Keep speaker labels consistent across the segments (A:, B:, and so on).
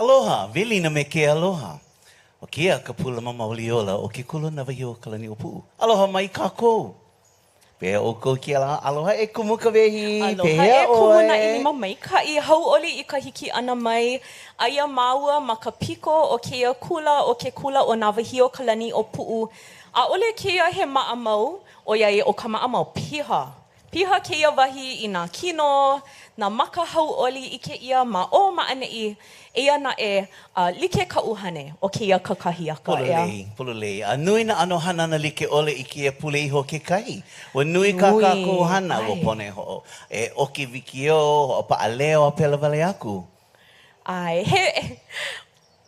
A: Aloha, welina me ke aloha. ʻO kēia ka Pūlama Mauli Ola o ke Kula Nāwahīokalaniʻōpuʻu. Aloha mai kākou! Pehea ʻoukou i kēia lā? Aloha e Kumu Kawehi!
B: Aloha
A: Pehea
B: e Kumu
A: ʻoe?
B: Naʻilima Maikaʻi, hauʻoli i ka hiki ʻana mai. Aia māua ma ka piko o kēia kula ʻo ke kula ʻo Nāwahīokalaniʻōpuʻu. ʻAʻole kēia he maʻamau, ʻoiai ʻo ka maʻamau piha Piha kēia wahi i nā kino, nā maka hauʻoli ʻike ʻia ma ʻō ma ʻaneʻi, eia naʻe, a like ka ʻuhane o kēia kakahiaka, ʻeā.
A: Pololei, pololei. A nui nā ʻano hanana like ʻole i kēia pule iho kekahi. Ua nui kā
B: Nui,
A: kākou hana, ua
B: ʻae.
A: pono e hoʻo, e ʻoki wikiō, hoʻopaʻa leo a pēlā wale aku.
B: ʻAe, he,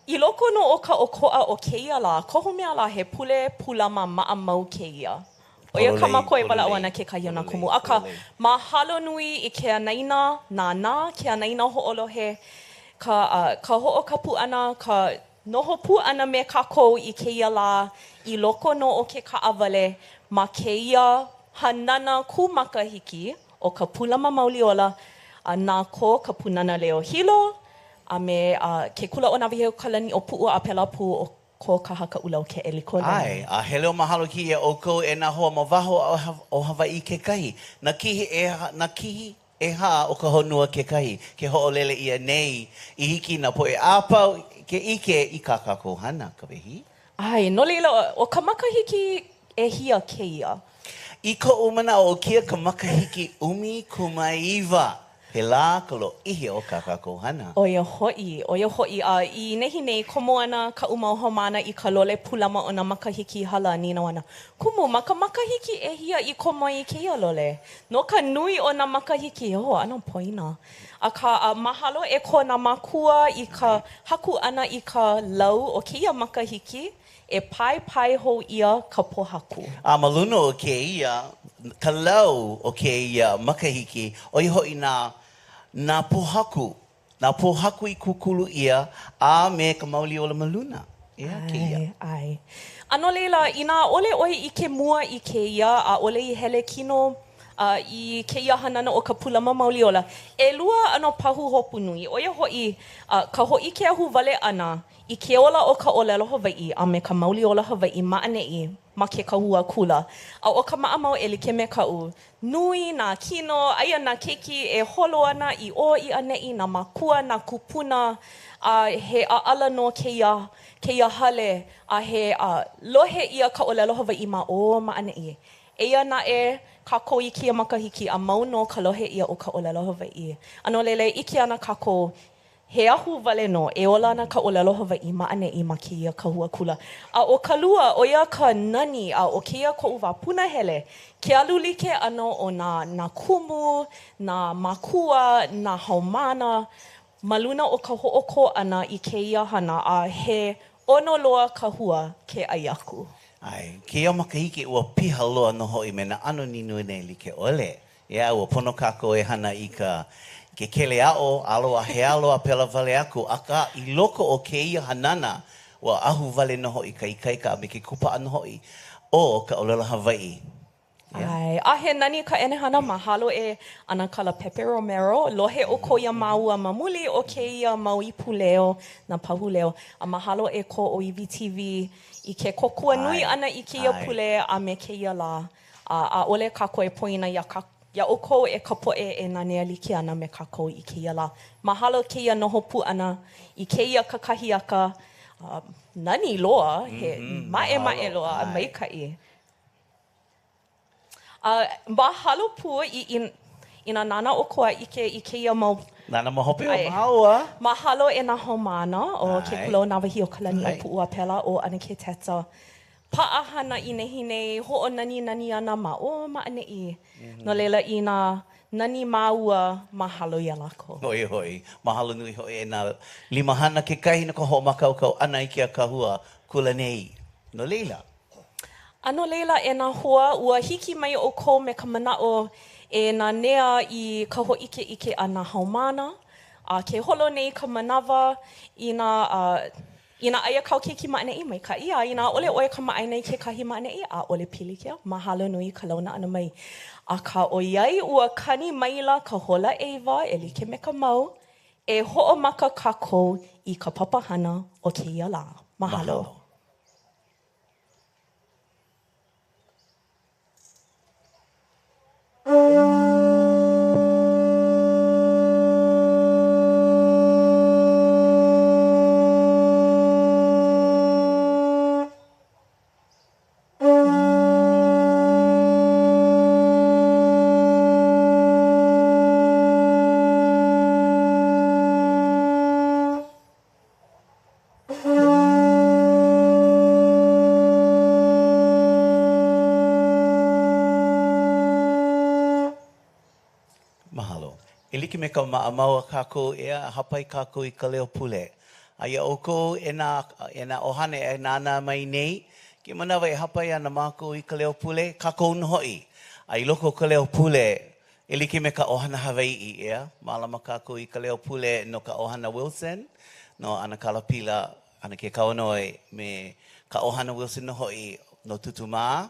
B: I loko nō o ka ʻokoʻa o kēia lā, kohu mea lā he pule pūlama maʻamau kēia. ʻO ia kā mākou e walaʻau ana kekahi o nā kumu. Akā, mahalo nui i ke anaina nānā, ke anaina hoʻolohe, ka ka hoʻokapu ʻana, ka noho pū ʻana me kākou i kēia lā i loko nō o ke kaʻawale ma kēia hanana kūmakahiki ʻo ka Pūlama Mauli Ola a na ko ka Pūnana Leo Hilo a me ke Kula ʻo Nāwahīokalaniʻōpuʻu a pēlā pū ʻo ko Ka Haka ʻUla o Keʻelikōlani.
A: ʻAe, a he leo mahalo kēia iā ʻoukou e nā hoa ma waho o Hawaiʻi kekahi, nā kihi ʻehā, nā kihi ʻehā o ka honua kekahi, ke hoʻolele ʻia nei i hiki i nā poʻe a pau ke ʻike i kā kākou hana, Kawehi.
B: ʻAe, no laila, ʻo ka makahiki ʻehia kēia?
A: I koʻu manaʻo, ʻo kēia ka makahiki 19, pēlā ka lōʻihi o kā kākou hana.
B: ʻO ia hoʻi, ʻo ia hoʻi, a i nehinei, komo ana kaʻu mau haumāna i ka lole pūlama o nā makahiki i hala, nīnau ana, Kumu, ma ka makahiki ʻehia i komo ai i kēia lole? No ka nui o nā makahiki, oh, ʻano poina. Akā, a mahalo e ko nā mākua i ka haku ʻana i ka lau o kēia makahiki, E paepae hou ʻia ka pōhaku.
A: A ma luna o kēia, ka lau o kēia makahiki, ʻo ia hoʻi nā, nā pōhaku, nā pōhaku i kūkulu ʻia a me ka mauli ola ma luna. ʻEā, kēia.
B: ʻAe, ʻae. A no laila, inā ʻaʻole ʻoe ʻike mua i kēia, ʻaʻole i hele kino a i kēia hanana o ka Pūlama Mauli Ola, ʻelua ʻano pahuhopu nui, ʻo ia hoʻi, ka hōʻike ahuwale ʻana I ke ola o ka ʻōlelo Hawaiʻi a me ka mauli ola Hawaiʻi ma ʻaneʻi ma ke kahua kula. A ʻo ka maʻamau e like me kaʻu, nui nā kino, aia nā keiki e holo ana i ʻō i ʻaneʻi, nā mākua, nā kūpuna, a he ʻaʻala nō kēia, kēia hale, a he a lohe ʻia ka ʻōlelo Hawaiʻi ma ʻō ma ʻaneʻi. Eia naʻe kākou i kēia makahiki a mau nō ka lohe ʻia o ka ʻōlelo Hawaiʻi. A no laila e ʻike ana kākou He ahuwale nō e ola ana ka ʻōlelo Hawaiʻi ma ʻaneʻi ma kēia kahua kula. A ʻo ka lua, ʻo ia ka nani a ʻo kēia koʻu wā punahele, ke alu like ʻana o nā nā kumu, nā mākua, nā haumāna ma luna o ka hoʻokō ʻana i kēia hana a he ʻono loa ka hua ke ʻai aku.
A: ʻAe, kēia makahiki ua piha loa nō hoʻi me nā ʻano nīnūnē like ʻole. ʻEā, ua pono kākou e hana i ka ke keleaʻo, alo a he alo a pēlā wale aku, akā, i loko o kēia hanana, ua ahuwale nō hoʻi ka ikaika a me ke kūpaʻa nō hoʻi o ka ʻōlelo Hawaiʻi. ʻEā.
B: ʻAe, a he nani ka ʻenehana, mahalo e ʻAnakala Pepe Romero, lohe ʻoukou iā māua ma muli o kēia mau ipu leo, nā pahu leo, a mahalo e ko ʻŌiwi TV i ke kōkua nui ʻana i kēia pule a me kēia lā. A ʻaʻole kākou e poina iā kā, iā ʻoukou e ka poʻe e nanea like ana me kākou i kēia lā. Mahalo kēia noho pū ʻana i kēia kakahiaka nani loa, he maʻemaʻe loa a maikaʻi. A mahalo pū i, i, inā nānā ʻoukou a ʻike i kēia mau.
A: Nānā ma hope o māua.
B: Mahalo e nā haumāna o ke Kula o Nāwahīokalaniʻōpuʻu a pēlā ʻo ʻAnakē Teta. Paʻahana i nehinei, hoʻonaninani ana ma ʻō ma ʻaneʻi. No laila, inā nani māua, mahalo iā lākou.
A: ʻO ia hoʻi, mahalo nui hoʻi e nā limahana kekahi no ka hoʻomākaukau ʻana i kēia kahua kula nei. No laila.
B: A no laila, e nā hoa, ua hiki mai ʻoukou me ka manaʻo e nanea i ka hōʻikeʻike a nā haumāna, a ke holo nei ka manawa, inā Inā aia kāu keiki ma ʻaneʻi, maikaʻi, a inā ʻaʻole ʻoe kamaʻāina i kekahi ma ʻaneʻi, ʻaʻole pilikia, mahalo nui i ka launa ʻana mai. Akā, ʻoiai ua kani maila ka hola ʻeiwa e like me ka mau, E hoʻomaka kākou i ka papahana o kēia lā. Mahalo.
A: Mahalo. Mahalo. E like me ka maʻamau a kākou, ʻeā, hāpai kākou i ka leo pule. A iā ʻoukou e nā, e nā ʻohana e nānā mai nei, kēia manawa e hāpai ana mākou i ka leo pule, kākou nō hoʻi. A i loko o ka leo pule, e like me ka ʻohana Hawaiʻi, ʻeā, mālama kākou i ka leo pule no ka ʻohana Wilson, no ʻAnakala Pila, ʻAnakē Kauanoe, me ka ʻohana Wilson nō hoʻi, no Tūtū mā,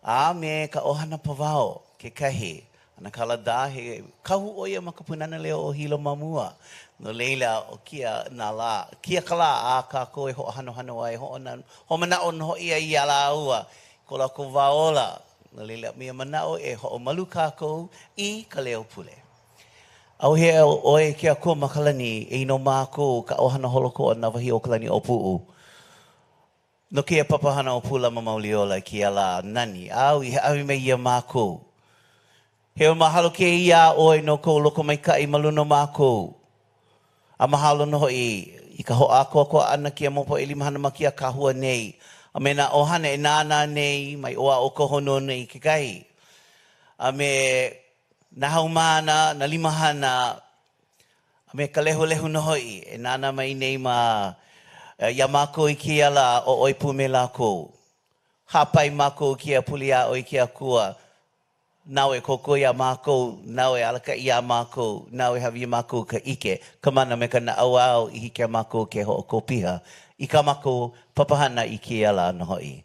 A: a me ka ʻohana Pavao kekahi. ʻAnakala Da, he kahu ʻo ia ma ka Pūnana Leo o Hilo ma mua. No laila, ʻo kēia nā lā, kēia ka lā a kākou e hoʻohanohano ai, hoʻomanaʻo nō hoʻi ai iā lāua, ko lākou wā ola. No laila, me ia manaʻo e hoʻomalu kākou i ka leo pule. ʻAuhea ʻoe e ke Akua ma ka lani, e no mākou ka ʻohana holokoʻa Nāwahīokalaniʻōpuʻu. No kēia papahana ʻo Pūlama Mauli Ola i kēia lā nani āu i hāʻawi mai iā mākou. He mahalo kēia iā ʻoe no kou lokomaikaʻi ma luna o mākou. A mahalo nō hoʻi i ka hoʻākoakoa ʻana kēia mau poʻe limahana ma kēia kahua nei a me nā ʻohana e nānā nei mai ʻō a o ka honua nei kekahi a me nā haumāna, nā limahana, A me ka lehulehu nō hoʻi e nānā mai nei ma iā mākou i kēia lā, ʻo ʻoe pū me lākou. Hāpai mākou i kēia pule iā ʻoe ke Akua, nāu e kōkua iā mākou, nāu e alakaʻi iā mākou, nāu e hāʻawi iā mākou ka ʻike, ka mana me ka naʻauao i hiki iā mākou ke hoʻokō piha i kā mākou papahana i kēia lā nō hoʻi.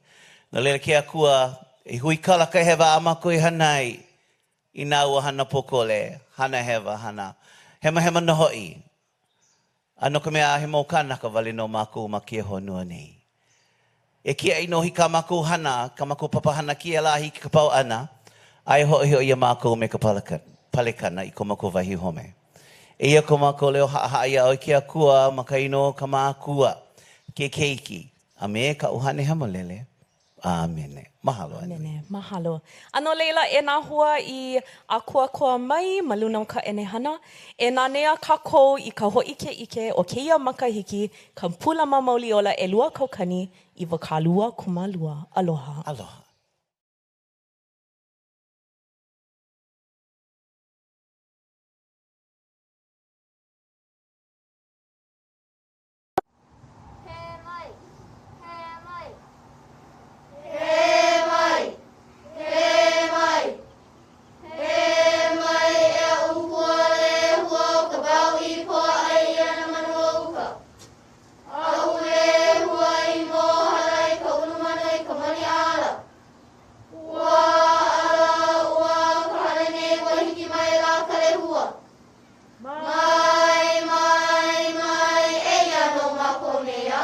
A: No laila ke Akua, e huikala ka hewa a mākou i hana ai, Inā ua hana pōkole, hana hewa, hana hemahema nō hoʻi, a no ka mea, he mau kānaka wale nō mākou ma kēia honua nei. E kiaʻi nō i kā mākou hana, kā mākou papahana kēia lā a hiki ka pau ʻana, a e hoʻihoʻi iā mākou me ka palekana i ko mākou wahi home. Eia ko mākou leo haʻahaʻa iā ʻoe ke Akua ma ka inoa o ka Makua, ke Keiki, a me ka ʻUhane Hemolele. ʻĀmene. Mahalo, Anui.
B: ʻĀmene. Mahalo. A no laila, e nā hoa i ʻākoakoa mai ma luna o ka ʻenehana, e nanea kākou i ka hōʻikeʻike o kēia makahiki ka Pūlama Mauli Ola 2022. Aloha.
A: Aloha.
C: He mai, he mai. He mai, he mai. He mai e aʻu pua lehua o ka wao i poa ai ia na manu o uka. Aʻu lehua i mōhala i ka ulumana i ka moni ʻala. Ua ʻala, ua ka hana nei ua hiki mai la ka lehua. Mai, mai, mai, eia nō mākou nei a.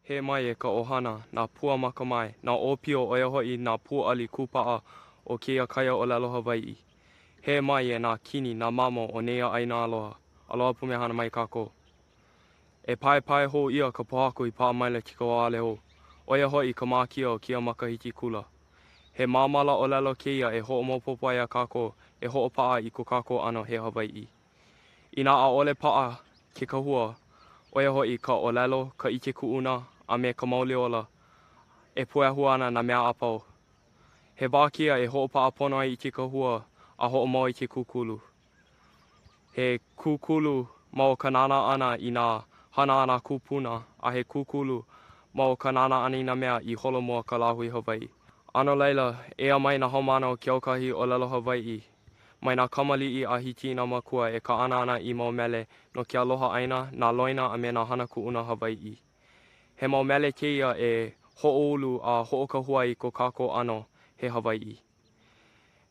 D: He mai e ka ʻohana, nā pua makamae, nā ʻōpio ʻo ia hoʻi nā pūʻali kūpaʻa o kēia kaiaʻōlelo Hawaiʻi. He mai e nā kini, nā mamo o nēia ʻāina aloha. Aloha pumehana mai kākou. E paepae hou ʻia ka pōhaku i paʻa maila ke kau ʻale hou, ʻo ia hoʻi ka mākia o kēia makahiki kula. He māmala ʻōlelo kēia e hoʻomaopopo ai iā kākou e hoʻopaʻa i ko kākou ʻano he Hawaiʻi. Inā ʻaʻole paʻa ke kahua, ʻo ia hoʻi ka ʻōlelo, ka ʻike kuʻuna, a me ka mauli ola, e puehu ana nā mea a pau. He wā kēia e hoʻopaʻa pono ai i ke kahua a hoʻomau i ke kūkulu. He kūkulu ma o ka nānā ʻana i nā hana a nā kūpuna, a he kūkulu ma o ka nānā ʻana i nā mea i holo mua ka lāhui Hawaiʻi. A no laila, eia mai nā haumāna o ke aukahi ʻōlelo Hawaiʻi, mai nā kamaliʻi a hiki i nā mākua e kaʻana ana i mau mele no ke aloha ʻāina, nā loina a me nā hana kuʻuna Hawaiʻi. He mau mele kēia e hoʻoulu a hoʻokahua i ko kākou ʻano he Hawaiʻi.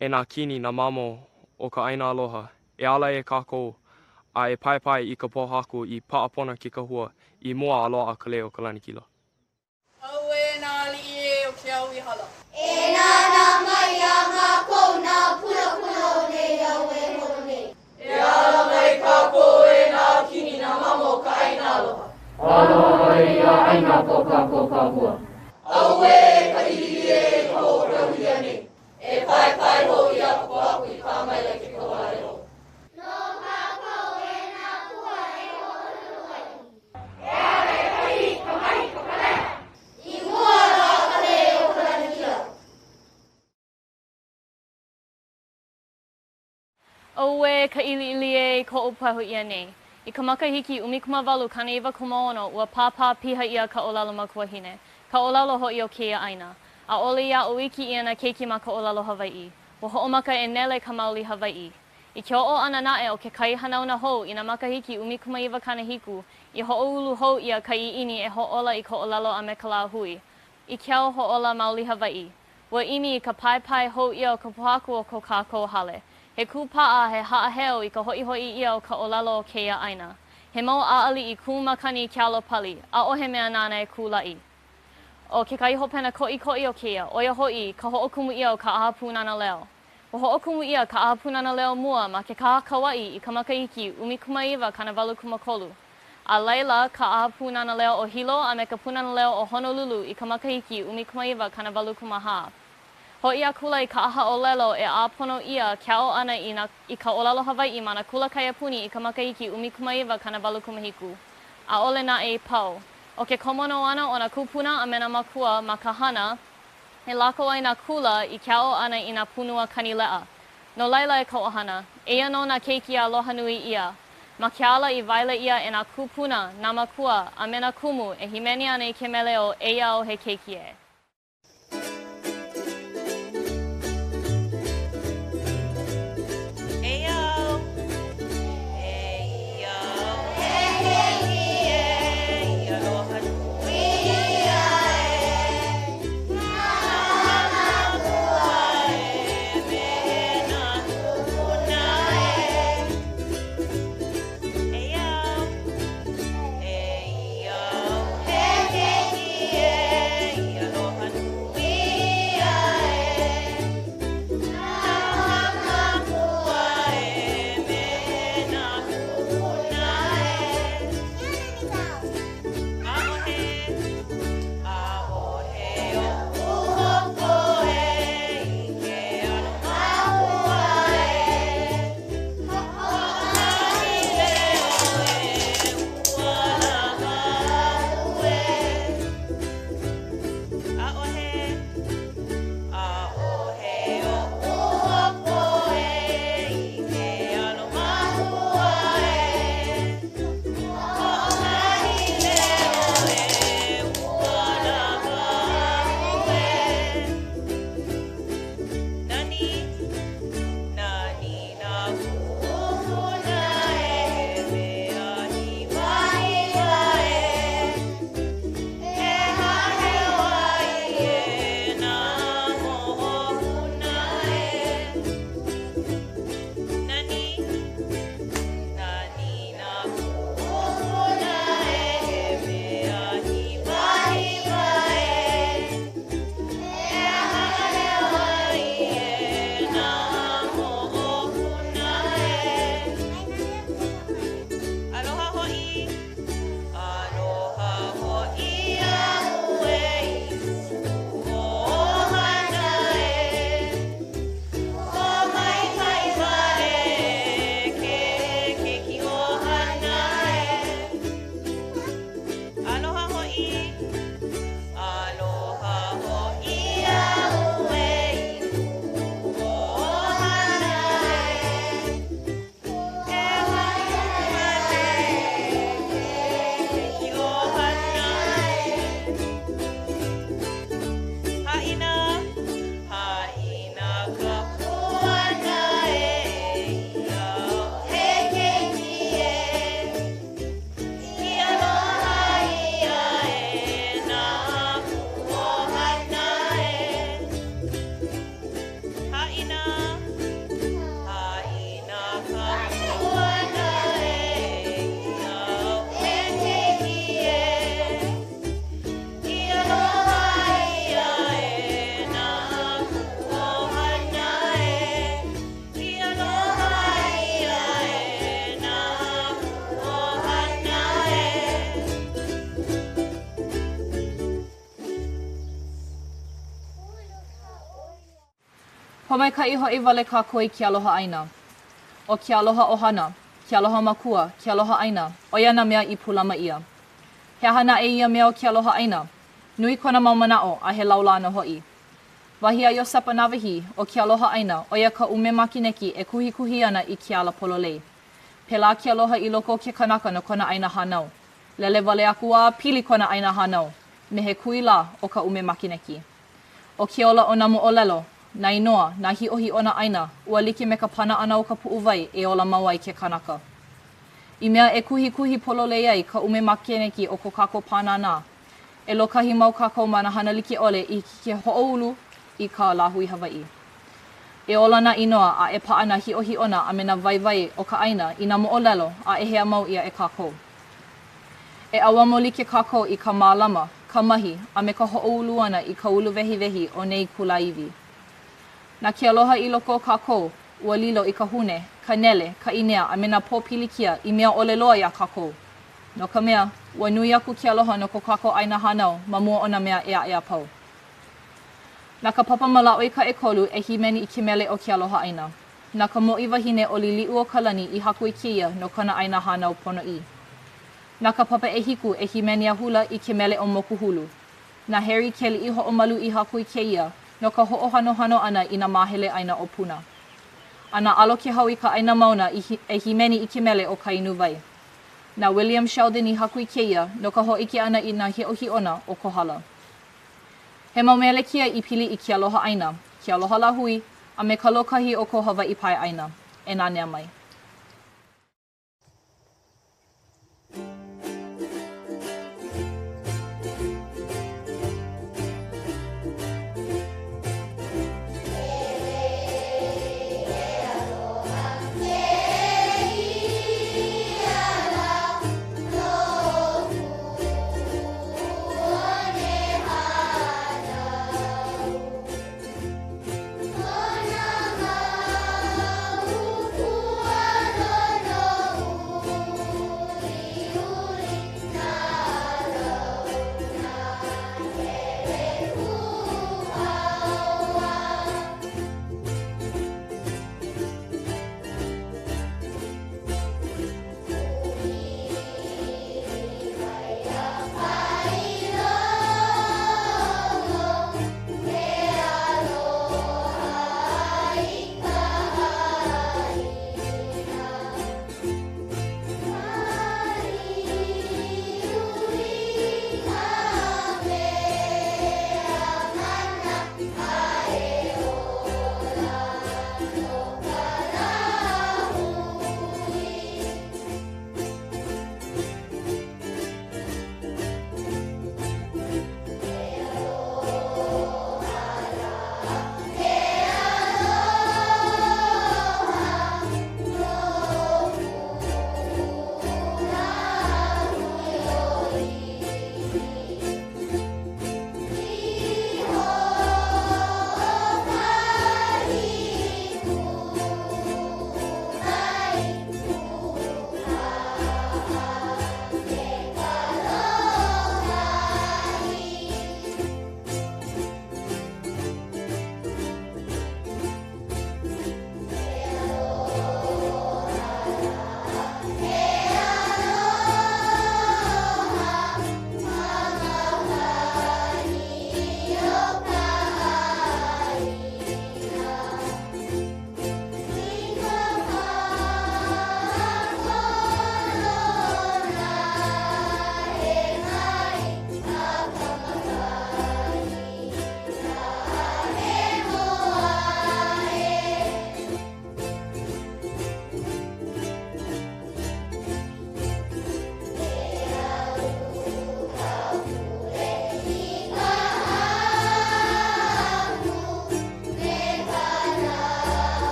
D: E nā kini, nā mamo o ka ʻāina aloha, e ala e kākou. A e paepae i ka pōhaku i paʻa pono ke kahua i mua a loaʻa ka lei o ka lanakila.
E: ʻAuē nā aliʻi ē o ke au i hala.
C: E nānā mai iā mākou nā punapuna o nēia au e holo nei.
E: E ala mai kākou e nā kini, nā mamo o ka ʻāina aloha.
F: Aloha mai ia ʻāina ko kākou kahua.
E: ʻAuē ka ʻiliʻili ē i ka hoʻokeu ʻia nei. E paepae hou ʻia ka pōhaku i pā maila i ke kaualelo.
C: No kākou e nā pua e hoʻoholo ai. E ala e ka ʻili, ka mahi, ka palena. I mua loa ka lei o ka lanakila.
G: ʻAuē ka ʻiliʻili ē i ka hoʻopahu ʻia nei. I ka makahiki 18 96, ua pāpā piha ʻia ka ʻōlelo makuahine, ka ʻōlelo hoʻi o kēia ʻāina. ʻAʻole i aʻo iki ʻia nā keiki ma ka ʻōlelo Hawaiʻi. Ua hoʻomaka e nele ka mauli Hawaiʻi. I ke oʻo ʻana naʻe o kekahi hanauna hou i nā makahiki 1970, i hoʻoulu hou ʻia ka ʻiʻini e hoʻōla i ka ʻōlelo a me ka lāhui. I ke au hoʻōla mauli Hawaiʻi, ua ʻimi i ka paepae hou ʻia o ka pōhaku o ko kākou hale. He kūpaʻa, he haʻaheo i ka hoʻihoʻi ʻia o ka ʻōlelo o kēia ʻāina. He mau ʻaʻaliʻi kū makani i ke alo pali, ʻaʻohe mea nāna e kūlaʻi. ʻO kekahi hopena koʻikoʻi o kēia, ʻo ia hoʻi ka hoʻokumu ʻia o ka ʻAha Pūnana Leo. Ua hoʻokumu ʻia ka ʻAha Pūnana Leo mua ma Kekaha Kauaʻi i ka makahiki 1983. A laila, ka ʻAha Pūnana Leo o Hilo a me ka Pūnana Leo o Honolulu i ka makahiki 1984. Hoʻi akula i ka ʻaha ʻōlelo e ʻāpono ʻia ke aʻo ʻana i nā i ka ʻōlelo Hawaiʻi ma nā kula kaiapuni i ka makahiki 1987. ʻAʻole naʻe i pau. ʻO ke komo nō ʻana o nā kūpuna a me nā mākua ma ka hana e lako ai nā kula i ke aʻo ʻana i nā pūnua kanileʻa. No laila e ka ʻohana, eia nō nā keiki a aloha nui ʻia. Ma ke ala i waele ʻia e nā kūpuna, nā mākua, a me nā kumu e hīmeni ana i ke mele ʻo Eia Au He Keiki E.
B: Eia au, eia au, he keiki e, i aloha nui ʻia e nā mākua e me nā kūpuna e. Eia au, eia au, he keiki e, i aloha.
G: Pōmaikaʻi hoʻi wale kākou i ke aloha ʻāina. ʻO ke aloha ʻohana, ke aloha makua, ke aloha ʻāina, ʻo ia nā mea i pūlama ʻia. He aha naʻe ia mea o ke aloha ʻāina? Nui kona mau manaʻo a he laulā nō hoʻi. Wahi a Iosepa Nāwahī, ʻo ke aloha ʻāina, ʻo ia ka ʻume makeneki e kuhikuhi ana i ke ala pololei. Pēlā ke aloha i loko o ke kanaka no kona ʻāina hānau. Lele wale aku a pili kona ʻāina hānau, me he kui lā o ka ʻume makeneki. ʻO ke ola o nā moʻolelo, nā inoa, nā hiʻohiʻona ʻāina, ua like me ka pana ʻana o ka puʻuwai e ola mau ai ke kanaka. I mea e kuhikuhi pololei ai ka ʻume makeneki o ko kākou pānānā, e lōkahi mau kākou ma nā hana like ʻole i hiki ke hoʻoulu i ka lāhui Hawaiʻi. E ola nā inoa a e paʻa nā hiʻohiʻona a me nā waiwai o ka ʻāina i nā moʻolelo a e hea mau ʻia e kākou. E ʻauamo like kākou i ka mālama, ka mahi, a me ka hoʻoulu ʻana i ka uluwehiwehi o nei kulāiwi. Na ke aloha i loko o kākou, ua lilo i ka hune, ka nele, ka ʻīnea a me nā pōpilikia i mea ʻole loa iā kākou. No ka mea, ua nui aku ke aloha no ko kākou ʻāina hānau ma mua o nā mea ʻē aʻe a pau. Na ka Papa Malaʻoika ʻEkolu e hīmeni i ke mele ʻo Ke Aloha ʻĀina. Na ka Mōʻī Wahine ʻo Liliʻuokalani i haku i kēia no kona ʻāina hānau ponoʻī. Na ka Papa ʻEhiku e hīmeni a hula i ke mele ʻo Mokuhulu. Na Harry Keliʻihoʻomalu i haku i kēia no ka hoʻohanohano ʻana i nā māhele ʻāina o Puna. A na Alo Kehauikaʻainamauna i e hīmeni i ke mele ʻo Ka Inu Wai. Na William Sheldon i haku i kēia no ka hōʻike ʻana i nā hiʻohiʻona o Kohala. He mau mele kēia i pili i ke aloha ʻāina, ke aloha lāhui, a me ka lōkahi o ko Hawaiʻi pae ʻāina. E nanea mai.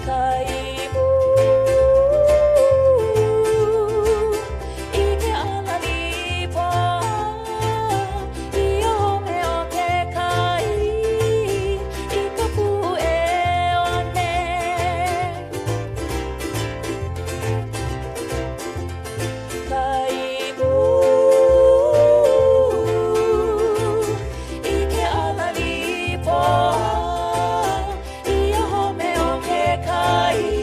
E: Ka imu i ke ala lipo i home o ke kai i ka puʻe one. Ka imu i ke ala lipo i home o ke kai.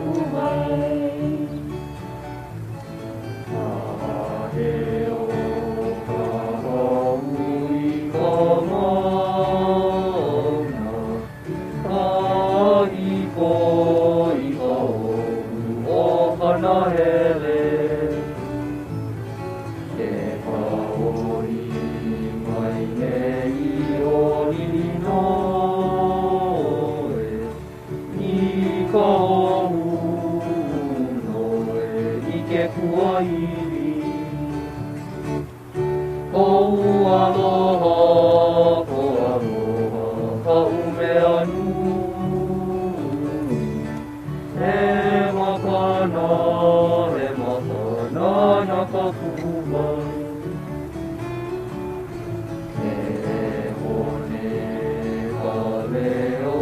F: puʻuwai. Haʻaheo ka hau i ka mauna, Kāhiko i ka ʻohu o ka nahele. Ke kaoli mai nei ʻo Lilinoe i ka ʻohu noe i ke kuahiwi. Koʻu aloha, ko aloha, kaʻu mea nui. He makana, he makana na ka puʻuwai. E hone ka leo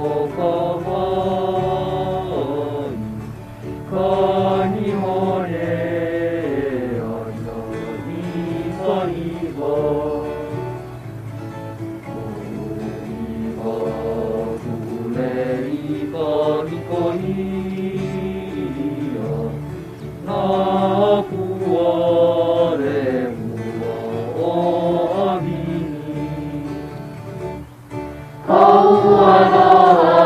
F: o ka wai, Kani hone ana i ka ʻiwa. Pūʻiwa pule i kāhiko ʻia, Nā pua lehua o ʻAwini. Koʻu aloha,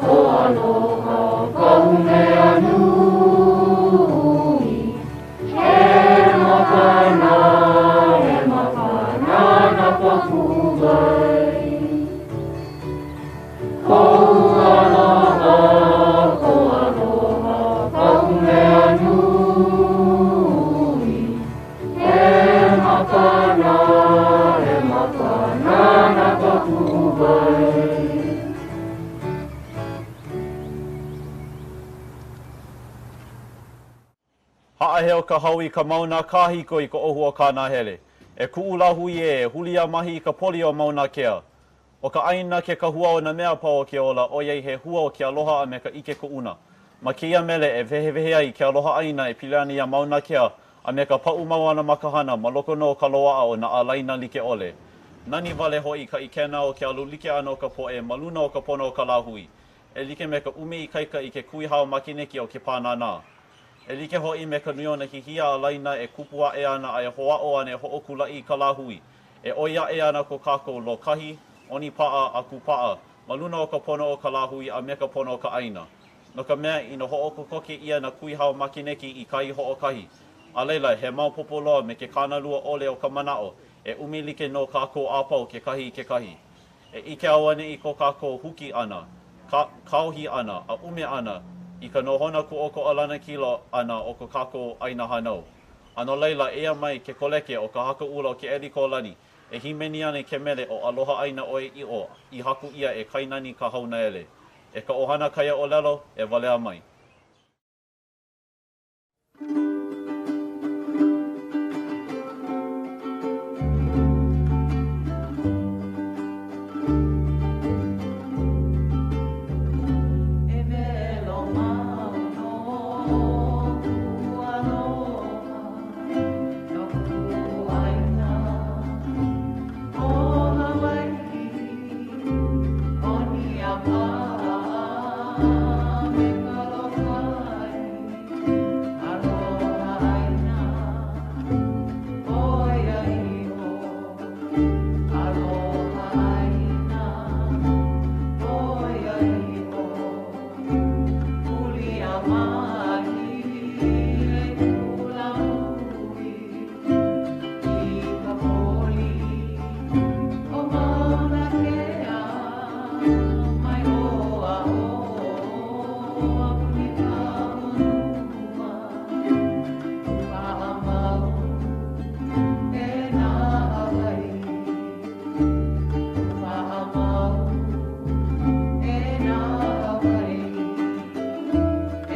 F: ko aloha, kaʻu mea nui. He makana, he makana na ka puʻuwai. Koʻu aloha, ko aloha, kaʻu mea nui. He makana, he makana na ka puʻuwai.
H: Haʻaheo ka hau i ka mauna kāhiko i ka ʻohu o ka nahele. E kuʻu lāhui ē, e huliāmahi i ka poli o Mauna Kea. ʻO ka ʻāina ke kahua o nā mea a pau o ke ola, ʻoiai he hua o ke aloha a me ka ʻike kuʻuna. Ma kēia mele e wehewehe ai ke aloha ʻāina e pili ana iā Mauna Kea a me ka paʻu mau ʻana ma ka hana ma loko nō o ka loaʻa o nā ālaina like ʻole. Nani wale hoʻi ka ʻikena o ke alu like ʻana o ka poʻe ma luna o ka pono o ka lāhui, e like me ka ʻumi ikaika i ke kuihao makeneki o ke pānānā. E like hoʻi me ka nui o nā hihia ālaina e kupu aʻe ana a e hoʻāʻo ana e hoʻokulaʻi i ka lāhui, e ʻoi aʻe ana ko kākou lōkahi, ʻonipaʻa, a kūpaʻa ma luna o ka pono o ka lāhui a me ka pono o ka ʻāina. No ka mea, inā hoʻokokoke ʻia nā kuihao makeneki i kahi hoʻokahi, a laila, he maopopo loa me ke kānalua ʻole o ka manaʻo, e ʻumi like nō kākou a pau kekahi i kekahi. E ʻike auaneʻi ko kākou huki ʻana, ka kāohi ʻana, a ʻume ʻana i ka nohona kūʻokoʻa lanakila ʻana o ko kākou ʻāina hānau. A no laila, eia mai ke koleke ʻo Ka Haka ʻUla o Keʻelikōlani e hīmeni ana i ke mele ʻo Aloha ʻĀina ʻOiaʻiʻo i haku ʻia e Kainani Kahaunaele. E ka ʻohana kaiaʻōlelo, e walea mai.
I: E welo mau nō kuʻu aloha no kuʻu ʻāina ʻo Hawaiʻi, ʻoni a paʻa me ka lokahi. Aloha ʻāina ʻoiaʻiʻo. Aloha ʻāina ʻoiaʻiʻo. Huliāmahi e kuʻu lāhui i ka poli o Mauna Kea mai ʻō a ʻō a puni ka honua paʻa mau e nā Hawaiʻi paʻa mau e nā Hawaiʻi e.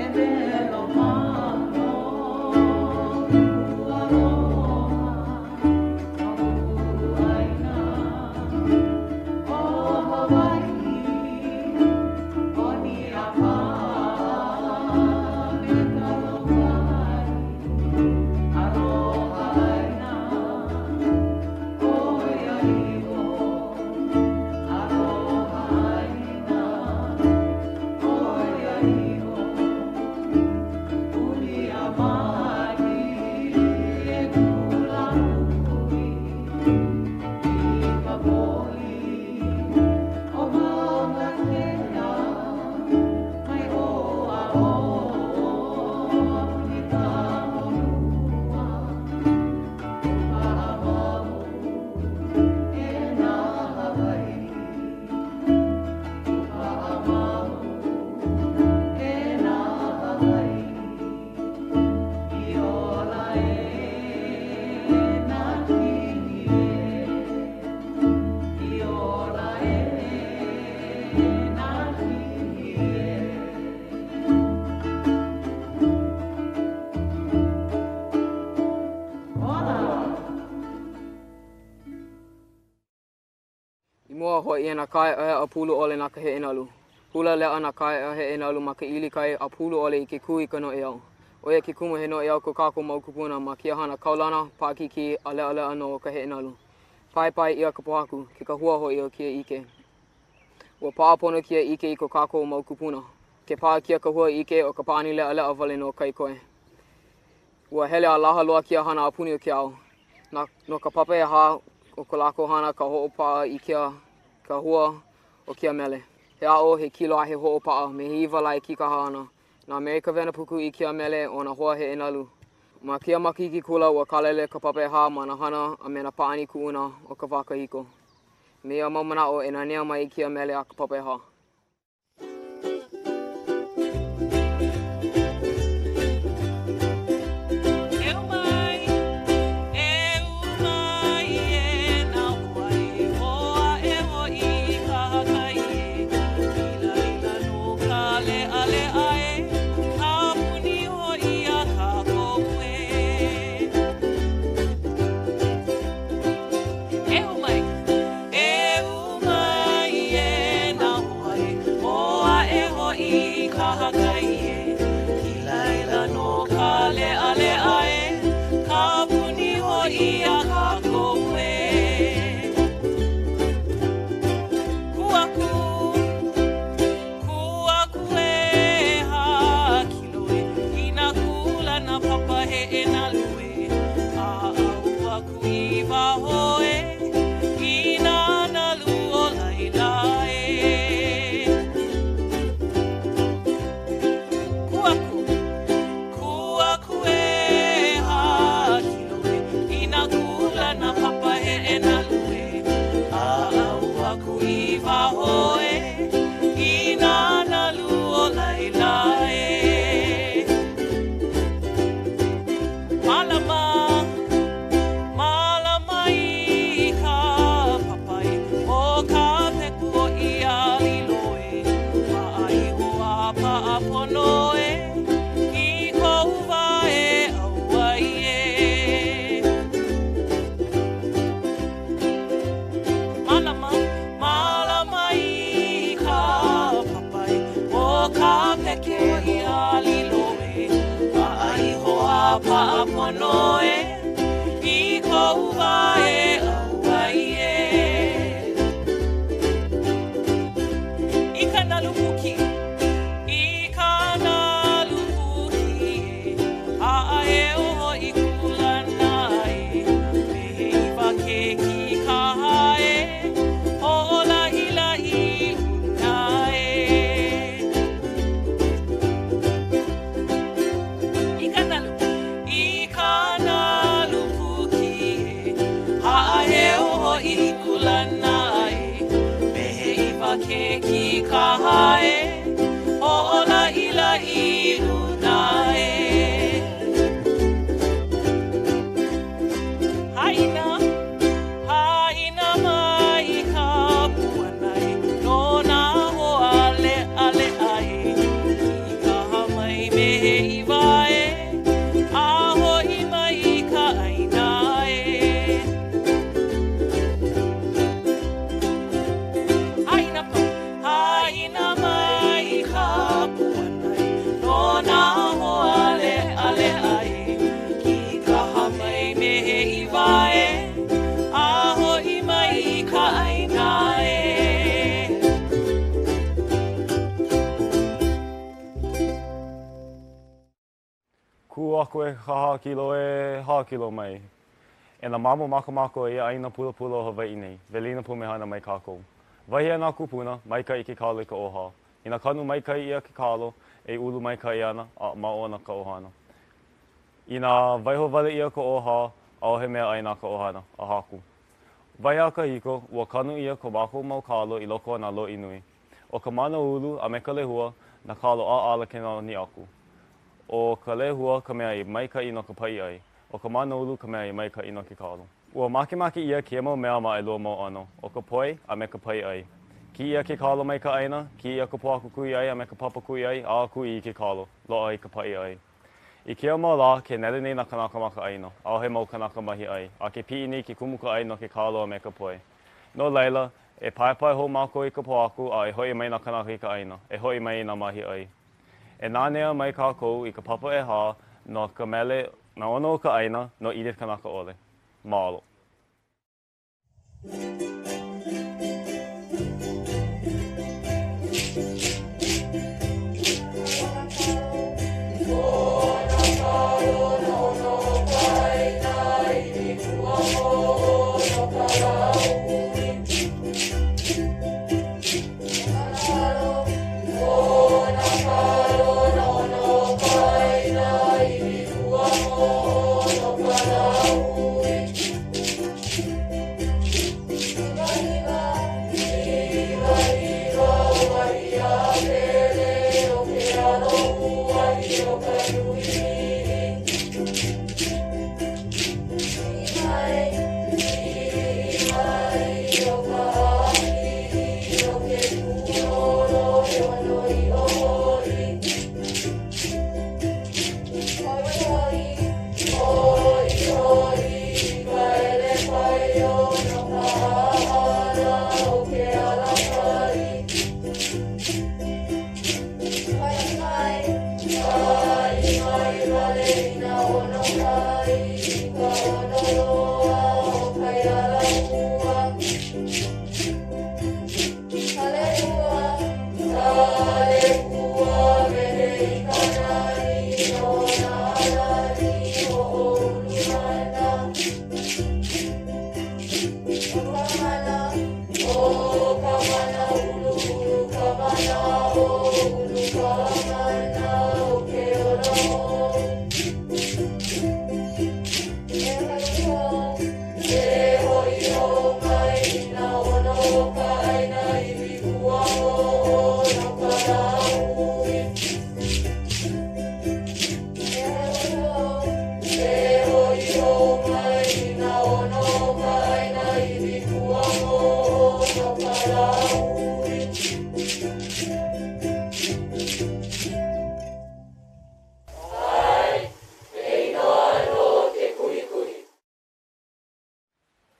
D: ʻia nā kāʻeʻaʻeʻa pulu ʻole na ka heʻenalu. Hula leʻa nā kāʻeʻa heʻenalu ma ka ʻilikai a pulu ʻole i ke kū i ka noʻeau. ʻO ia ke kumu he noʻeau ko kākou mau kūpuna ma kēia hana kaulana, paʻakikī, a leʻaleʻa nō o ka heʻenalu. Paepae ʻia ka pōhaku, ke kahua hoʻi o kēia ʻike. Ua paʻa pono kēia ʻike i ko kākou mau kūpuna. Ke paʻa kēia kahua ʻike ʻo ka pāʻani leʻaleʻa wale nō kai koe. Ua hele a laha loa kēia hana a puni o ke ao. Na, no ka papa ʻehā o ko lākou hana ka hoʻopaʻa i kēia kahua o kēia mele. He aʻo, he kilo a he hoʻopaʻa me he ʻiwa lā e kīkaha ana. Na Mary Kawena Pūkuʻi kēia mele ʻo nā hoa heʻenalu. Ma kēia makahiki kula ua kālele ka papa ʻehā ma nā hana a me nā pāʻani kuʻuna o ka wā kahiko. Me ia mau manaʻo e nanea mai i kēia mele a ka papa ʻehā.
H: Kū aku e ka hākilo e hākilo mai. E nā mamo makamaka o ia ʻāina pulapula o Hawaiʻi nei, welina pumehana mai kākou. Wahi a nā kūpuna, maikaʻi ke kalo i ka ʻohā. Inā kanu maikaʻi ʻia ke kalo, e ulu maikaʻi ana a mauʻu ana ka ʻohana. Inā waiho wale ʻia ka ʻohā, ʻaʻohe mea ʻai na ka ʻohana, a haku. Wahi a kahiko, ua kanu ʻia ko mākou mau kalo i loko o nā loʻi nui. ʻO ka manoʻulu a me ka lehua, nā kalo ʻaʻala ke nani aku. ʻO ka lehua ka mea i maikaʻi no ka paʻiʻai, ʻo ka manoʻulu ka mea i maikaʻi no ke kalo. Ua makemake ʻia kēia mau mea ma ʻelua mau ʻano, ʻo ka poi a me ka paʻiʻai. Kiʻi ʻia ke kalo mai ka ʻāina, kiʻi ʻia ka pōhaku kuʻi ʻai a me ka papa kuʻi ʻai, a kuʻi i ke kalo, loaʻa i ka paʻiʻai. I kēia mau lā, ke nele nei nā kanaka ma ka ʻāina, ʻaʻohe mau kanaka mahi ʻai, a ke piʻi nei ke kumu ka ʻai no ke kalo a me ka poi. No laila, E paepae hou mākou i ka pōhaku a e hoʻi mai nā kānaka i ka ʻāina, e hoʻi mai i nā mahiʻai. E nanea mai kākou i ka papa ʻehā no ka mele Nā ʻOno o ka ʻĀina no Edith Kanakaʻole. Mālo.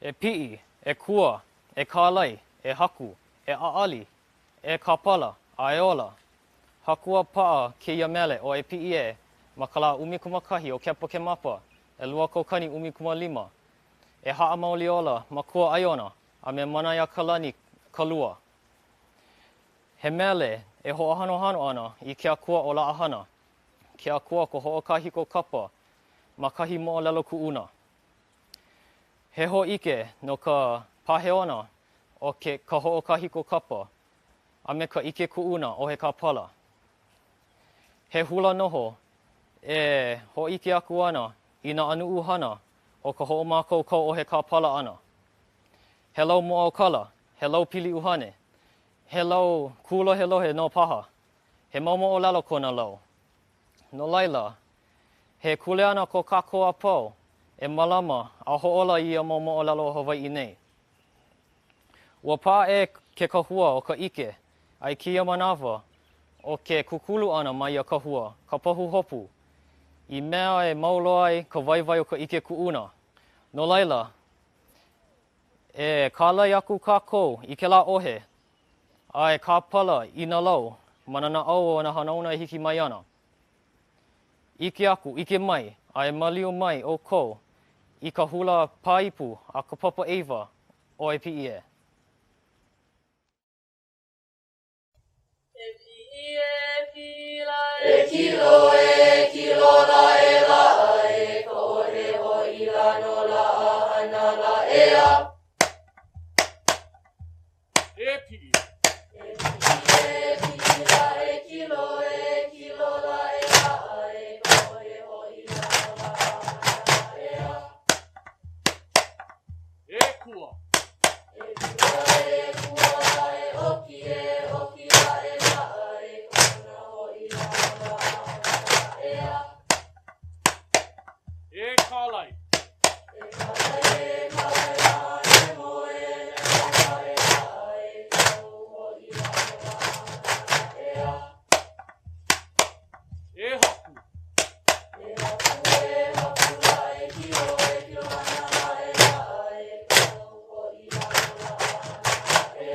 D: E piʻi, e kua, e kālai, e haku, e ʻaʻali, e kāpala, a e ola. Haku a paʻa kēia mele ʻo E Piʻi Ē ma ka lā 11 o Kepakemapa, 2015. E Haʻamauliola Makua ʻAiona a me Manaiakalani Kalua. He mele e hoʻohanohano ana i ke akua ʻo Laʻahana, ke akua o ka hoʻokāhiko kapa ma kahi moʻolelo kuʻuna. He hōʻike no ka pāheona o ke ka hoʻokāhiko kapa a me ka ʻike kuʻuna ʻo He Kāpala. He hula noho e hōʻike aku ana i nā ʻanuʻu hana o ka hoʻomākaukau ʻohe kāpala ʻana. He lau mōʻaukala, he lau pili ʻuhane, he lau kūlohelohe nō paha. He mau moʻolelo ko nā lau. No laila, he kuleana ko kākou a pau e mālama a hoʻōla i ia mau moʻolelo o Hawaiʻi nei. Ua paʻa ʻē ke kahua o ka ʻike, a i kēia manawa, ʻo ke kūkulu ʻana ma ia kahua ka pahuhopu i mea e mau loa ai ka waiwai o ka ʻike kuʻuna. No laila, e kālai aku kākou i kēlā ʻohe a e kāpala i nā lau ma nā naʻau o nā hanauna e hiki mai ana. ʻIke aku, ʻike mai, a e maliu mai ʻoukou i ka hula pā ipu a ka papa ʻeiwa ʻo E Piʻi Ē.
E: E piʻi e pila e. E kilo e kilo la e laʻa e ka ʻohe hoʻi la no Laʻahana la ʻea.
J: E piʻi.
E: E piʻi e pila e kilo e kilo la e laʻa e ka ʻohe hoʻi la no Laʻahana la ʻea.
J: E kua.
E: E kua e kua la e ʻoki e ʻoki la e laʻa e ka ʻona hoʻi la no Laʻahana la ʻea.
J: E kālai.
E: E kālai e kālai la nemo e nemo la e laʻa e ka ʻou hoʻi la no Laʻahana la ʻea.
J: E haku.
E: E haku e haku la e kilo e kilo ana la e laʻa e ka ʻou hoʻi la no Laʻahana la ʻea.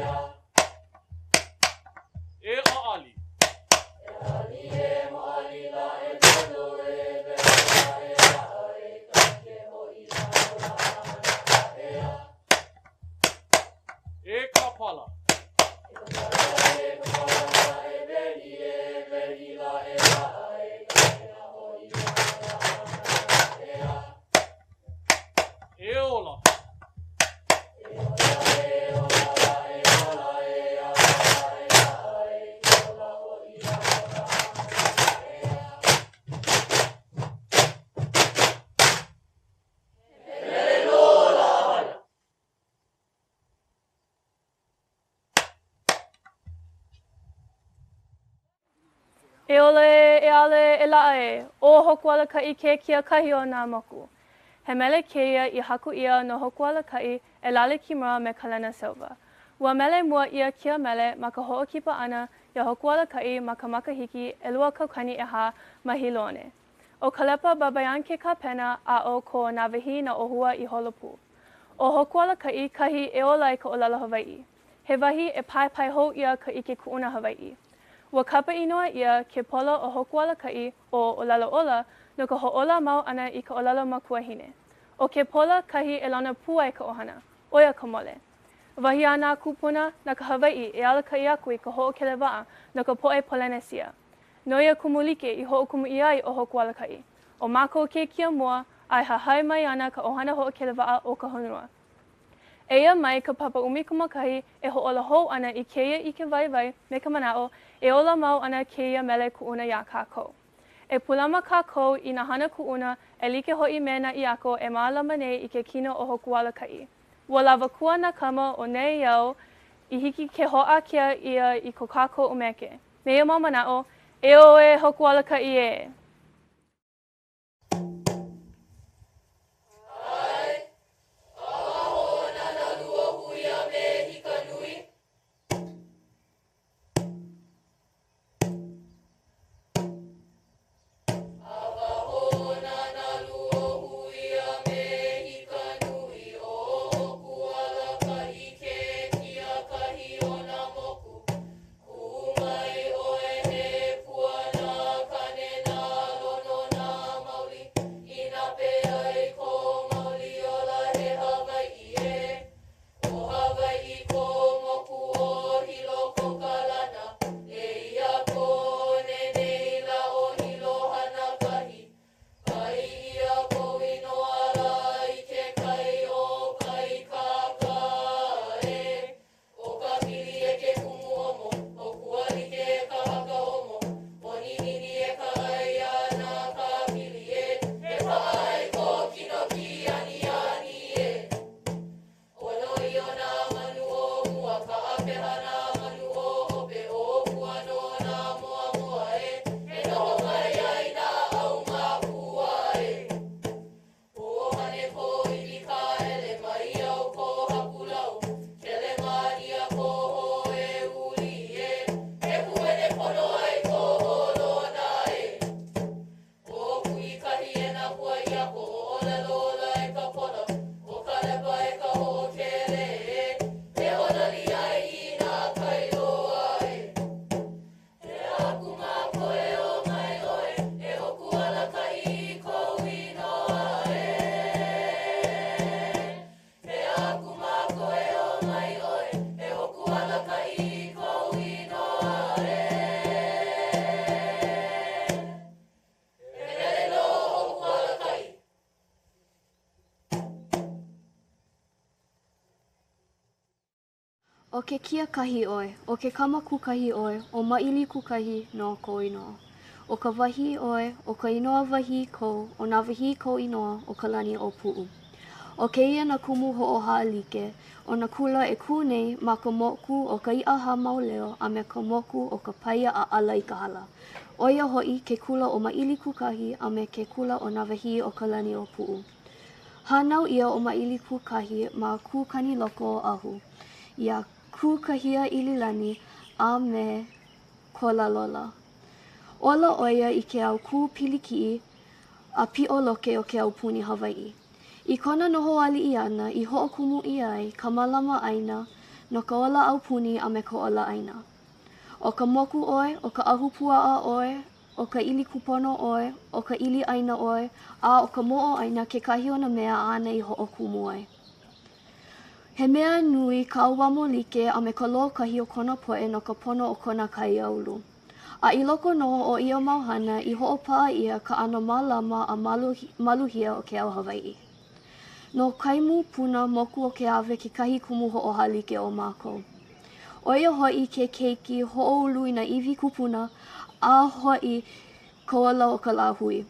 G: laʻa ē, ʻO Hōkūalakaʻi ke kiakahi o nā moku. He mele kēia i haku ʻia no Hōkūalakaʻi e Lale Kimura me Kalena Silva. Ua mele mua ʻia kēia mele ma ka hoʻokipa ʻana iā Hōkūalakaʻi ma ka makahiki 2004 ma Hilo one. ʻO Kalepa Babayan ke kāpena a ʻo ko Nāwahī nā ʻōhua i holo pū. ʻO Hōkūalakaʻi kahi e ola ai ka ʻōlelo Hawaiʻi. He wahi e paepae hou ʻia ka ʻike kuʻuna Hawaiʻi. Ua kapa inoa ʻia ke polo o Hōkūalakaʻi ʻo ʻŌlelo Ola no ka hoʻōla mau ʻana i ka ʻōlelo makuahine. ʻO ke pola kahi e launa pū ai ka ʻohana, ʻo ia ka mole. Wahi a nā kūpuna, na ka Hawaiʻi e alakaʻi aku i ka hoʻokele waʻa no ka poʻe Polenesia. No ia kumu like i hoʻokumu ʻia ai ʻo Hōkūalakaʻi. ʻO mākou ke kia mua, a e hahai mai ana ka ʻohana hoʻokele waʻa o ka honua. Eia mai ka papa 11 e hoʻōla hou ana i kēia ʻike waiwai me ka manaʻo e ola mau ana kēia mele kuʻuna iā kākou. E pūlama kākou i nā hana kuʻuna e like hoʻi me nā ʻIako e mālama nei i ke kino o Hōkūalakaʻi. Ua lawa kua nā kama o nei au i hiki ke hoʻākea ʻia i ko kākou ʻumeke. Me ia mau manaʻo, e ō e Hōkūalakaʻi ē!
C: ʻO ke kiakahi ʻoe, ʻo ke kama kūkahi ʻoe, ʻo Māʻilikūkahi nō kou inoa. ʻO ka wahī ʻoe, ʻo ka inoa wahī kou, ʻo Nāwahī kou inoa o Kalaniʻōpuʻu. ʻO kēia nā kumu hoʻohālike o nā kula e kū nei ma ka moku o ka iʻa hāmau leo a me ka moku o ka paia ʻaʻala i ka hala. ʻO ia hoʻi ke kula ʻo Māʻilikūkahi a me ke kula ʻo Nāwahī o Kalaniʻōpuʻu. Hānau ʻia ʻo Māʻilikūkahi ma Kūkaniloko, Oʻahu, iā Kūkahiaʻililani a me Kolalola. Ola ʻo ia i ke au kūpilikiʻi a piʻoloke o ke aupuni Hawaiʻi. I kona noho aliʻi ʻana i hoʻokumu ʻia ai ka mālama ʻāina no ka ola aupuni a me ka ola ʻāina. ʻO ka moku ʻoe, ʻo ka ahupuaʻa ʻoe, ʻo ka ʻili kūpono ʻoe, ʻo ka ʻili ʻāina ʻoe, a ʻo ka moʻo ʻāina kekahi o nā mea āna i hoʻokumu ai. He mea nui ka ʻauamo like a me ka lōkahi o kona poʻe no ka pono o kona kaiāulu. A i loko nō o ia mau hana i hoʻopaʻa ʻia ka ʻano mālama a maluhia o ke ao Hawaiʻi. No Kaimu Puna moku o Keawe kekahi kumu hoʻohālike o mākou. ʻO ia hoʻi ke keiki hoʻoulu i nā iwi kupuna a hoʻi ka ola o ka lāhui.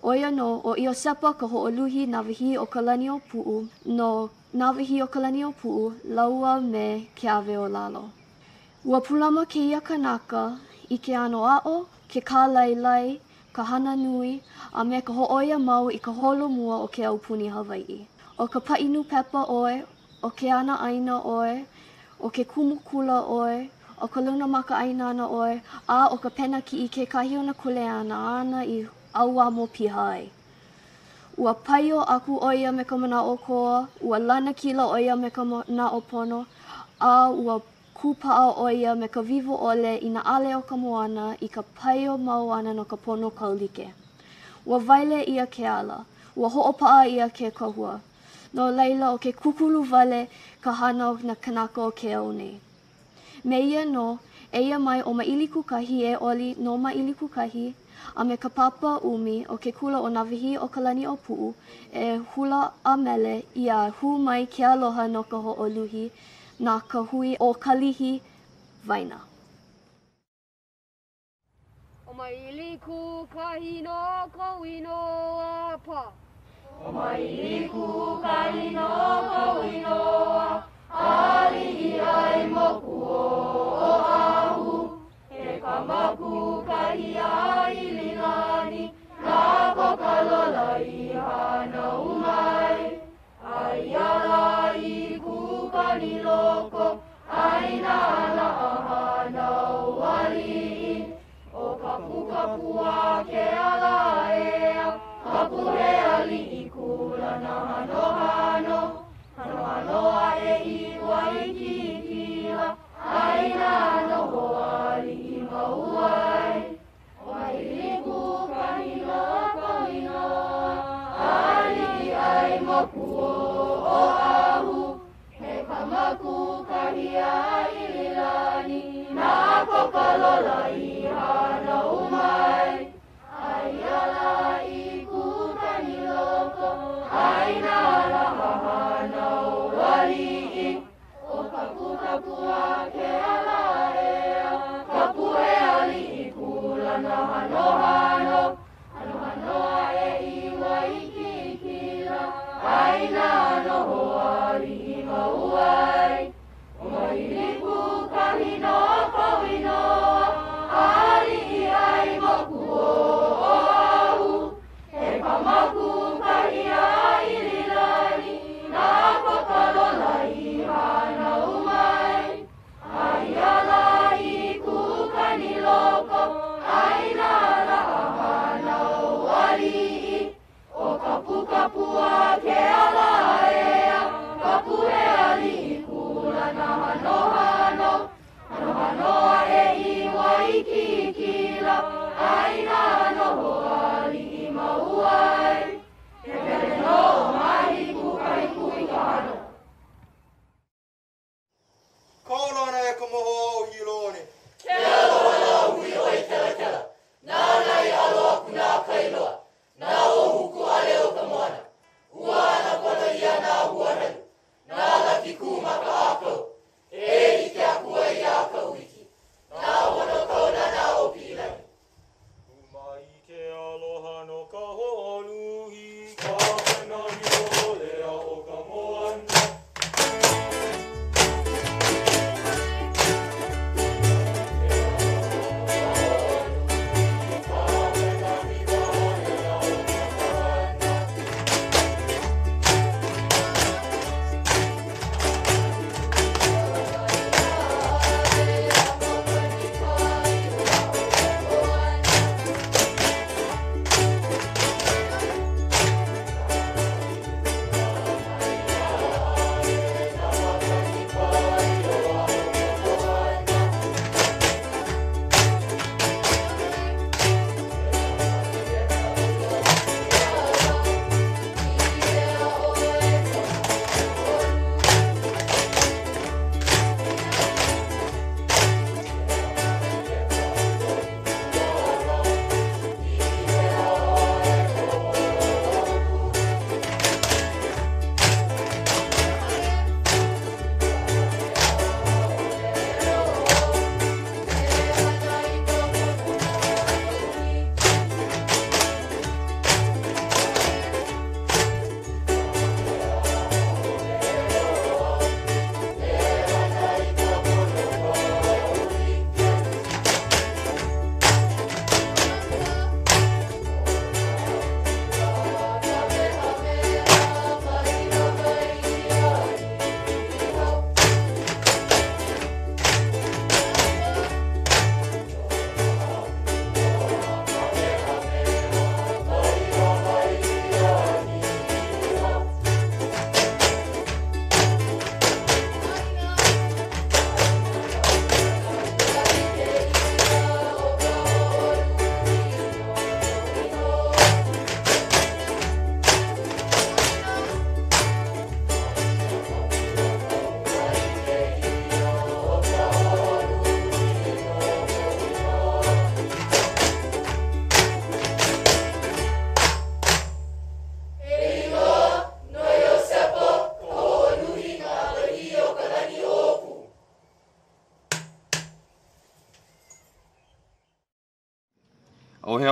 C: ʻO ia nō ʻo Iosepa ka hoʻoluhi Nāwahīokalaniʻōpuʻu no Nāwahīokalaniʻōpuʻu lāua me Keawe o lalo. Ua pūlama kēia kanaka i ke ʻano aʻo, ke kālailai, ka hana nui, a me ka hōʻoia mau i ka holomua o ke aupuni Hawaiʻi. ʻO ka paʻi nūpepa ʻoe, ʻo ke ana ʻāina ʻoe, ʻo ke kumu kula ʻoe, ʻo ka luna makaʻāinana ʻoe, a ʻo ka pena kiʻi kekahi o nā kuleana āna i ʻauamo piha ai. Ua paio aku ʻo ia me ka manaʻo koa, ua lanakila ʻo ia me ka manaʻo pono, a ua kūpaʻa ʻo ia me ka wiwo ʻole i nā ʻale o ka moana i ka paio mau ʻana no ka pono kaulike. Ua waele ʻia ke ala, ua hoʻopaʻa ʻia ke kahua. No laila, ʻo ke kūkulu wale ka hana o nā kānaka o ke au nei. Me ia nō, eia mai ʻo Maʻilikūkahi e oli no Maʻilikūkahi a me ka papa ʻUmi o ke kula ʻo Nāwahīokalaniʻōpuʻu e hula a mele iā Hū Mai Ke Aloha No Ka Hoʻoluhi na ka hui ʻo Kalihi Waena.
E: ʻO Maʻilikūkahi nō kou inoa pā. ʻO Maʻilikūkahi nō kou inoa, aliʻi ʻai moku o Oʻahu. He Kamakūkahi a ʻIlilani, na Kokalola i hānau mai. Aia lā i Kūkaniloko, ʻāina ala a hānau aliʻi. ʻO Kapukapua ke alaea, ka puhe aliʻi kūlana hanohano. Hanohano aʻe i Waikīkī lā, ʻāina noho aliʻi mau ai. ʻO Maʻilikūkahi nō kou inoa, aliʻi ʻai moku o Oʻahu. He Kamakūkahi a ʻIlilani, na Kokalola i hānau mai. Aia lā i Kūkaniloko, ʻāina ala a hānau aliʻi. ʻO Kapukapua ke alaea, ka puhe aliʻi kūlana hanohano. Hanohano aʻe i Waikīkī lā, ʻāina noho aliʻi mau ai. ʻO Maʻilikūkahi nō kou inoa.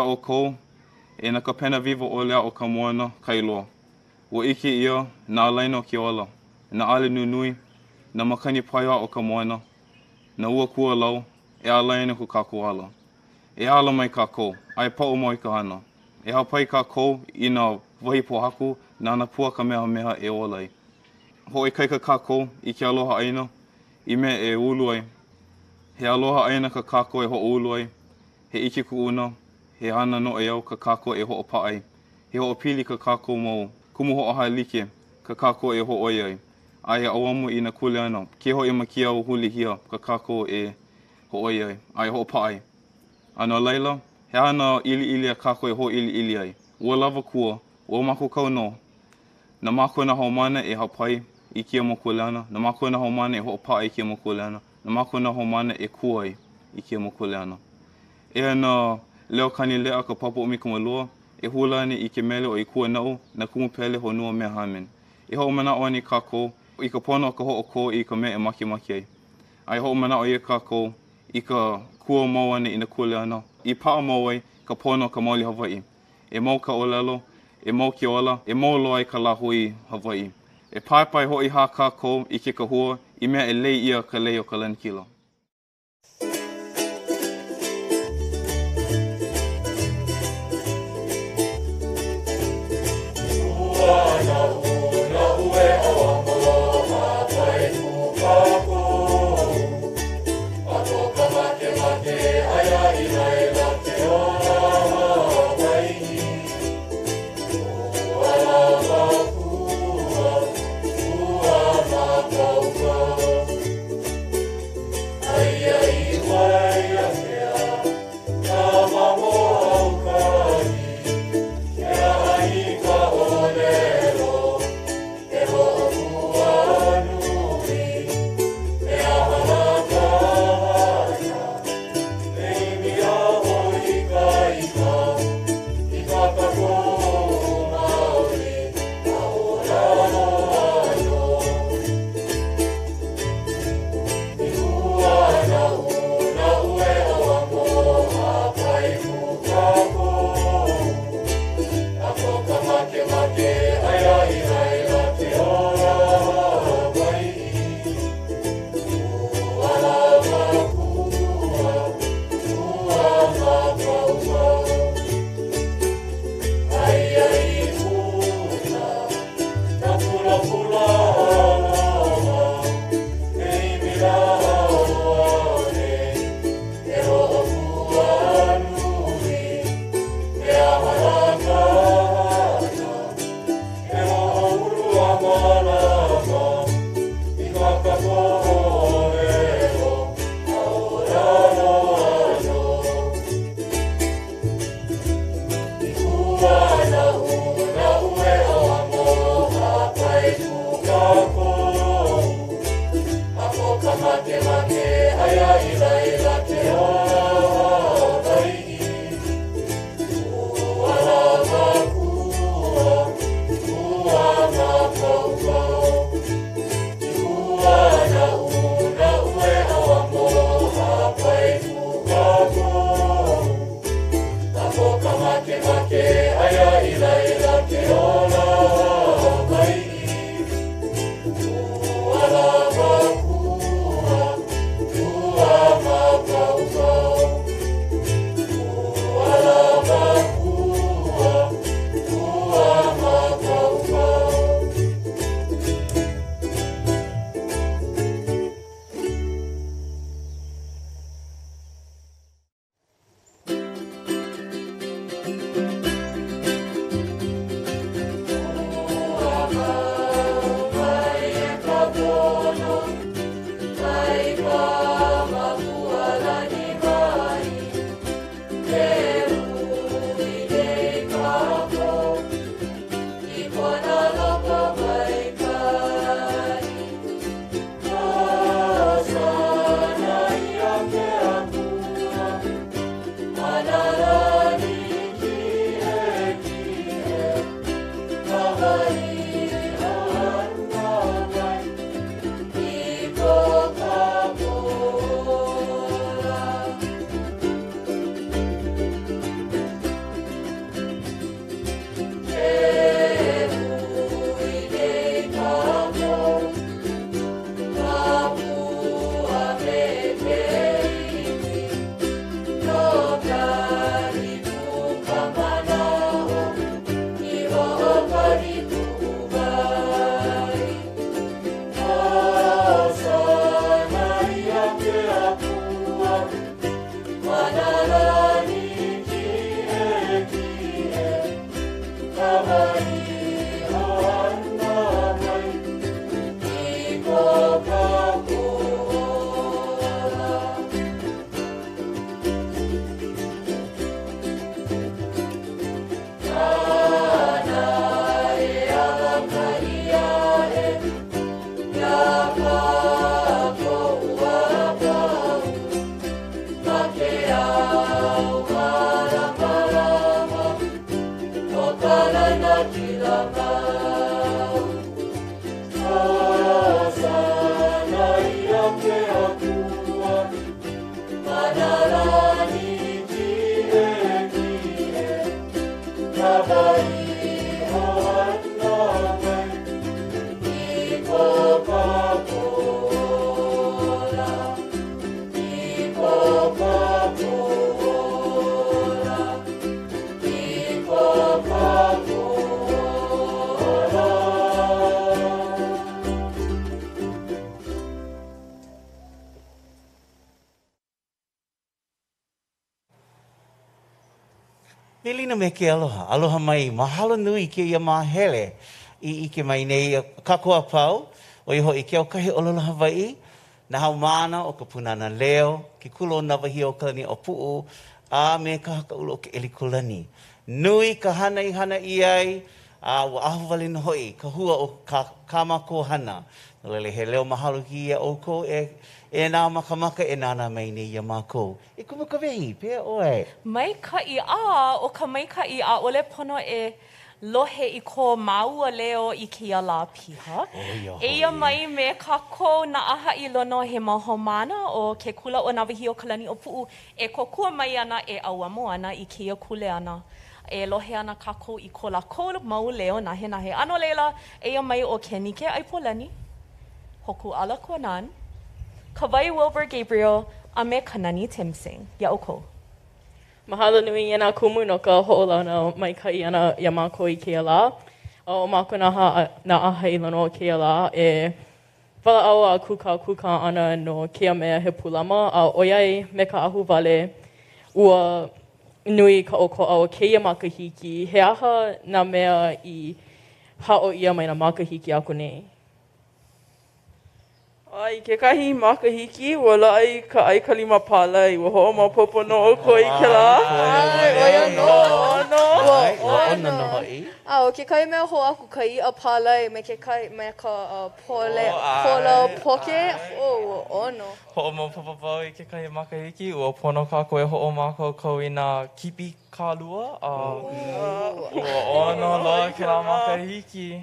D: ʻoukou e nā kāpena wiwo ʻole aʻo ka moana kai loa. Ua ʻike ʻia nā ālaina o ke ola, nā ʻale nunui, nā makani paio aʻo ka moana, nā ua kualau e ālai ana ko kākou ala. E ala mai kākou, a e paʻu mau i ka hana. E hāpai kākou i nā wahi pōhaku na nā pua Kamehameha e ola ai. Hoʻoikaika kākou i ke aloha ʻāina i mea e ulu ai. He aloha ʻāina kā kākou e hoʻoulu ai, he ʻike kuʻuna, he hana noʻeau kā kākou e hoʻopaʻa ai, he hoʻopili kā kākou mau kumu hoʻohālike kā kākou e hōʻoia ai, a e ʻauamo i nā kuleana, ke hoʻi ma kēia au hulihia kā kākou e hōʻoia ai, a e hoʻopaʻa ai. A no laila, he aha nā ʻiliʻili a kākou e hōʻiliʻili ai? Ua lawa kua, ua mākaukau nō. Na mākou nā haumāna e hāpai i kēia mau kuleana, na mākou nā haumāna e hoʻopaʻa i kēia mau kuleana, na mākou nā haumāna e kū ai i kēia mau kuleana. Eia nā leo kanileʻa ka papa 12 e hula ana i ke mele ʻo I Kua Naʻu na Kumu Pele Honua Mea Hammond. E hoʻomanaʻo anei kākou i ka pono o ka hoʻokō i ka mea e makemake ai? A e hoʻomanaʻo ʻia kākou i ka kua mau ʻana i nā kuleana i paʻa mau ai ka pono o ka mauli Hawaiʻi. E mau ka ʻōlelo, e mau ke ola, e mau loa ai ka lāhui Hawaiʻi. E paepae hoʻi hā kākou i ke kahua i mea e lei ʻia ka lei o ka lanakila.
E: ka lanakila mau. Hosana ia ke Akua, ma nā lani kiʻekiʻe, ka waiho ʻana mai i ko kākou ola, i ko kākou ola, i ko kākou ola.
A: Welina me ke aloha. Aloha mai. Mahalo nui i kēia māhele i ʻike mai nei kākou a pau, ʻo ia hoʻi ke aukahi ʻōlelo Hawaiʻi, nā haumāna o ka Pūnana Leo, ke Kula o Nāwahīokalaniʻōpuʻu, a me ka Haka ʻUla o Keʻelikōlani. Nui ka hana i hana ʻia ai, a ua ahuwale nō hoʻi ka hua o kā, kā mākou hana. No laila, he leo mahalo kēia iā ʻoukou e, e nā makamaka e nānā mai nei iā mākou. E Kumu Kawehi, pehea ʻoe?
B: Maikaʻi, a ʻo ka maikaʻi, ʻaʻole pono e lohe i ko māua leo i kēia lā piha. Eia mai me kākou nā ʻāhaʻilono he mau haumāna o ke kula ʻo Nāwahīokalaniʻōpuʻu e kōkua mai ana e ʻauamo ana i kēia kuleana. E lohe ana kākou i ko lākou mau leo nahenahe. A no laila, eia mai ʻo Kenny Keaipolani. Hōkūʻala Kuanan, Kawai Wilbur Gabriel, a me Kanani Tim-Sing. Iā ʻoukou.
E: Mahalo nui e nā kumu no ka hoʻolauna maikaʻi ʻana iā mākou i kēia lā. ʻO mākou nā nā ʻāhaʻilono o kēia lā e walaʻau a kūkākūkā ana no kēia mea he pūlama, a ʻoiai me ka ahuwale ua nui ka ʻokoʻa o kēia makahiki, he aha nā mea i haʻo ʻia mai nā makahiki aku nei?
K: A i kekahi makahiki, ua laʻa i ka ʻAikalima palai. Ua hoʻomaopopo nō ʻoukou i kēlā?
C: ʻAe, ʻo ia nō.
K: Ua ʻono.
C: A ʻo kekahi mea hou aku ka iʻa palai me kekahi me ka pole, pola poke, oh, ua ʻono.
D: Hoʻomaopopo wau i kekahi makahiki, ua pono kākou e hoʻomākaukau i nā kipi kālua, a ua ʻono loa kēlā makahiki.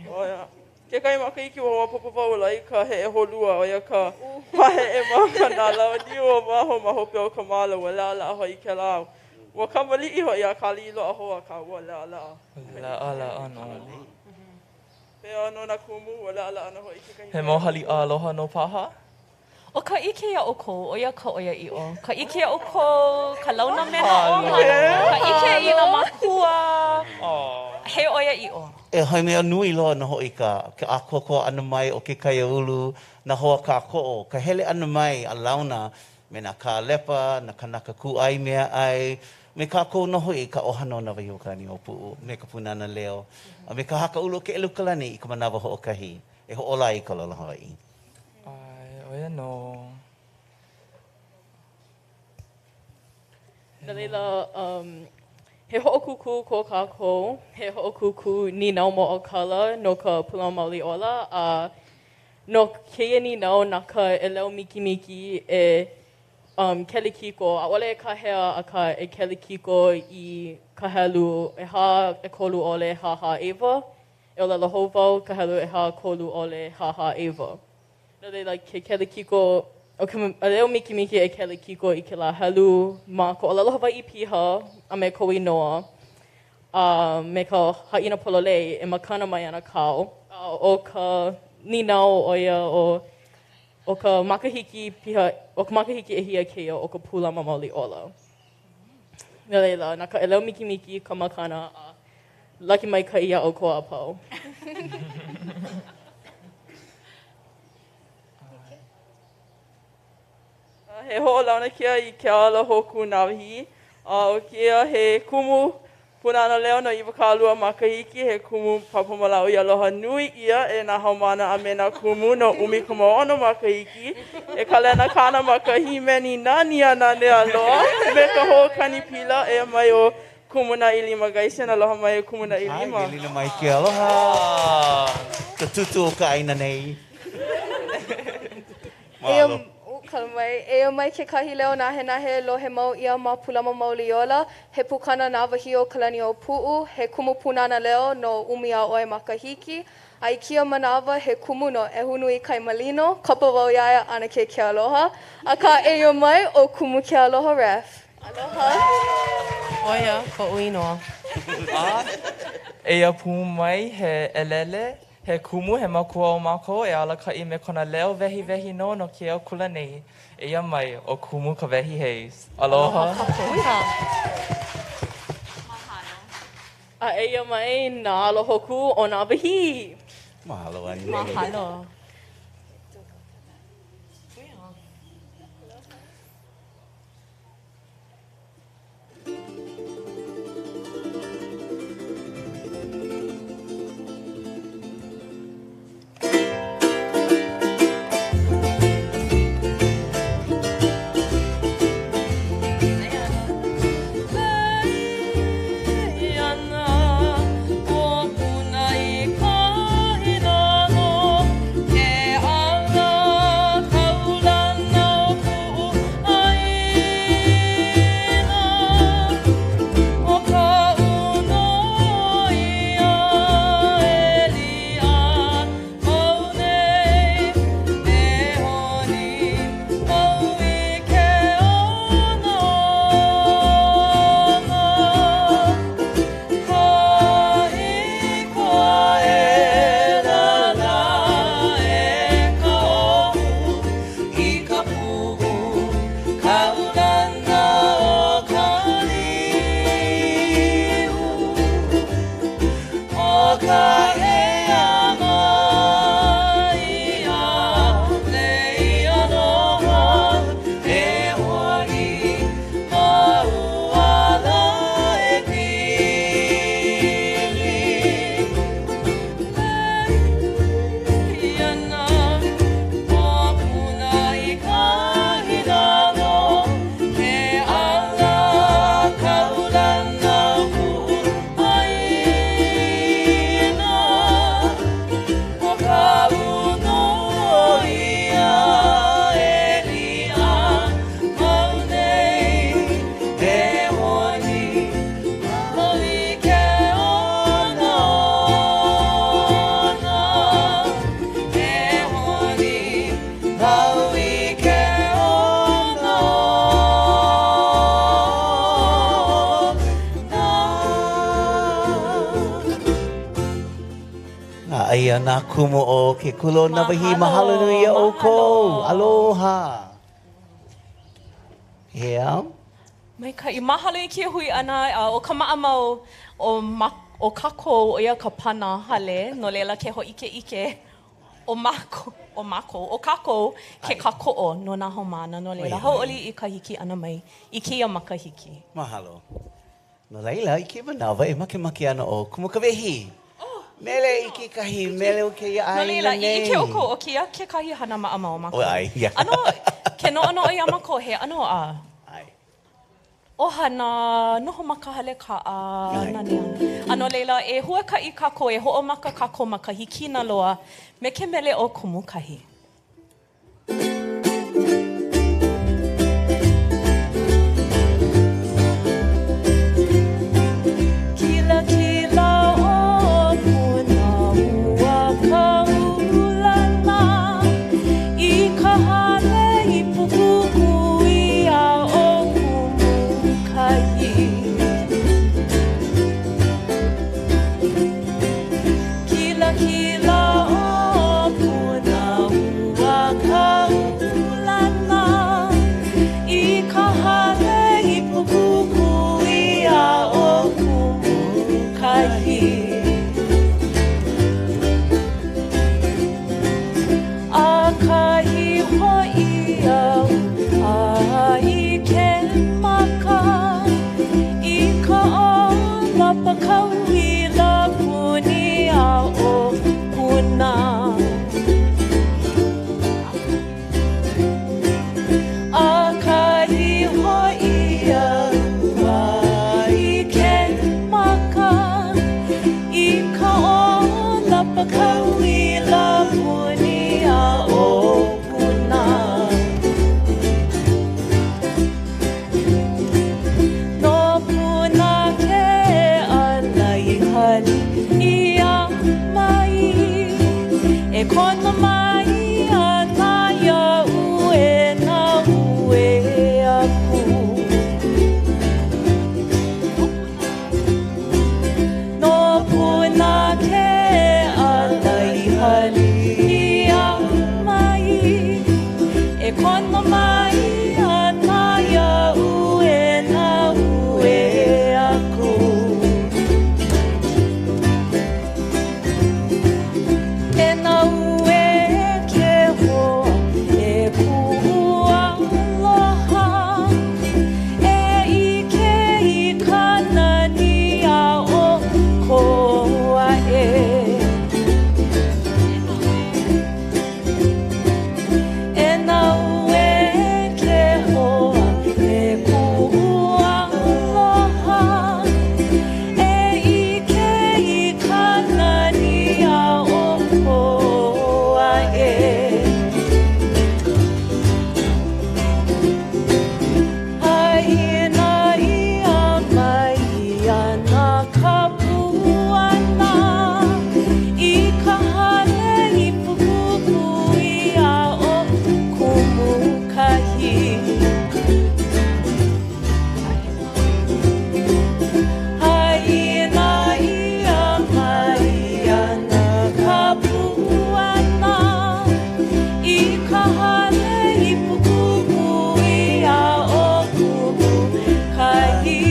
K: Kekahi makahiki ua maopopo wau ua laʻa i ka heʻe holua, ʻo ia ka paheʻe ma ka nā lau niu o waho ma hope o ka māla, ua leʻaleʻa hoʻi kēlā. Ua kamaliʻi hoʻi a kālīloa hou akā ua leʻaleʻa.
D: Leʻaleʻa nō.
K: Pehea nō nā kumu, ua leʻaleʻa nō hoʻi kekahi
D: He mau haliʻa aloha nō paha?
B: ʻO ka ʻike iā ʻoukou, ʻo ia ka ʻoiaʻiʻo. Ka ʻike iā ʻoukou, ka launa me nā ʻohana, ka ʻike i nā mākua, he ʻoiaʻiʻo.
A: He mea nui loa nō hoʻi ka ʻākoakoa ʻana mai o ke kaiāulu, nā hoa kākoʻo, ka hele ʻana mai a launa me nā kālepa, nā kānaka kūʻai meaʻai, me kākou nō hoʻi, ka ʻohana o Nāwahīokalaniʻōpuʻu, me ka Pūnana Leo, a me ka Haka ʻUla o Keʻelikōlani i ka manawa hoʻokahi e hoʻōla ai ka ʻōlelo Hawaiʻi.
D: ʻAe, ʻo ia nō.
E: No laila, um, he hoʻokūkū ko kākou, he hoʻokūkū nīnau moʻokala no ka Pūlama Mauli Ola, a no kēia nīnau na ka ʻeleu mikimiki e um, kelikiko, ʻaʻole e kāhea, akā e kelikiko i ka helu ʻehā, ʻekolu ʻole, hā hā ʻeiwa. E ʻōlelo hou wau, ka helu ʻehā kolu ʻole hā hā ʻeiwa. No laila, ke kelikiko, ʻo ka ʻeleu mikimiki e kelikiko i kēlā helu ma ka ʻōlelo Hawaiʻi piha a me kou inoa a me ka haʻina pololei e makana mai ana kāu. A ʻo ka nīnau ʻo ia ʻo, ʻo ka makahiki piha, ʻo ka makahiki ʻehia kēia o ka Pūlama Mauli Ola. No laila, na ka ʻeleu mikimiki ka makana a Laki maikaʻi iā ʻoukou a pau.
K: He hoʻolauna kēia i ke ala hōkū Nāwahī. A ʻo kēia he kumu Pūnana Leo no 20 makahiki, he kumu papa mālaaʻo i aloha nui ʻia e nā haumāna a me nā kumu no 16 makahiki. E kalena kāna ma ka hīmeni nani a nanea loa me ka hoʻokani pila. Eia mai ʻo Kumu Naʻilima Gaison, aloha mai e Kumu Naʻilima.
A: ʻAe, welina mai ke aloha. Ka tūtū o ka ʻāina nei.
C: Eia,
A: Mahalo.
C: Kala mai. Eia mai kekahi leo nahenahe lohe mau ʻia ma Pūlama Mauli Ola, he pukana Nāwahīokalaniʻōpuʻu, he kumu Pūnana Leo no 10 a ʻoi makahiki, a i kēia manawa he kumu no ʻEhunuikaimalino, kapa wau iā ia ʻAnakē Kealoha. Akā eia mai ʻo Kumu Kealoha Raff. Aloha.
L: ʻO ia koʻu inoa.
M: A eia pū mai he ʻelele, he kumu, he makua o mākou e alakaʻi me kona leo wehiwehi nō no kēia kula nei. Eia mai ʻo Kumu Kawehi Hayes. Aloha.
K: A eia mai nā alo hōkū o Nāwahī.
A: Mahalo, Anne.
B: Mahalo.
A: A aia nā kumu o ke kula o Nāwahī. Mahalo nui iā ʻoukou. Aloha. Yeah.
B: Maikaʻi. Mahalo i kēia hui ʻana. ʻO ka maʻamau o ma o kākou, ʻo ia ka pana hale, no laila ke hōʻikeʻike ʻo mākou, ʻo mākou, ʻo kākou ke kākoʻo no nā haumāna, no laila hauʻoli i ka hiki ʻana mai i kēia makahiki.
A: Mahalo. No laila, i kēia manawa, e makemake ana ʻo Kumu Kawehi. Mele i kekahi mele o kēia
B: ʻāina nei. No laila, i ʻike ʻoukou, ʻo kēia kekahi hana maʻamau o mākou. ʻAno, ke noʻonoʻo iā mākou, he ʻano a ʻohana, noho ma ka hale kaʻa, nanea. A no laila, e huakaʻi kākou, e hoʻomaka kākou ma ka hikina loa me ke mele ʻo Kumukahi. Kilakila o Puna ua kaulana I ka hale ipu kukui a ʻo Kumukahi. Kilakila o Puna ua kaulana. ʻia mai, e kono mai ana iaʻu e naue aku. No Puna ke ala i hali ʻia mai, e kono mai ana iaʻu e naue aku. E naue ke hoa, e kuʻu aloha, e ʻike i ka nani aʻo Koaʻe. E naue ke hoa, e kuʻu aloha, e ʻike i ka nani aʻo Koaʻe. Haʻina ʻia mai ana ka puana i ka hale ipu kukui aʻo Kumukahi. Haʻina ʻia mai ana ka puana i ka hale ipu kukui aʻo Kumukahi.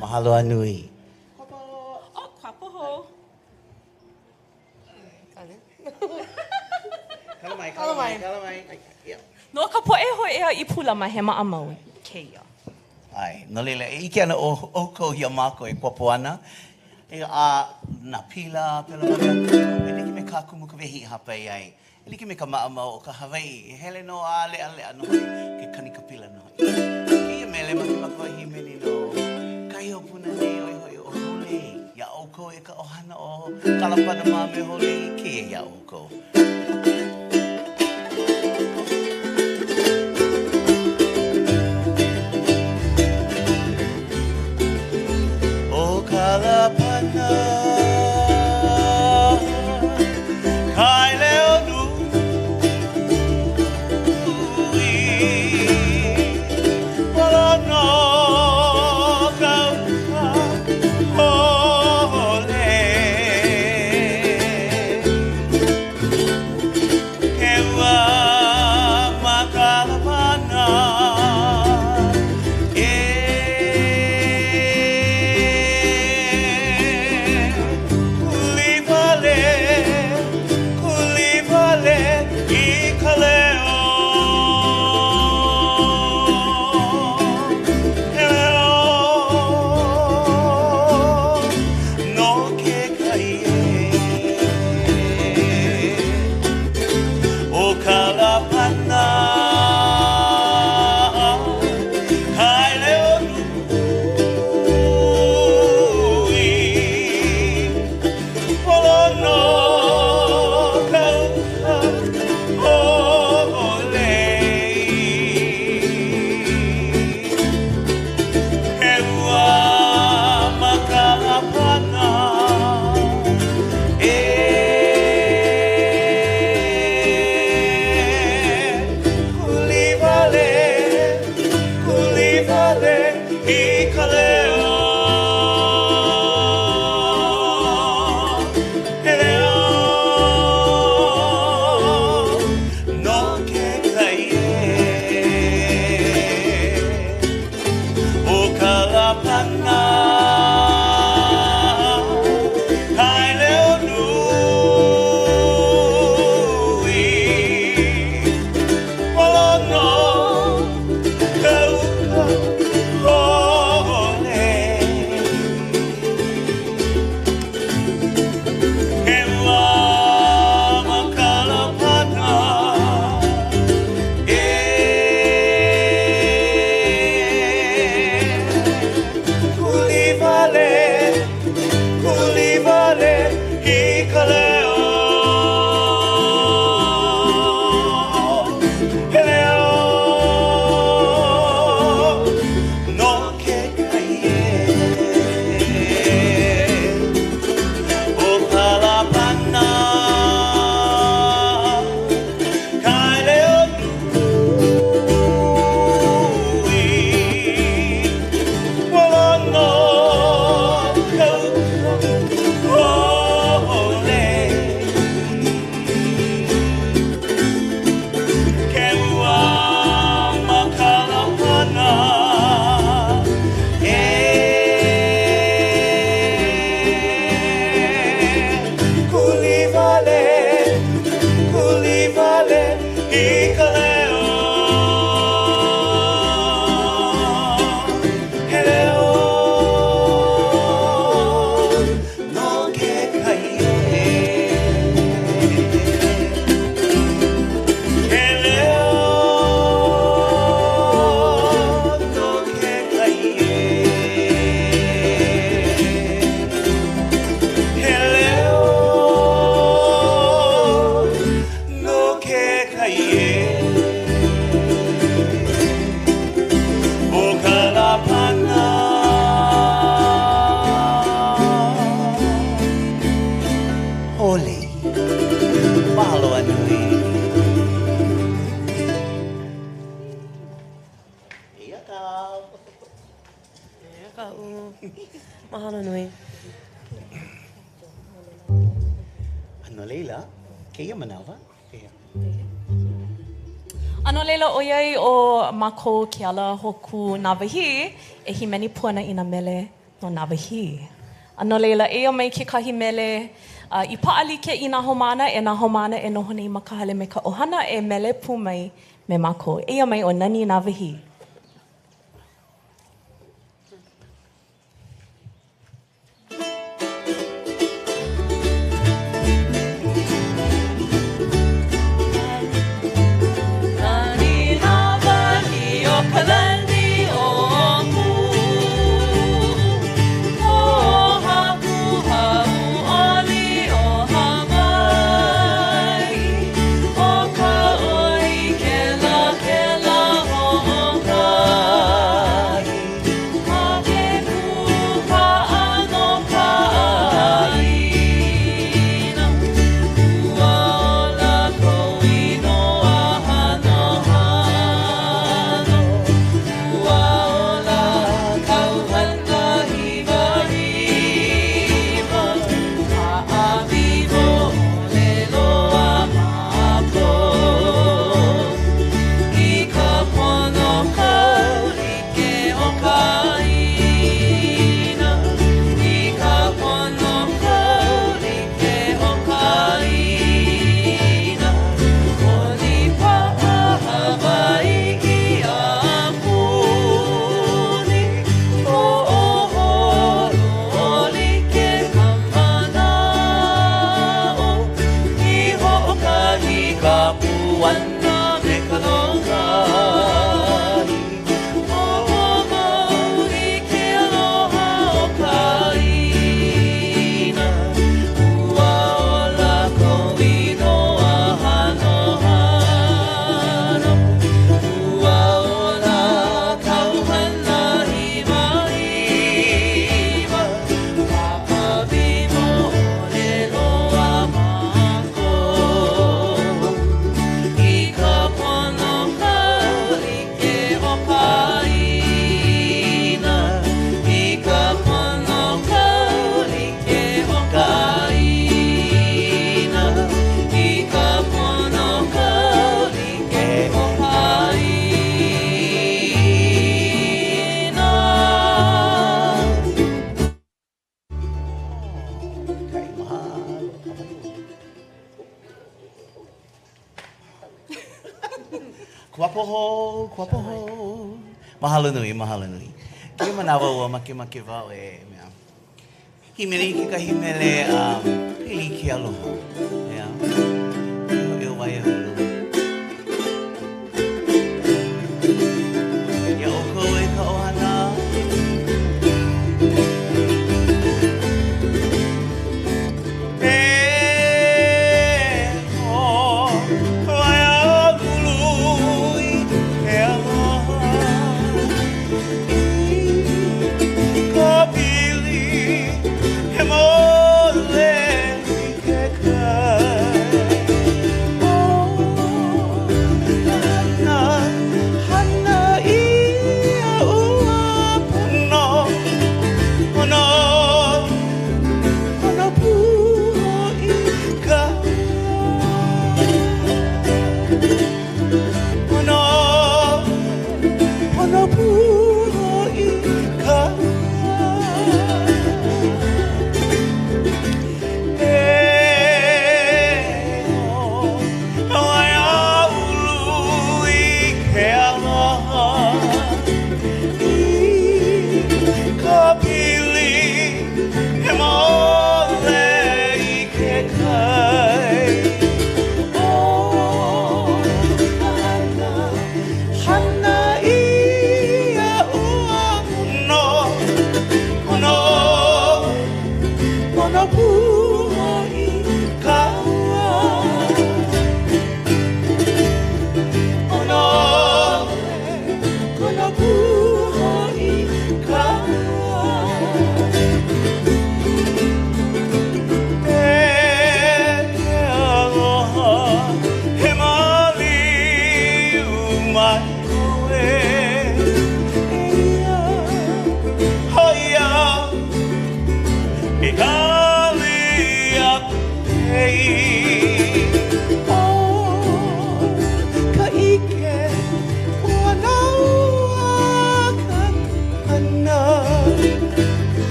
A: Mahalo a nui.
B: Oh, Kapoho.
A: Kala mai, kala mai, kala mai.
B: No ka poʻe hōʻea i Pūlama, he maʻamau kēia.
A: ʻAe, no laila, e ʻike ana ʻoukou iā mākou e kuapo ana, e, a nā pila, pēlā wale aku, e like me kā Kumu Kawehi i hāpai ai, e like me ka maʻamau o ka Hawaiʻi, e hele nō a leʻaleʻa nō hoʻi ke kani ka pila nō hoʻi. Kēia mele makemake wau e hīmeni no kahi o Puna nei, ʻo ia hoʻi ʻo Hōlei. Iā ʻoukou e ka ʻohana o Kalapana mā me Hōlei, kēia iā ʻoukou. ʻO Kalapana kai leo nui, Molono ka uka ʻole. Ke ua ma Kalapana e. Kuli wale, kuli wale i ka leo. He leo no ke kai e. ʻO Kalapana kai leo nui, Molono ka uka ʻole. He ua ma Kalapana e. Kuli wale, kuli wale i ka leo. He leo no ke kai e. ʻO Kalapana kai leo nui, Molono ka uka ʻole.
L: Eia kaʻu. Mahalo nui.
A: A no laila, kēia manawa, eia.
B: A no laila, ʻoiai ʻo mākou ke ala hōkū Nāwahī e hīmeni pū ana i nā mele no Nāwahī. A no laila, eia mai kekahi mele a i paʻa like i nā haumāna, e nā haumāna e noho nei ma ka hale me ka ʻohana e mele pū mai me mākou. Eia mai ʻo Nani Nāwahī.
E: Nani Nāwahī o ka lani o Kū, Ko haku hauʻoli o Hawaiʻi, ʻO ka ʻoi kelakela hoʻokahi, Ma ke kūpaʻa no ka ʻāina, Ua ola kou inoa hanohano, Ua ola kāu hana hiwahiwa, Hāʻawi moʻolelo a mākou I ka pono kaulike o ka ʻāina, I ka pono kaulike o ka ʻāina, ʻOnipaʻa Hawaiʻi a puni, Hoʻoholo like ka manaʻo, I hoʻokahi ka puana me ka lokahi, Hoʻomau i ke aloha o ka ʻāina, Ua ola kou inoa hanohano, Ua ola kāu hana hiwahiwa, Hāʻawi moʻolelo a mākou I ka pono kaulike o ka ʻāina, I ka pono kaulike o ka ʻāina, I ka pono kaulike o ka ʻāina.
A: Kuapo hou, kuapo hou. Mahalo nui, mahalo nui. Kēia manawa ua makemake wau e mea. Hīmeni i kekahi mele um, pili i ke aloha. Yeah. Ke hoʻi o Waiahulu. Iā ʻoukou e ka ʻohana. E ō Waiahulu i ke aloha I ka pili hemolele i ke kai.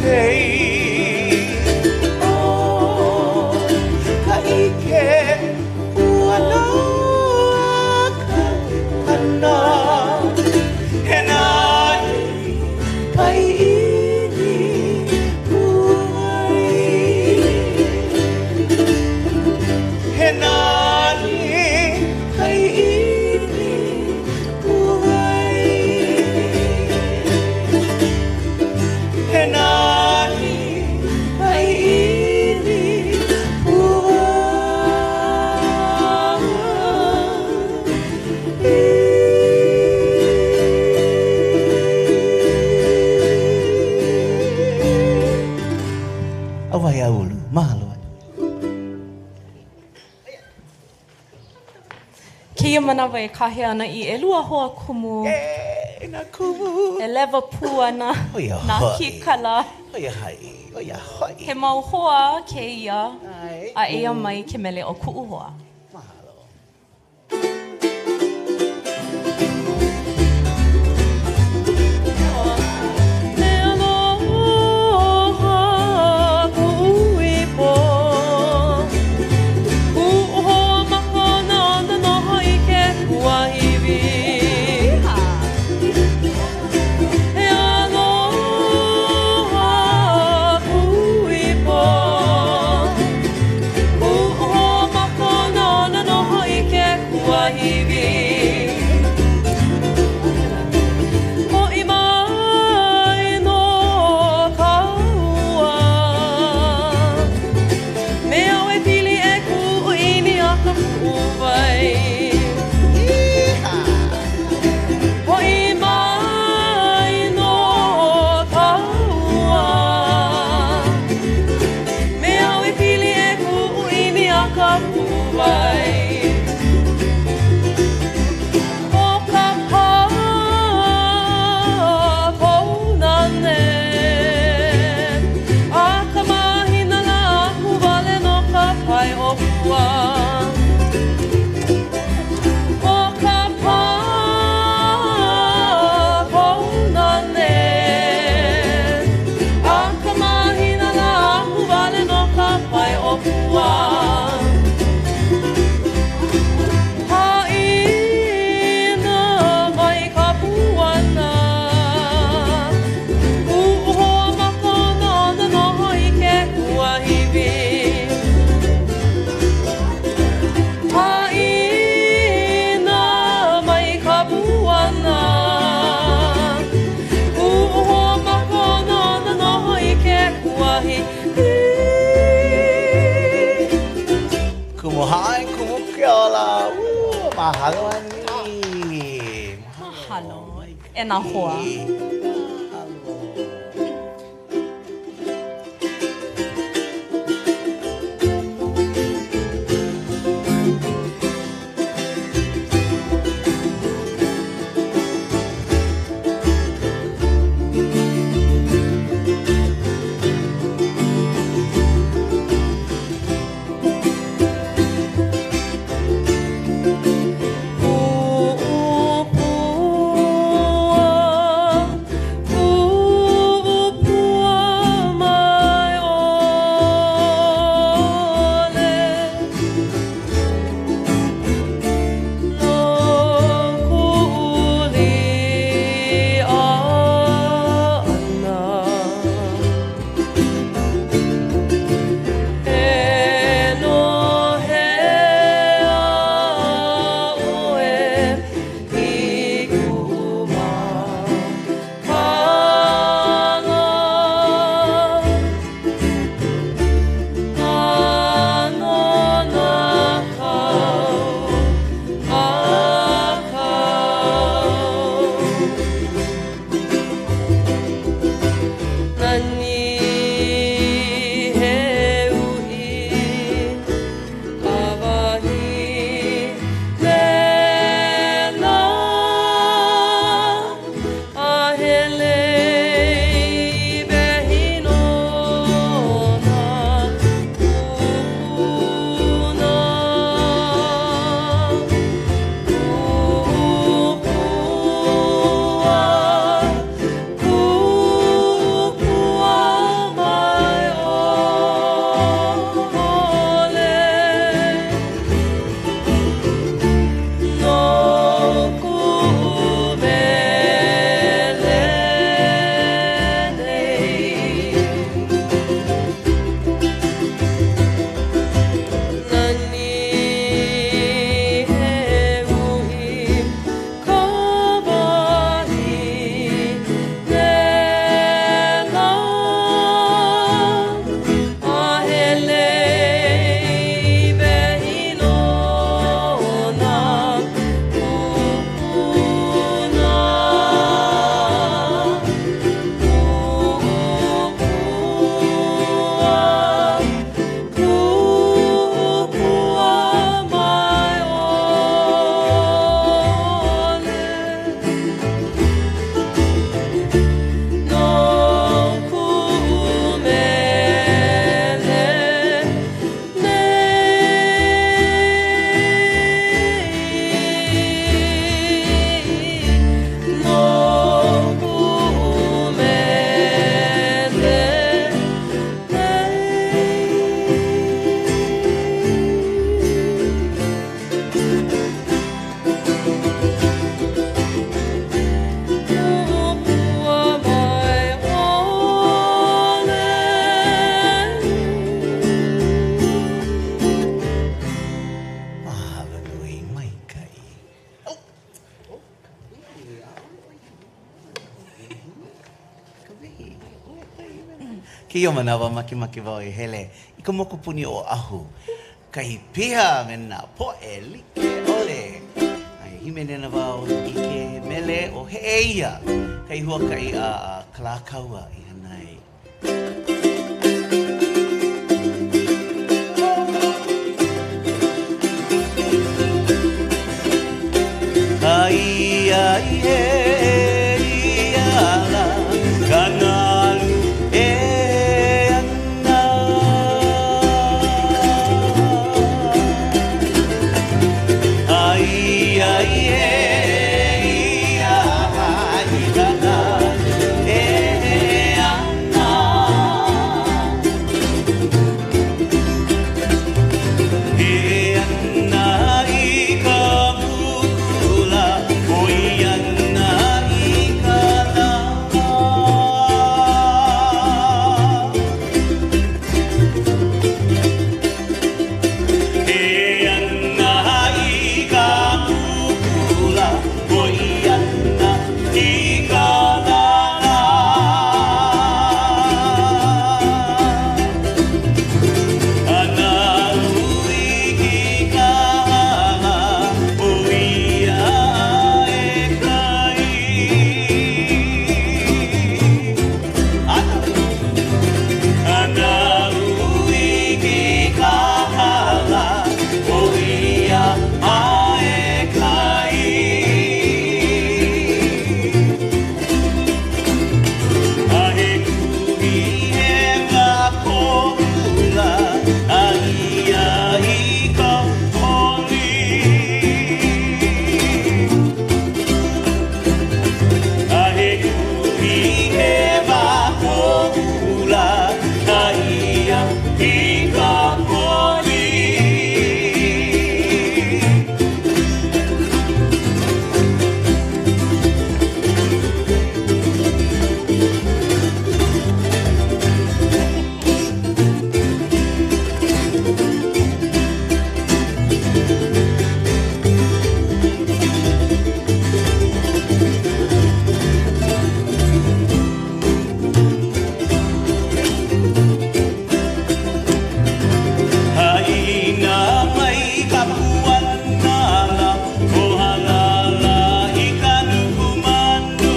A: nei. ʻO ka ʻike ua loa ka hana. He nani ka ʻiʻini puʻuwai. He nani ka ʻiʻini puʻuwai. He nani ka ʻiʻini puʻuwai. Awaiaulu, mahalo.
B: Kēia manawa e kāhea ana i ʻelua hoa kumu.
A: E nā kumu.
B: E lewa pū ana
A: ʻO ia
B: nā
A: hoʻi.
B: kīkala.
A: ʻO ia hoʻi, ʻo ia hoʻi.
B: He mau hoa kēia, a eia mai ke mele ʻo Kuʻu Hoa.
E: He aloha kuʻu ipo, kuʻu hoa makana ana noho i ke kuahiwi. He aloha kuʻu ipo, kuʻu hoa makana ana noho i ke kuahiwi. Hoʻi mai nō kāua, me au e pili e kuʻu ʻimi a ka puʻuwai. Hoʻi mai nō kāua, me au e pili e kuʻu ʻimi a ka puʻuwai. ʻO ka pā kou nane, a ka mahina lā ahuwale no ka pae ʻōpua. ʻO ka pā kou nane, a ka mahina lā ahuwale no ka pae ʻōpua. Haʻina mai ka puana, kuʻu hoa makana ana noho i ke kuahiwi. Haʻina mai ka puana, kuʻu hoa makana ana noho i ke kuahiwi.
A: Kumu Hai, Kumu Keola. Mahalo nui.
B: Mahalo e nā hoa.
E: Kuʻu pua
A: Kēia manawa, makemake wau e hele i ka mokupuni o Oʻahu, kahi piha me nā poʻe like ʻole. A e hīmeni ana wau i ke mele ʻo Heʻeia, kahi huakaʻi a Kalākaua i hana ai. Aia i Heʻeia lā ka nalu e ana. Aia i Heʻeia lā i ka nalu e ana. E ana i ka mukula, ʻoi ana i ka lā. E ana i ka mukula, ʻoi ana i ka lā. Ana ui ki ka hala, o ia e kai. Ana ui ki ka hala, o ia ae kai. A he kuhi hewa koʻula, a ia i ka poli. A he kuhi hewa koʻula, a ia i ka poli. Haina mai ka puana la, o halala i ka nuku manu.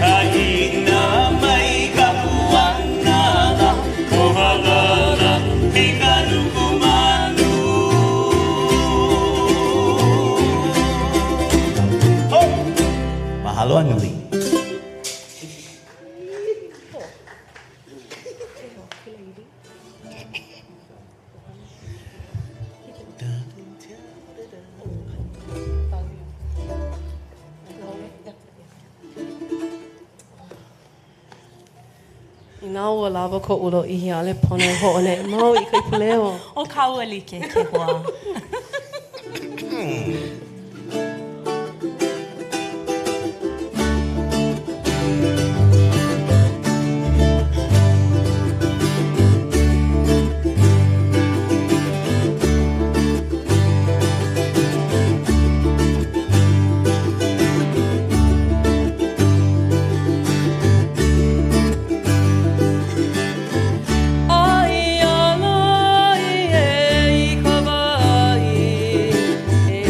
A: Haina mai ka puana la, o halala i ka nuku manu. Mahalo a nui.
L: Inā ua lawa koʻu lōʻihi, ʻaʻole pono e hoʻoneʻe mau i ka ipuleo.
B: ʻO kāua like ke hoa.
E: Aia lā i e i ka wai e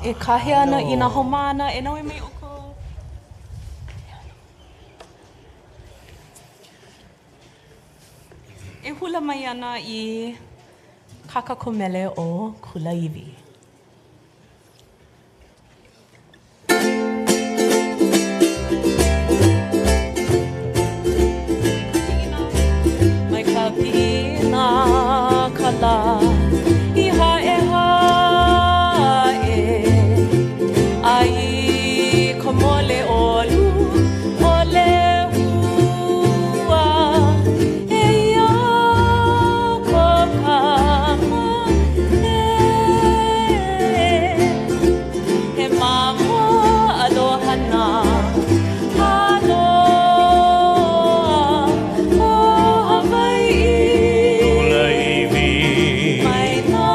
B: E kāhea ana i nā haumāna e naue mai ʻoukou. E hula mai ana i kā kākou mele ʻo Kulāiwi. Mai ka piʻina ka lā i Haʻehaʻe a i ka mole ʻolu o Lehua. Eia ko Kamae. He mamo aloha na Hāloa o Hawaiʻi.
A: Kulāiwi.
B: Mai nā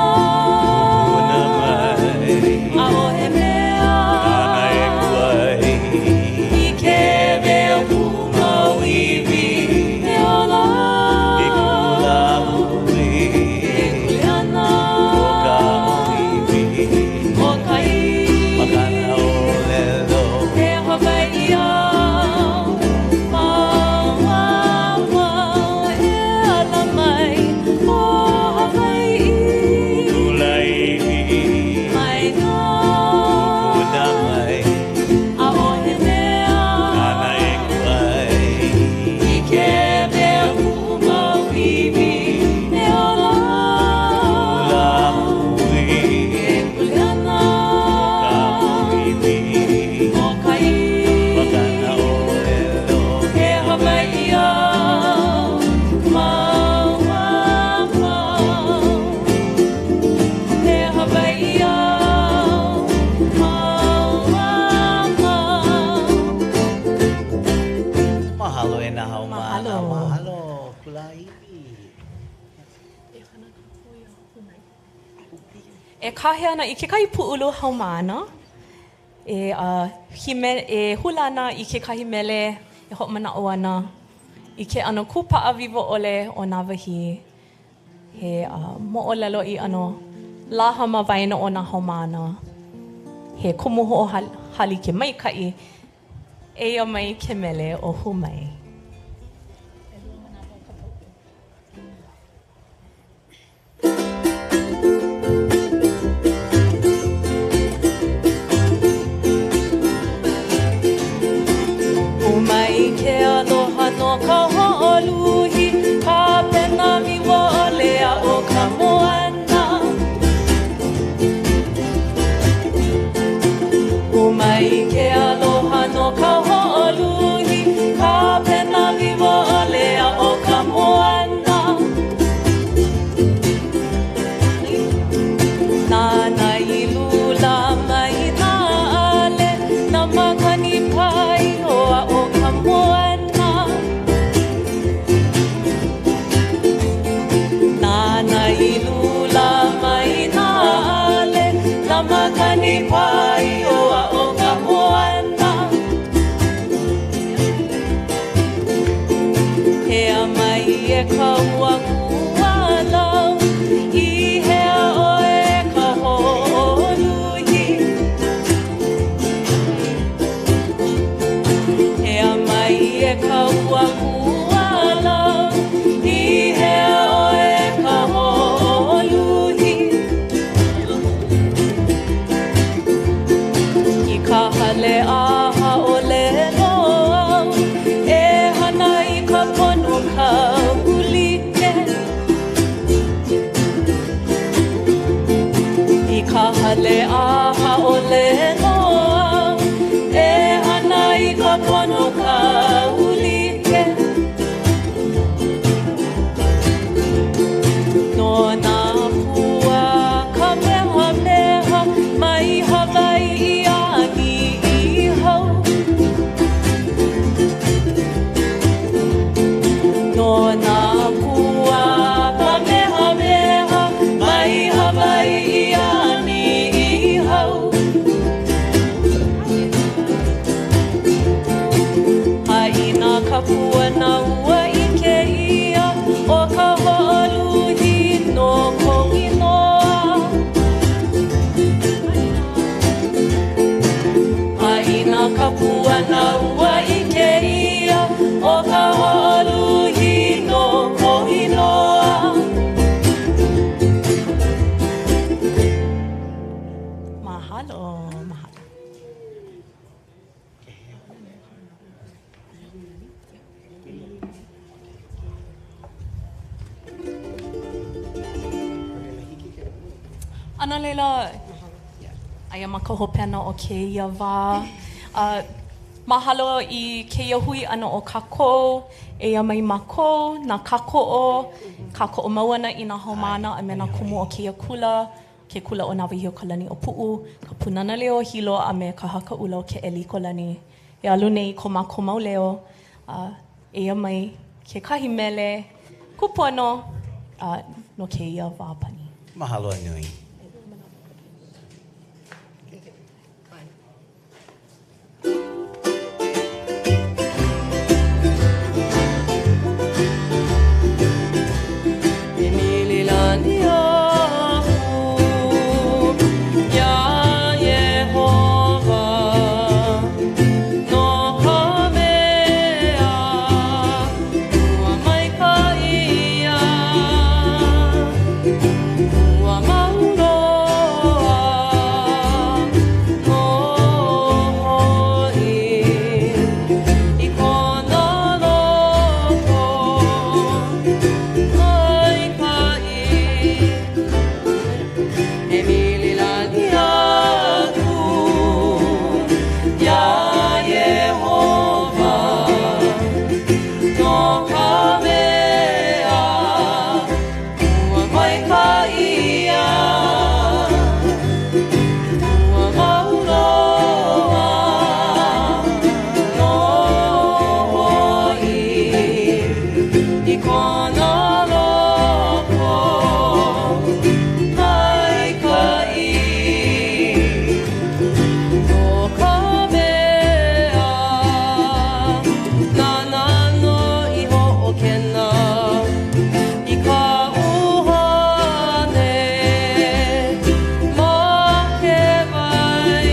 A: Puna mai.
B: ʻAʻohe mea
A: Nāna e kuai.
B: I ke
A: mea mau iwi.
B: E ola.
A: I kula hui.
B: E kuleana.
A: O ka ʻōiwi.
B: O ka
A: Makana ʻōlelo.
B: He Hawaiʻi au, mau, mau, mau, e ala mai, ʻo Hawaiʻi.
A: Kulāiwi.
B: Mai nā.
A: Puna mai.
B: ʻAʻohe mea.
A: Nāna e kuai.
B: I ke mea mau iwi. E ola.
A: Kula hui.
B: E kuleana.
A: O ka ʻōiwi.
B: O ka
A: Makana ʻōlelo.
B: He Hawaiʻi au, mau, mau, mau. He Hawaiʻi au, mau, mau, mau.
A: Mahalo e nā haumāna.
B: Mahalo.
A: Mahalo, Kulāiwi.
B: E kāhea ana i kekahi pūʻulu haumāna e, uh, hime, e hula ana i kekahi mele e hoʻomanaʻo ana i ke ʻano kūpaʻa wiwo ʻole o Nāwahī. He uh, moʻolelo i ʻano laha ma waena o nā haumāna. He kumu hoʻohālike maikaʻi. Eia mai ke mele ʻo Hū Mai. Hū mai ke aloha no ka hoʻoluhi, ka pena wiwo ʻole a ʻo ka moana. Hū mai ke aloha no ka hoʻoluhi, ka pena wiwo ʻole a ʻo ka moana. Nāna i lula mai nā ʻale, nā makani paio a ʻo ka moana. Nāna i lula mai nā ʻale, nā makani paio a ʻo ka moana. Hea mai e ka ua kualau, i hea ʻoe ka hoʻoluhi. Hea mai e ka ua kualau, i hea ʻoe ka hoʻoluhi. I ka hale ʻaha ʻōlelo au, e hana i ka pono kaulike. I ka hale ʻaha ʻōlelo au, e hana i ka pono kaulike. No nā pua Kamehameha mai Hawaiʻi a Niʻihau. No nā pua Kamehameha mai Hawaiʻi a Niʻihau. Mahalo, mahalo. A no laila, aia ma ka hopena o kēia wā. A mahalo i kēia hui ʻana o kākou, eia mai mākou, nā kākoʻo, kākoʻo mau ana i nā haumāna a me nā kumu o kēia kula, ke kula ʻo Nāwahīokalaniʻōpuʻu, ka Pūnana Leo o Hilo a me ka Haka ʻUla o Keʻelikōlani. E alu nei ko mākou mau leo, a eia mai kekahi mele kūpono a no kēia wā pani.
A: Mahalo a nui.
E: E mililani aku iā Iēhova, no ka mea, ua maikaʻi ia, ua mau loa nō hoʻi i kona loko maikaʻi. E mililani aku iā Iēhova, no ka mea, ua maikaʻi ia, ua mau loa nō hoʻi i kona loko maikaʻi. No ka mea, nāna nō i hoʻokena i ka ʻuhane ma ke wai,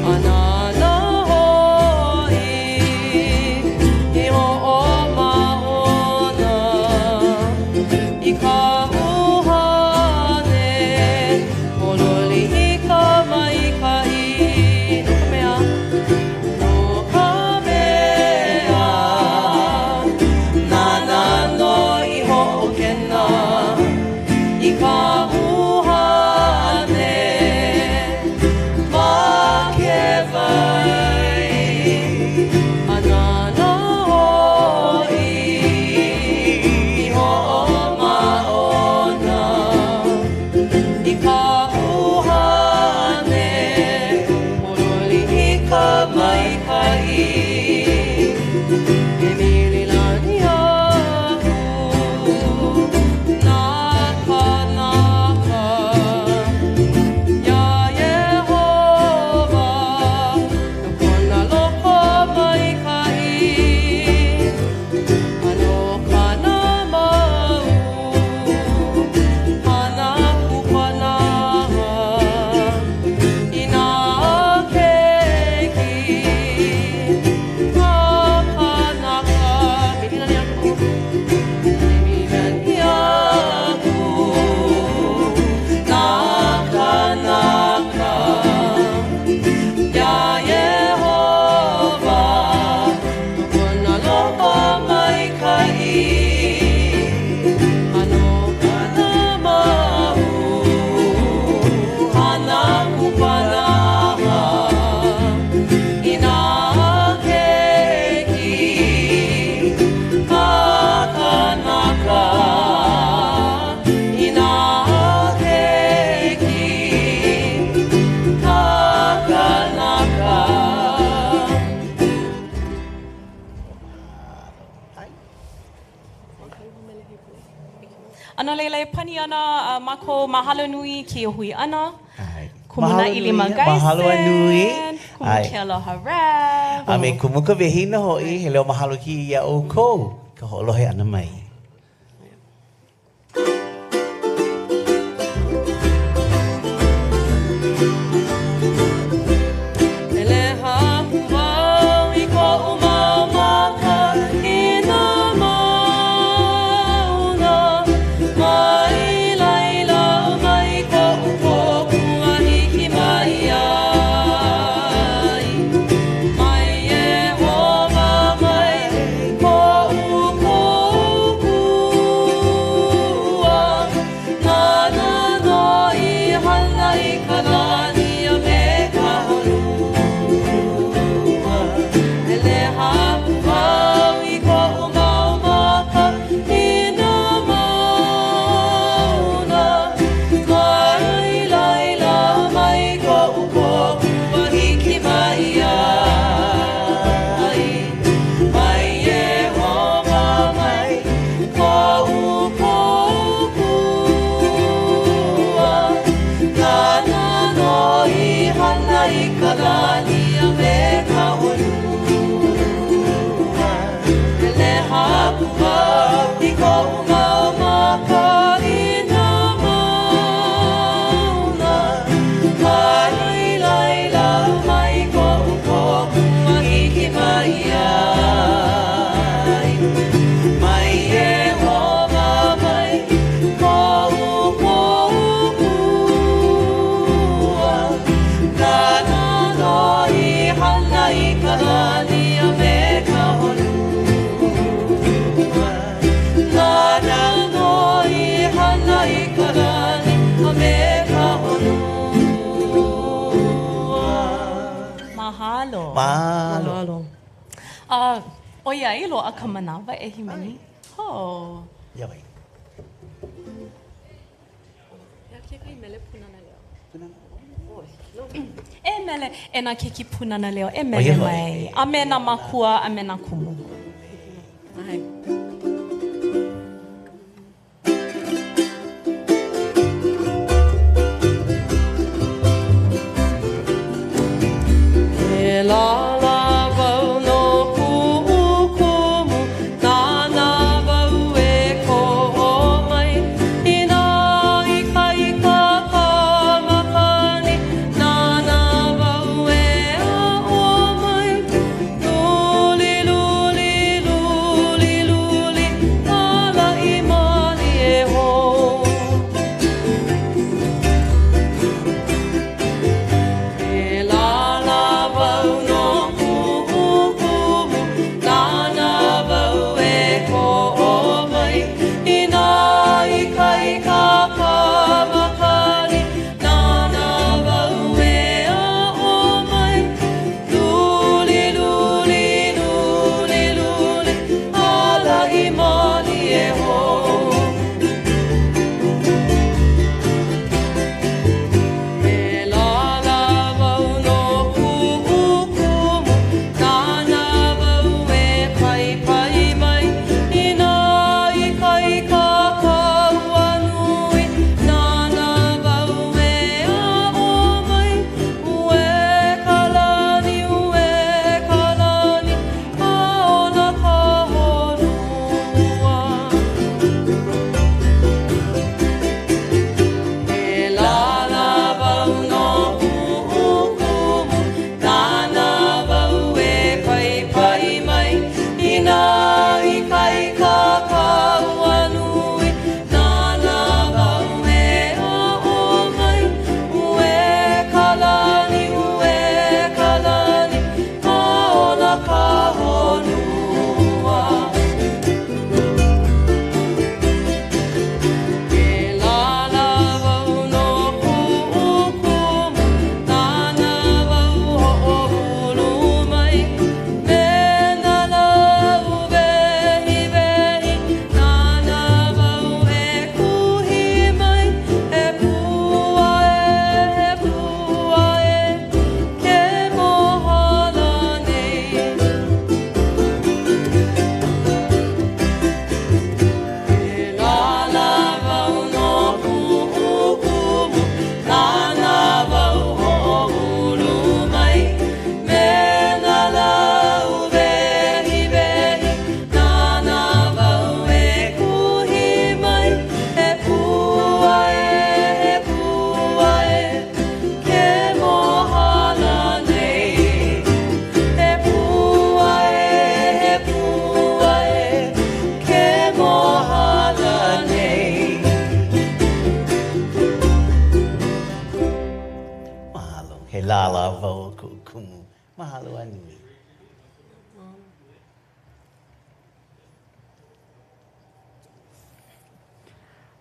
E: a nāna hoʻi i hoʻomāʻona i ka ʻuhane pōloli i ka maikaʻi. No ka mea, no ka mea, nāna nō i hoʻokena i ka ʻuhane ma ke wai, a nāna hoʻi i hoʻomāʻona i ka ʻuhane pōloli i ka maikaʻi. E mililani aku nā kānaka iā Iēhova, no kona loko maikaʻi, a no kāna mau hana kupanaha i nā keiki a kānaka. Mililani aku, mililani aku nā kānaka iā Iēhova, no kona loko maikaʻi, a no kāna mau hana kupanaha i nā keiki a kānaka, i nā keiki a kānaka.
B: A no laila, e pani ana a mākou, mahalo nui i kēia hui ʻana. Kumu
A: Mahalo
B: Naʻilima
A: nui, mahalo a nui.
B: Gaison, Kumu
A: ʻAe.
B: Kealoha Raff.
A: A me Kumu Kawehi nō hoʻi, he leo mahalo kēia iā ʻoukou i ka hoʻolohe ʻana mai.
E: E leha aku wau i koʻu mau maka i nā mauna, mai laila mai koʻu kōkua hiki.
A: Mahalo.
L: Mahalo.
B: A ʻoiai loaʻa ka manawa e hīmeni. Ho.
A: Ia wai.
L: Kekahi mele Pūnana Leo.
B: E mele, e nā keiki Pūnana Leo, e mele mai. A me nā mākua, a me nā kumu.
L: He lālā wau no kuʻu kumu, nāna wau e koho mai. I nā ikaika ka makani, nāna wau e aʻo mai. Luli, luli, luli, luli, ka laʻi mālie hou. He lālā wau no kuʻu kumu, nāna wau e koho mai. I nā ikaika ka makani, nāna wau e aʻo mai. Luli, luli, luli, luli, ka laʻi mālie hou. He lālā wau no kuʻu kumu, nāna wau e paipai mai. I nā ikaika ka ua nui, nāna wau e aʻo mai. Uē ka lani, uē ka lani, ka ola ka honua. He lālā wau no kuʻu kumu, nāna wau e paipai mai. I nā ikaika ka ua nui, nāna wau e aʻo mai. Uē ka lani, uē ka lani, ka ola ka honua. He lālā wau no kuʻu kumu, nāna wau hoʻoulu mai. Me nā lau wehiwehi, nāna wau e kuhi mai. E pua e, e pua e, ke mohala nei. He lālā wau no kuʻu kumu, nāna wau hoʻoulu mai. Me nā lau wehiwehi, nāna wau e kuhi mai. E pua e, e pua e, ke mohala nei. E pua e, e pua e, ke mohala nei.
A: Mahalo. He lālā wau o kuʻu kumu. Mahalo a nui.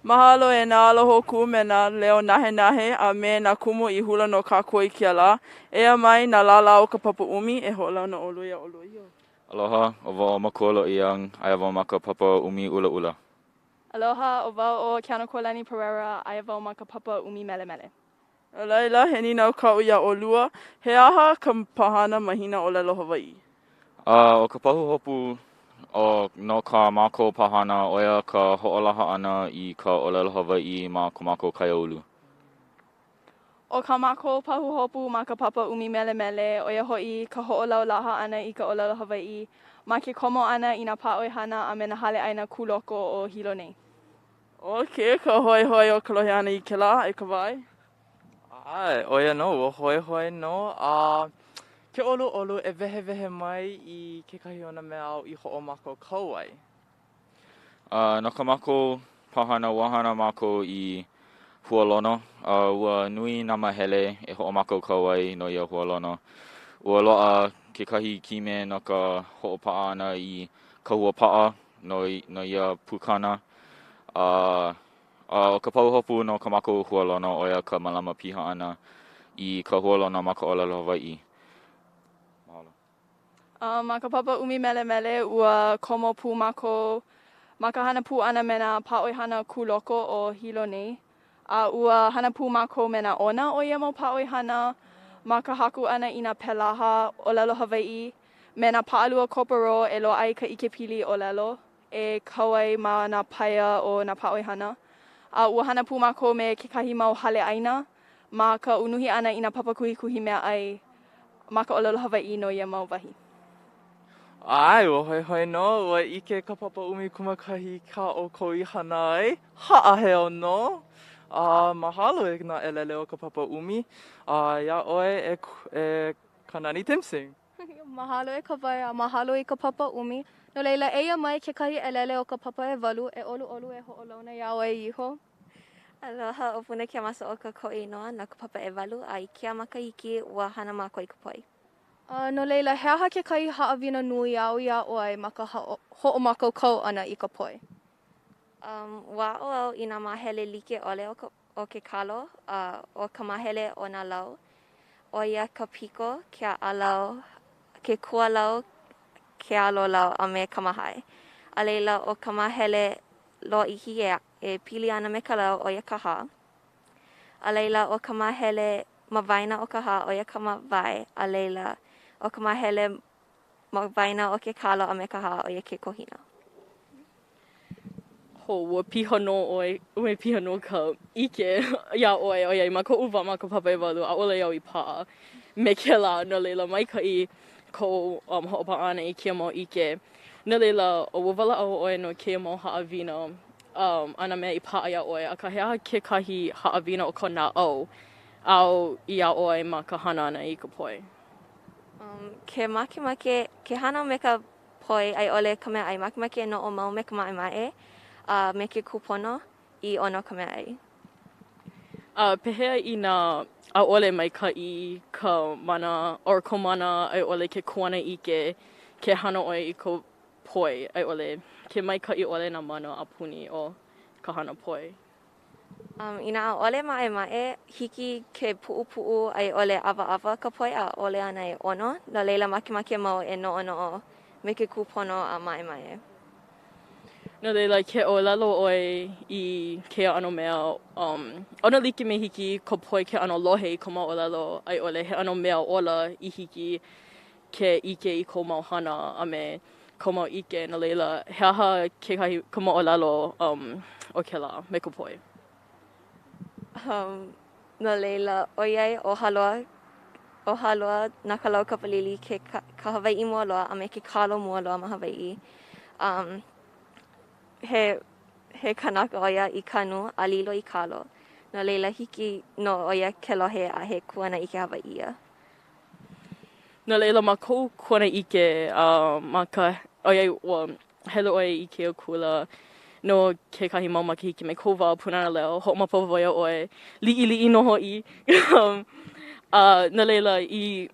K: Mahalo e nā ala hōkū me nā leo nahenahe a me nā kumu i hula no kākou i kēia lā. Eia mai nā lālā o ka papa ʻUmi e hoʻolauna ʻolua iā ʻolua iho.
D: Aloha, ʻo wau ʻo Makualoʻi Young, aia wau ma ka papa ʻUmi ʻUlaʻula.
N: Aloha, ʻo wau ʻo Keanokualani Perreira, aia wau ma ka papa ʻUmi Melemele.
K: No laila, he nīnau kaʻu iā ʻolua, he aha ka pāhana mahina ʻōlelo Hawaiʻi?
D: A ʻo ka pahuhopu o no kā mākou pāhana, ʻo ia ka hoʻolaha ʻana i ka ʻōlelo Hawaiʻi ma ko mākou kaiāulu.
N: ʻO kā mākou pahuhopu ma ka papa ʻUmi Melemele, ʻo ia hoʻi ka hoʻolaulaha ʻana i ka ʻōlelo Hawaiʻi ma ke komo ʻana i nā pāʻoihana a me nā hale ʻaina kūloko o Hilo nei.
K: ʻO kēia ka hoihoi o ka lohe ʻana i kēlā, e Kawai.
M: ʻAe, ʻo ia nō, ua hoihoi nō. A ke ʻoluʻolu e wehewehe mai i kekahi o nā mea āu i hoʻomākaukau ai.
D: A no kā mākou pāhana, ua hana mākou i hualono, a ua nui nā māhele e hoʻomākaukau ai no ia hualono. Ua loaʻa kekahi kime no ka hoʻopaʻa ʻana i ka hua paʻa no, no ia pukana. A, a ʻo ka pahuhopu no kā mākou hualono, ʻo ia ka mālama piha ʻana i ka hualono ma ka ʻōlelo Hawaiʻi. Mahalo.
N: A ma ka papa ʻumi melemele, ua komo pū mākou ma ka hana pū ʻana me nā pāʻoihana kūloko o Hilo nei. A ua hana pū mākou me nā ʻona o ia mau pāʻoihana ma ka haku ʻana i nā pelaha ʻōlelo Hawaiʻi me nā paʻalua koperō e loaʻa ai ka ʻikepili ʻōlelo e kau ai ma nā paia o nā pāʻoihana. A ua hana pū mākou me kekahi mau hale ʻaina ma ka unuhi ʻana i nā papa kuhikuhi meaʻai ma ka ʻōlelo Hawaiʻi no ia mau wahi.
M: ʻAe, ua hoihoi nō, ua ʻike ka papa 11 i kā ʻoukou i hana ai. Haʻaheo nō! A mahalo e nā ʻelele o ka papa ʻumi. A iā ʻoe e, e Kanani Timsing.
C: Mahalo e Kawai a mahalo i ka papa ʻumi. No laila, eia mai kekahi ʻelele o ka papa ʻewalu e ʻoluʻolu e hoʻolauna iā ʻoe iho.
O: Aloha, ʻo Punakea Masaoka koʻu inoa no ka papa ʻewalu, a i kēia makahiki ua hana mākou i ka poi.
C: A no laila, he aha kekahi haʻawina nui āu i aʻo ai ma ka hoʻomākaukau ʻana i ka poi?
O: Um, ua aʻo au i nā māhele like ʻole o ka, o ke kalo, a ʻo ka māhele o nā lau, ʻo ia ka piko, ke aʻalau, ke kualau, ke alo lau, a me ka mahae. A laila, ʻo ka māhele lōʻihi e e pili ana me ka lau, ʻo ia ka hā. A laila, ʻo ka māhele ma waena o ka hā, ʻo ia ka mawae. A laila, ʻo ka māhele ma waena o ke kalo a me ka hā, ʻo ia ke kohina.
P: Ho, ua piha nō ʻoe, ua piha nō ka ʻike iā ʻoe, ʻoiai ma koʻu wā ma ka papa ʻewalu, ʻaʻole au i paʻa me kēlā, no laila, maikaʻi kou um, hoʻopaʻa ʻana i kēia mau ʻike. No laila, ua walaʻau ʻoe no kēia mau haʻawina um, a nā mea i paʻa iā ʻoe, akā he aha kekahi haʻawina o ka naʻau āu i aʻo ai ma ka hana ʻana i ka poi?
O: Um, ke makemake, ke hana me ka poi a i ʻole ka meaʻai, makemake e noʻomau me ka maʻemaʻe a me ke kūpono i ʻono ka meaʻai.
P: A pehea inā ʻaʻole maikaʻi ka mana or kou mana a i ʻole ke kuanaʻike ke hana ʻoe i ka poi a i ʻole ke maikaʻi ʻole nā mana a puni o ka hana poi?
O: Um, inā ʻaʻole maʻemaʻe, hiki ke puʻupuʻu a i ʻole ʻawaʻawa ka poi ʻaʻole ana e ʻono, no laila makemake mau e noʻonoʻo me ke kūpono a maʻemaʻe.
P: No laila, ke ʻōlelo ʻoe i kēia ʻano mea, um, ʻano like me hiki ka poi ke ʻano lohe i kou mau ʻōlelo, a i ʻole he ʻano mea ola i hiki ke ʻike i kou mau hana a me kou mau ʻike, no laila, he aha kekahi ka moʻolelo um, o kēlā me ka poi?
O: Um, no laila, ʻoiai ʻo Hāloa, ʻo Hāloa Nākalaukapalili ke ka, ka Hawaiʻi mua loa a me ke kalo mua loa ma Hawaiʻi. Um, he, he kanaka ʻo ia i kanu a lilo i kalo. No laila, hiki nō ʻo ia ke lohe a he kuanaʻike Hawaiʻi ia.
P: No laila, ma kou kuanaʻike, uh, ma ka, ʻoiai ua hele ʻoe i kēia kula no kekahi mau makahiki mai kou wā Pūnana Leo, hoʻomaopopo iā ʻoe, liʻiliʻi nō hoʻi. um, a no laila, i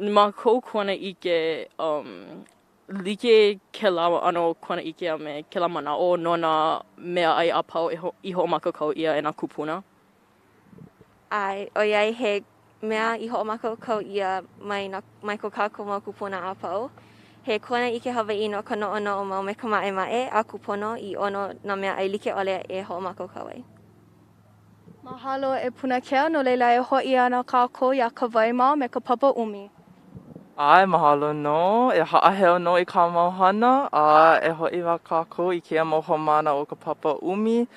P: ma kou kuanaʻike, um, like kēlā ʻano kuanaʻike a me kēlā manaʻo no nā meaʻai a pau e ho i hoʻomākaukau ʻia e nā kūpuna?
O: ʻAe, ʻoiai he mea i hoʻomākaukau ʻia mai nā, mai ko kākou mau kūpuna a pau. He kuanaʻike Hawaiʻi no ka noʻonoʻo mau me ka maʻemaʻe a kūpono i ʻono nā meaʻai like ʻole e hoʻomākaukau ai.
C: Mahalo e Punakea, no laila e hoʻi ana kākou iā Kawai mā me ka papa ʻumi.
M: ʻAe, mahalo nō. E haʻaheo nō i kāu mau hana, a e hoʻi ma kākou i kēia mau haumāna o ka papa ʻumi.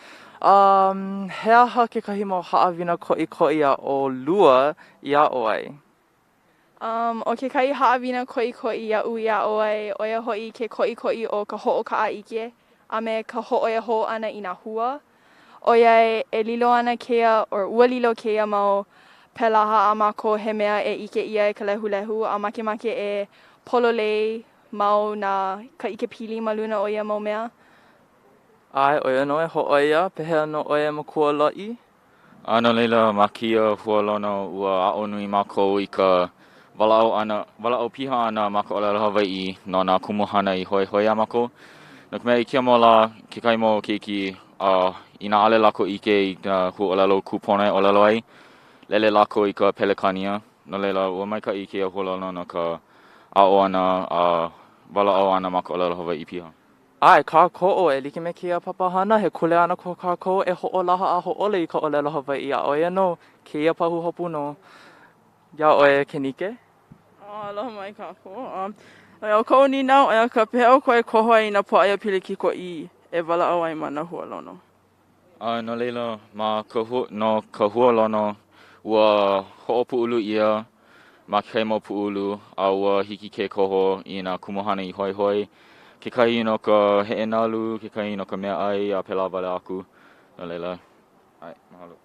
M: A he aha kekahi mau haʻawina koʻikoʻi a ʻolua i aʻo ai?
N: Um, ʻo kekahi haʻawina koʻikoʻi aʻu i aʻo ai, ʻo ia hoʻi ke koʻikoʻi o ka hoʻokaʻaʻike a me ka hōʻoia hou ʻana i nā hua. ʻOiai e lilo ana kēia, or ua lilo kēia mau pelaha a mākou he mea e ʻike ʻia e ka lehulehu a makemake e pololei mau nā ka ʻikepili ma luna o ia mau mea.
M: ʻAe, ʻo ia nō e hōʻoia, pehea nō ʻoe e Makua Loʻi?
Q: A no laila, ma kēia hualono, ua aʻo nui mākou i ka walaʻau ʻana, walaʻau piha ʻana ma ka ʻōlelo Hawaiʻi no nā kumuhana i hoihoi iā mākou. No ka mea, i kēia mau lā, kekahi mau keiki, uh, inā ʻaʻole lākou ʻike i nā huaʻōlelo kūpono e ʻōlelo ai, lele lākou i ka Pelekānia. No laila, ua maikaʻi kēia hualono no ka. aʻo ʻana a walaʻau ʻana ma ka ʻōlelo Hawaiʻi piha.
M: ʻAe, kākoʻo, e like me kēia papahana, he kuleana ko kākou e hoʻolaha a hōʻole i ka ʻōlelo Hawaiʻi, a ʻo ia nō kēia pahuhopu nō iā ʻoe e Kenike.
K: Aloha mai kākou. ʻO koʻu nīnau, ʻo ia ka pehea ʻoukou e koho ai i nā pōʻaiapili kikoʻī e walaʻau ai ma nā hualono?
Q: A no laila, ma ka hu, no ka hualono, ua hoʻopūʻulu ʻia ma kekahi mau pūʻulu, a ua hiki ke koho i nā kumuhana i hoihoi, kekahi no ka heʻenalu, kekahi no ka meaʻai, a pēlā wale aku. No laila, ʻae, mahalo.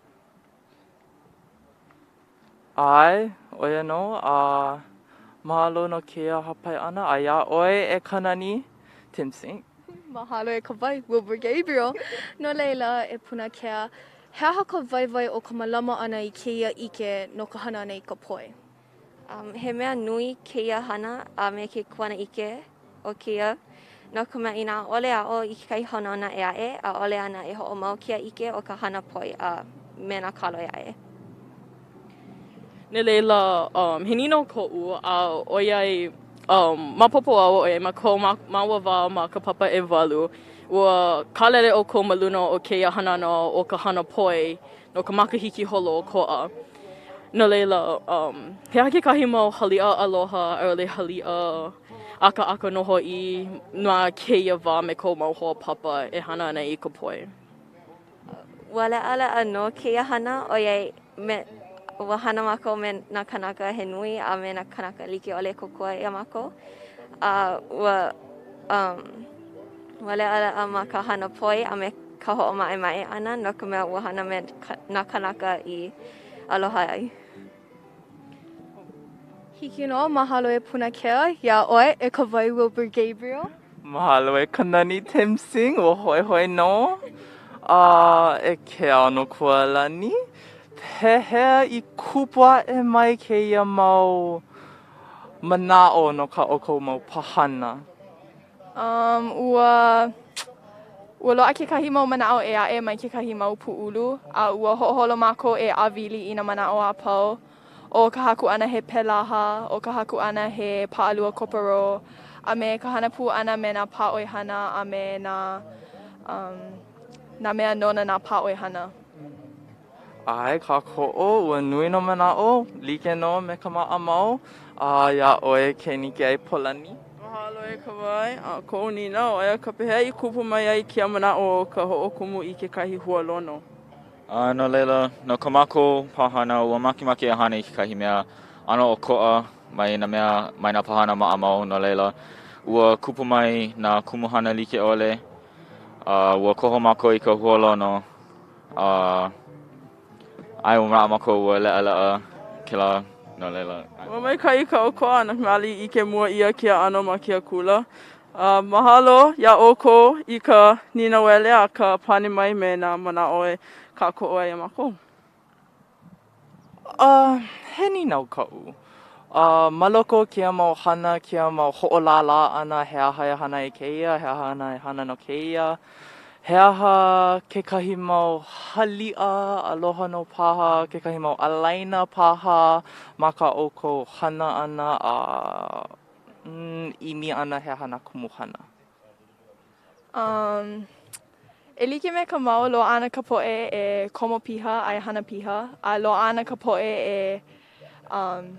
M: ʻAe, ʻo ia nō, a mahalo no kēia hāpai ʻana, a iā ʻoe e Kanani Tim Sink.
N: Mahalo e Kawai, Wilbur Gabriel.
C: No laila, e Punakea, he aha ka waiwai o ka mālama ʻana i kēia ʻike no ka hana ʻana i ka poi?
O: Um, he mea nui kēia hana a me ke kuanaʻike o kēia, no ka mea inā ʻaʻole aʻo i kekahi hanauna ʻē aʻe, ʻaʻole ana e hoʻomau kēia ʻike o ka hana poi a me nā kalo ʻē aʻe.
P: No laila, um, he nīnau koʻu, a ʻoiai, um, maopopo au ʻoiai ma ko māua wā ma ka papa ʻewalu, ua kālele ʻoukou ma luna o kēia hanana o ka hana poi no ka makahiki holoʻokoʻa. No laila, um, he aha kekahi mau haliʻa aloha a i ʻole haliʻa ʻakaʻaka nō hoʻi ma kēia wā me kou mau hoa papa e hana ana i ka poi?
O: Ua leʻaleʻa nō kēia hana, ʻoiai me, ua hana mākou me nā kānaka he nui a me nā kānaka like ʻole e kōkua iā mākou. A ua, um, ua leʻaleʻa ma ka hana poi a me ka hoʻomaʻemaʻe ʻana no ka mea ua hana me nā kānaka i aloha ai.
N: Hiki nō, mahalo e Punakea, iā ʻoe, e Kawai Wilbur Gabriel.
M: Mahalo e Kanani Tim Sing, ua hoihoi nō. A e Keanokualani, pehea i kupu aʻe mai kēia mau manaʻo no kā ʻoukou mau pāhana?
N: Um, ua, ua loaʻa kekahi mau manaʻo ʻē aʻe mai kekahi mau pūʻulu, a ua hoʻoholo mākou e ʻāwili i nā manaʻo a pau. ʻO ka haku ʻana he pelaha, ʻo ka haku ʻana he paʻalua koparo, a me ka hana pū ʻana me nā pāʻoihana a me nā, um, nā mea nona nā pāʻoihana.
M: ʻAe, kākoʻo, ua nui nā manaʻo, like nō me ka maʻamau, a iā ʻoe Kenike Aipolani.
K: Mahalo e Kawai, a koʻu nīnau, ʻo ia ka pehea i kupu mai ai kēia manaʻo o ka hoʻokumu i kekahi hualono?
Q: A no laila, no ko mākou pāhana, ua makemake e hana i kekahi mea ʻano ʻokoʻa mai nā mea, mai nā pāhana maʻamau, no laila, ua kupu mai nā kumuhana like ʻole, a ua koho mākou i ka hualono. A ʻae ua manaʻo mākou ua leʻaleʻa kēlā no laila.
K: Ua maikaʻi ka ʻokoʻa no ka mea ʻaʻole i ʻike mua ʻia kēia ʻano ma kēia kula. A mahalo iā ʻoukou i ka nīnauele a ka pane mai me nā manaʻo e kākoʻo ai iā mākou.
M: A he nīnau kaʻu. A ma loko o kēia mau hana, kēia mau hoʻolālā ʻana, he aha e hana i kēia, he aha ana e hana no kēia, he aha kekahi mau haliʻa aloha nō paha, kekahi mau ālaina paha ma kā ʻoukou hana ʻana a ʻimi ʻana he aha nā kumuhana?
N: Um, e like me ka mau, loaʻa ana ka poʻe e komo piha a e hana piha, a loaʻa ana ka poʻe e um,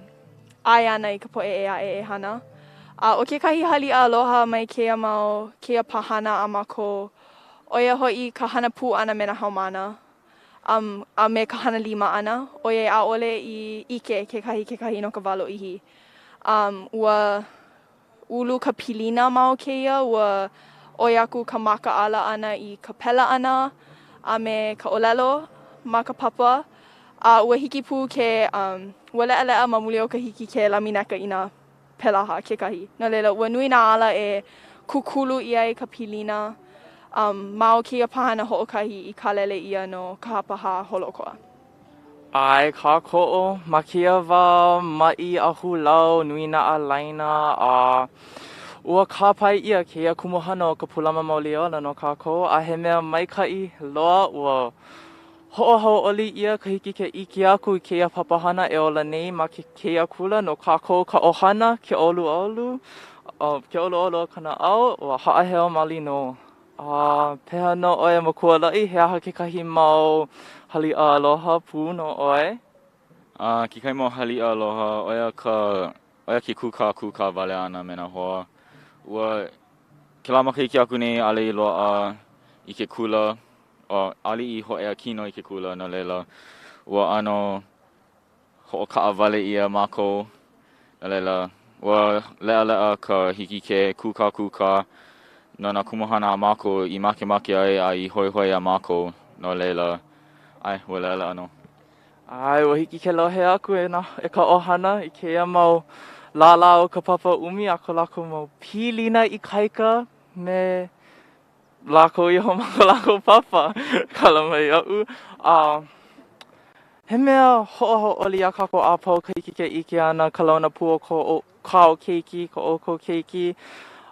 N: ʻae ana i ka poʻe ʻē aʻe e hana. A ʻo kekahi haliʻa aloha mai kēia mau, kēia pāhana a mākou, ʻo ia hoʻi ka hana pū ʻana me nā haumāna, um, a me ka hana lima ʻana, ʻoiai ʻaʻole i ʻike kekahi kekahi no ka wā lōʻihi. Um, ua ulu ka pilina ma o kēia, ua ʻoi aku ka makaʻala ʻana i ka pela ʻana a me ka ʻōlelo ma ka papa, a ua hiki pū ke, um, ua leʻaleʻa ma muli o ka hiki ke lamineka i nā pelaha kekahi. No laila, ua nui nā ala e kūkulu ʻia ai ka pilina um, ma o kēia pāhana hoʻokahi i kālele ʻia no ka hapahā holoʻokoʻa.
M: ʻAe kākoʻo ma kēia wā maʻi ahulau nui nā ālaina a ua kāpae ʻia kēia kumuhana o ka Pūlama Mauli Ola no kākou a he mea maikaʻi loa ua Hoʻohauʻoli ʻia ka hiki ke ʻike aku i kēia papahana e ola nei ma ke kēia kula no kākou ka ʻohana, ke ʻoluʻolu, ke ʻoluʻolu o ka naʻau, ua haʻaheo maoli nō. A pehea nō ʻoe e Makua Laʻi, he aha kekahi mau haliʻa aloha pū no ʻoe?
Q: A kekahi mau haliʻa aloha, ʻo ia ka, ʻo ia ke kūkākūkā wale ʻana me nā hoa. Ua, kēlā makahiki aku nei ʻaʻole i loaʻa i ke kula, ʻaʻole i hōʻea kino i ke kula, no laila, ua ʻano hoʻokaʻawale ʻia mākou. No laila, ua leʻaleʻa ka hiki ke kūkākūkā no nā kumuhana a mākou i makemake ai a i hoihoi iā mākou, no laila, ʻae, ua leʻaleʻa nō.
M: ʻAe, ua hiki ke lohe aku e nā, e ka ʻohana i kēia mau lālā o ka papa ʻumi a ko lākou mau pilina ikaika me lākou iho ma ko lākou papa. Kala mai iaʻu. A he mea hoʻohauʻoli iā kākou a pau ka hiki ke ʻike ʻana ka launa pū o ko kāu keiki, ko ʻoukou keiki.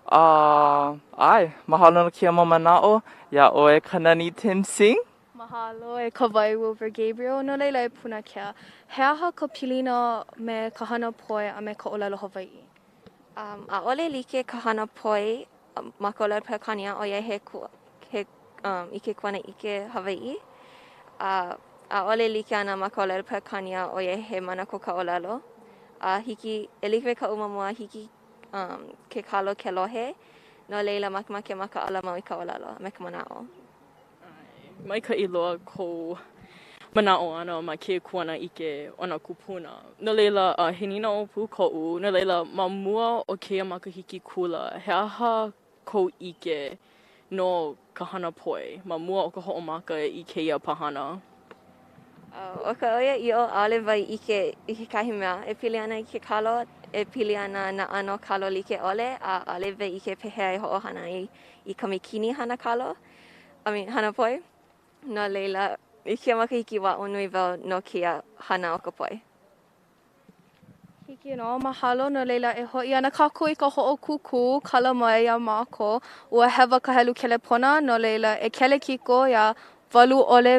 M: A ʻae, mahalo no kēia mau manaʻo iā ʻoe Kanani Tim Sing.
C: Mahalo e Kawai Wilbur Gabriel. No laila e Punakea, he aha ka pilina me ka hana poi a me ka ʻōlelo Hawaiʻi?
O: Um, ʻaʻole like ka hana poi ma ka ʻōlelo Pelekānia ʻoiai he, he um, i ke kuanaʻike Hawaiʻi. A ʻaʻole like ana ma ka ʻōlelo Pelekānia ʻoiai he mana ko ka ʻōlelo. A hiki, e like me kaʻu ma mua, hiki um, ke kalo ke lohe, no laila makemake e makaʻala mau i ka ʻōlelo a me ka manaʻo.
P: Maikaʻi loa kou manaʻo ʻana ma ke kuanaʻike o nā kūpuna. No laila, he nīnau pū koʻu, no laila, ma mua o kēia makahiki kula, he aha kou ʻike no ka hana poi ma mua o ka hoʻomaka i kēia pāhana?
O: ʻO ka ʻoiaʻiʻo, ʻaʻole wau i ʻike i kekahi mea e pili ana i ke kalo, e pili ana nā ʻano kalo like ʻole, a ʻaʻole wau ʻike pehea e hoʻohana ai i ka mikini hana kalo. I mean, hana poi. No laila, i kēia makahiki ua aʻo nui wau no kēia hana o ka poi.
C: Hiki nō, mahalo. No laila, e hoʻi ana kākou i ka hoʻokūkū, kala mai iā mākou. Ua hewa ka helu kelepona, no laila, e kelekiko iā 8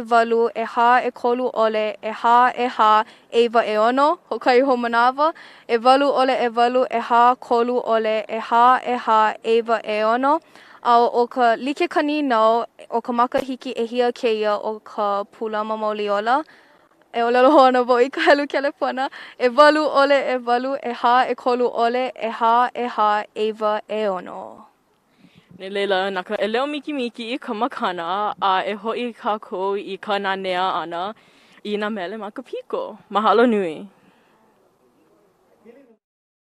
C: 0 ʻehā ʻekolu ʻole ʻehā ʻehā ʻeiwa ʻeono, hoʻokahi hou manawa, ʻewalu ʻole ʻewalu ʻehā kolu ʻole ʻehā ʻehā ʻeiwa ʻeono. A ʻo ka like ka nīnau, ʻo ka makahiki ʻehia kēia o ka Pūlama Mauli Ola? E ʻōlelo hou ana wau i ka helu kelepona, ʻewalu ʻole ʻewalu ʻehā ʻekolu ʻole ʻehā ʻehā ʻeiwa ʻeono.
P: No laila, na ka ʻeleu mikimiki i ka makana, a e hoʻi kākou i ka nanea ʻana i nā mele ma ka piko. Mahalo nui.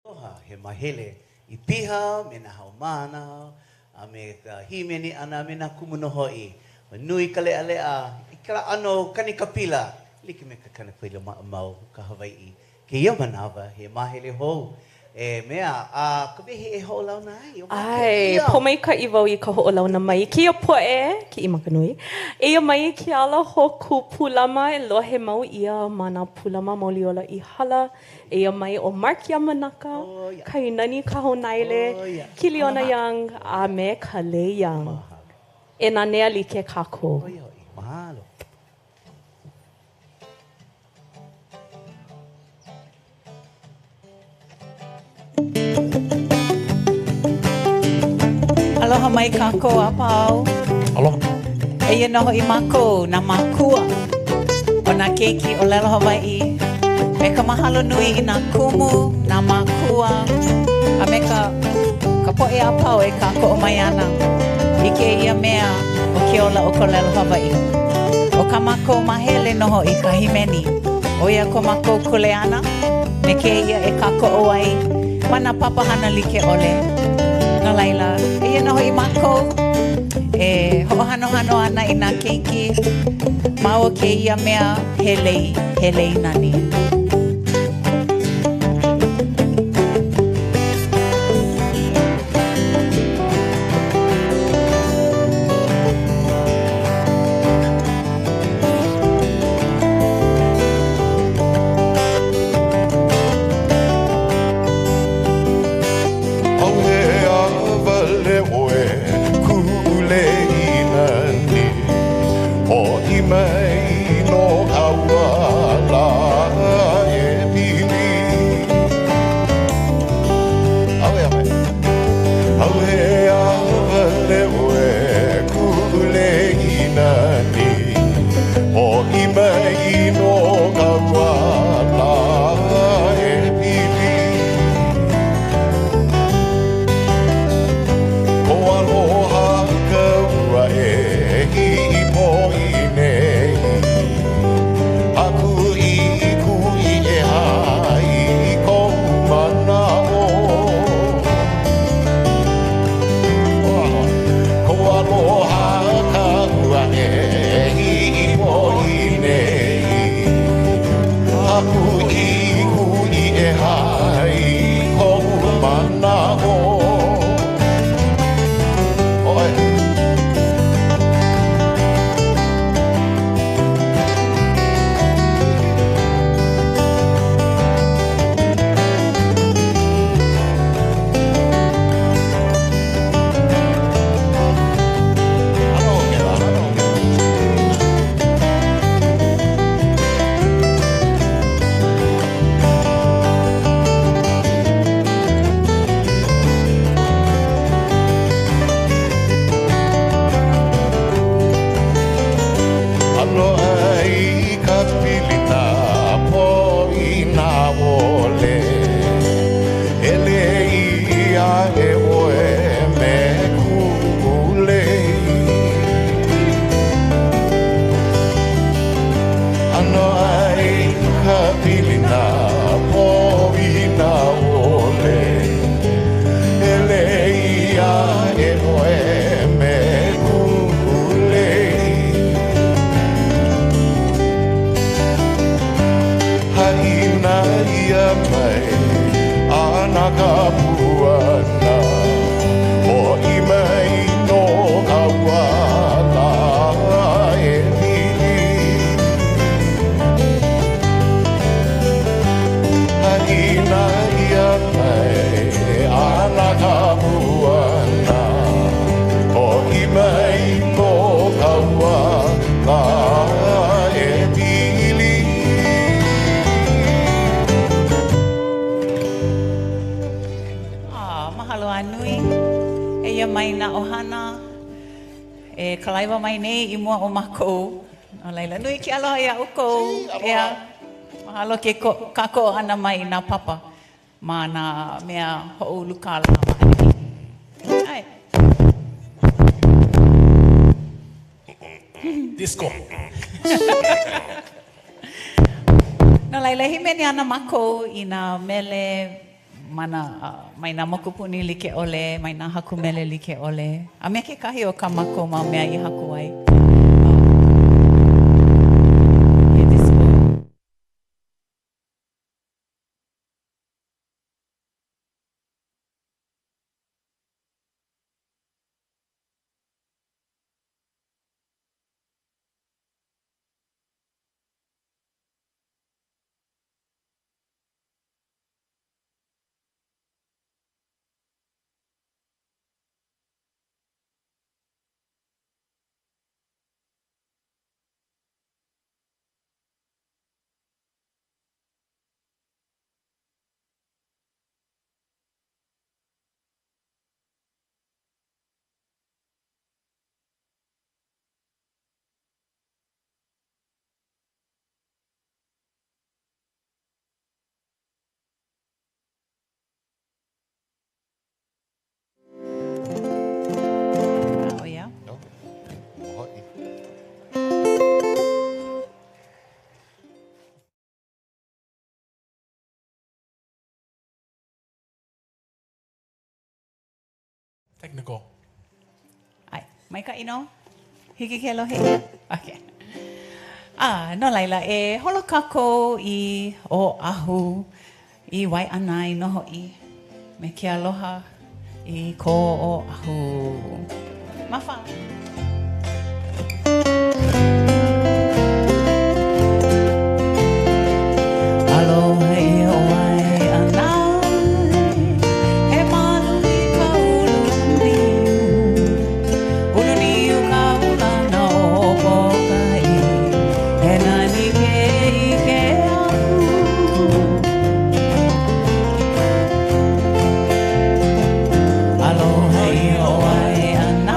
A: Aloha, he mahele i piha me nā haumāna a me ka hīmeni ʻana a me nā kumu nō hoʻi. Ua nui ka leʻaleʻa i kēlā ʻano kanikapila, like me ka kanikapila maʻamau o ka Hawaiʻi. Kēia manawa, he māhele hou e mea a Kawehi e hoʻolauna ai. ʻO
B: ʻAe, pōmaikaʻi wau i ka hoʻolauna mai i kēia poʻe kiʻi maka nui. Eia mai ke ala hōkū pūlama e lohe mau ʻia ma nā pūlama mauli ola i hala. Eia mai ʻo Mark Yamanaka, Kainani Kahonaele, Kiliona Young, a me Kalei Young. E nanea like kākou.
A: Mahalo.
R: Aloha mai kākou a pau.
S: Aloha.
R: Eia nō hoʻi mākou, nā mākua o nā keiki ʻōlelo Hawaiʻi, me ka mahalo nui i nā kumu, nā mākua, a me ka, ka poʻe a pau e kākoʻo mai ana i kēia mea ʻo ke ola o ka ʻōlelo Hawaiʻi. ʻO kā mākou māhele nō hoʻi ka hīmeni, ʻo ia ko mākou kuleana me kēia e kākoʻo ai ma nā papahana like ʻole. No laila, eia nō hoʻi mākou e hoʻohanohano ana i nā keiki ma o kēia mea he lei, he lei nani.
T: ʻAuhea wale ʻoe kuʻu lei nani, hoʻi mai nō. Kuʻikuʻi ʻeha i kou manaʻo. ʻOe. Aloha i ka pilina poina ʻole. E lei aʻe ʻoe me kuʻu lei. ʻAnoʻai ka pilina poina ʻole. E lei aʻe ʻoe me kuʻu lei. Haʻina ʻia mai a na ka puana Hoʻi mai nō ka ua lā e pili. Haʻina ʻia mai a na ka puana Hoʻi mai nō ka ua lā e pili.
R: Ah, mahalo a nui. Eia mai nā ʻohana e kalaiwa mai nei i mua o mākou. No laila, nui ke aloha iā ʻoukou. ʻEā, mahalo ke kākoʻo ʻana mai i nā papa ma nā mea hoʻoulu kālā ma ʻaneʻi. ʻAe.
S: Disco.
R: No laila, e hīmeni ana mākou i nā mele ma nā, mai nā mokupuni like ʻole, mai nā haku mele like ʻole, a me kekahi o kā mākou mau mea i haku ai. He disco. Oh, yeah.
S: Technical.
R: ʻAe, maikaʻi nō? Hiki ke lohe ʻia? Okay. A, no laila, e holo kākou i Oʻahu, i Waiʻanae nō hoʻi, me ke aloha i ko Oʻahu. Māwhā. Aloha ʻia ʻo Waiʻanae, he malu i ka ulu niu, ulu niu ka ulana o Pōkaʻī, he nani ke ʻike aku. Aloha ʻia ʻo Waiʻanae.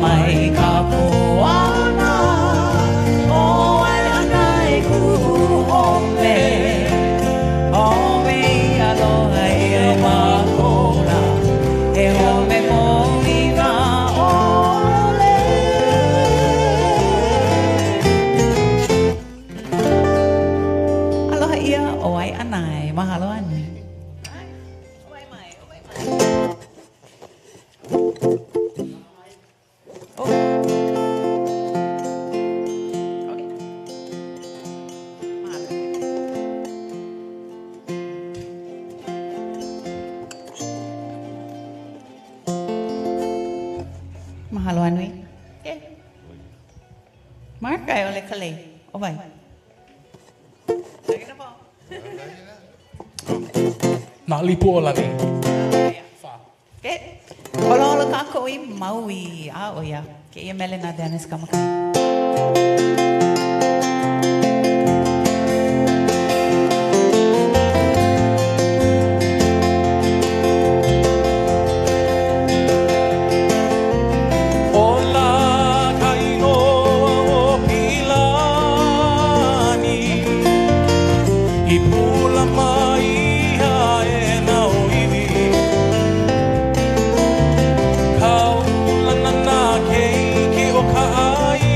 R: mai ka puana ʻO Waiʻanae kuʻu home. Home i aloha ʻia mākou lā, he home poina ʻole. Aloha ʻia ʻo Waiʻanae. Mahalo a nui. Mahalo a nui. Mark, a i ʻole Kalei. ʻO wai?
J: Nā Lipu o Lani.
R: Okay. Holoholo kākou i Maui. A ʻo ia kēia mele na Dennis Kamakau.
S: Ola ka inoa o Piʻilani, I pūlama ʻia e nā ʻŌiwi. Kaulana nā keiki o ka ʻāina.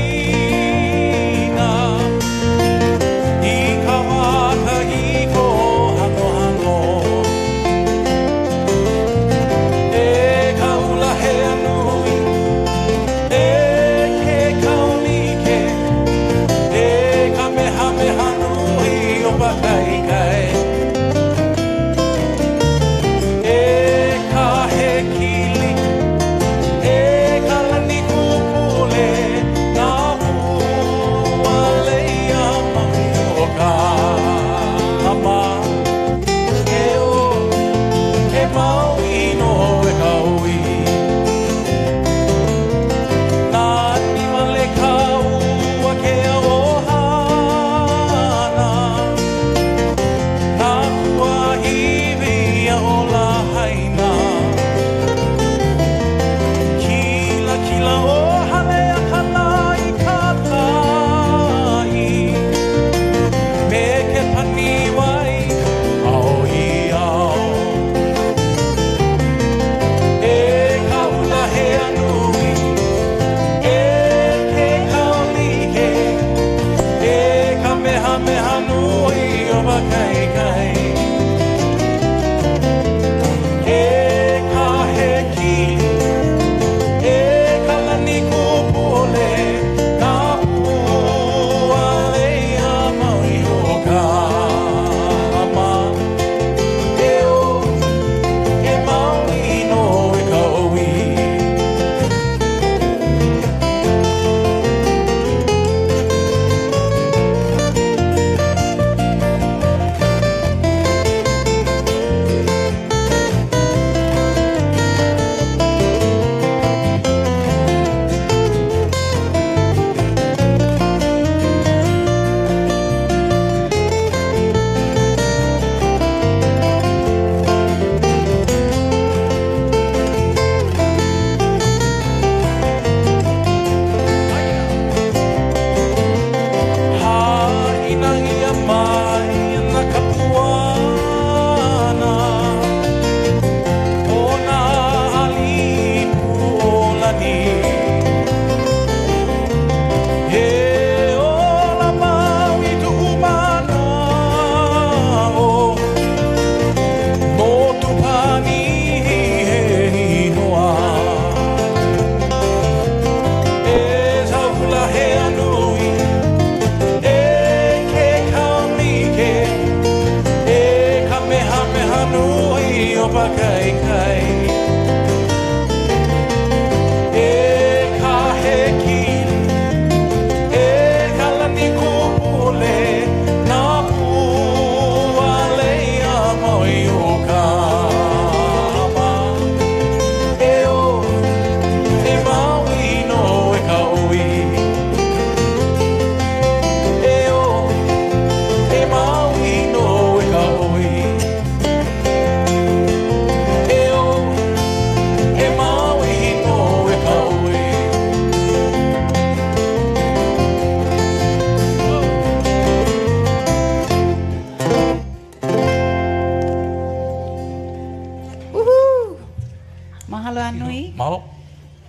J: Mahalo.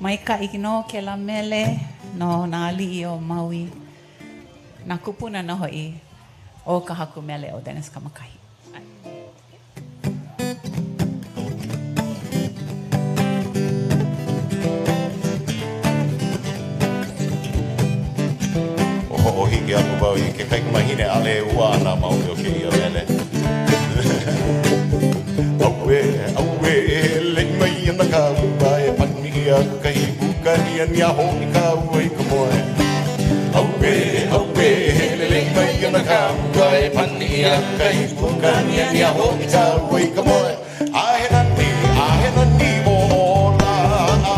R: Maikaʻi nō kēlā mele no nā aliʻi o Maui, nā kūpuna nō hoʻi o ka haku mele ʻo Dennis Kamakahi.
T: O hoʻohiki aku wau i ke kaikamahine ʻaʻole e ʻuā ana ma hope o kēia mele. Auē, auē, lei mai ana ka ua e pani ʻia kahi puka aniani a hoʻi ka ua i ka moe. Auē, auē, lei mai ana ka ua e pani ʻia kahi puka aniani a hoʻi ka ua i ka moe. A he nani, a he nani o Olaʻa,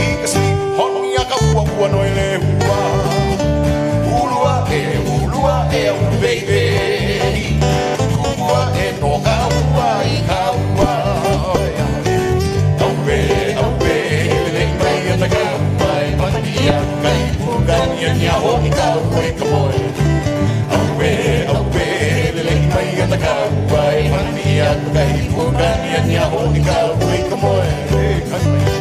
T: i ka sili honi a ka ua ua noe lehua. Ulu aʻe, ulu aʻe, uluwehiwehi, kumu aʻe no ka ua i ka ua. Auē, auē, lei mai ana ka ua e pani ʻia kahi puka aniani a hoʻi ka ua i ka moe. Auē, auē, lei mai ana ka ua e pani ʻia kahi puka aniani a hoʻi ka ua i ka moe. E, kai mai.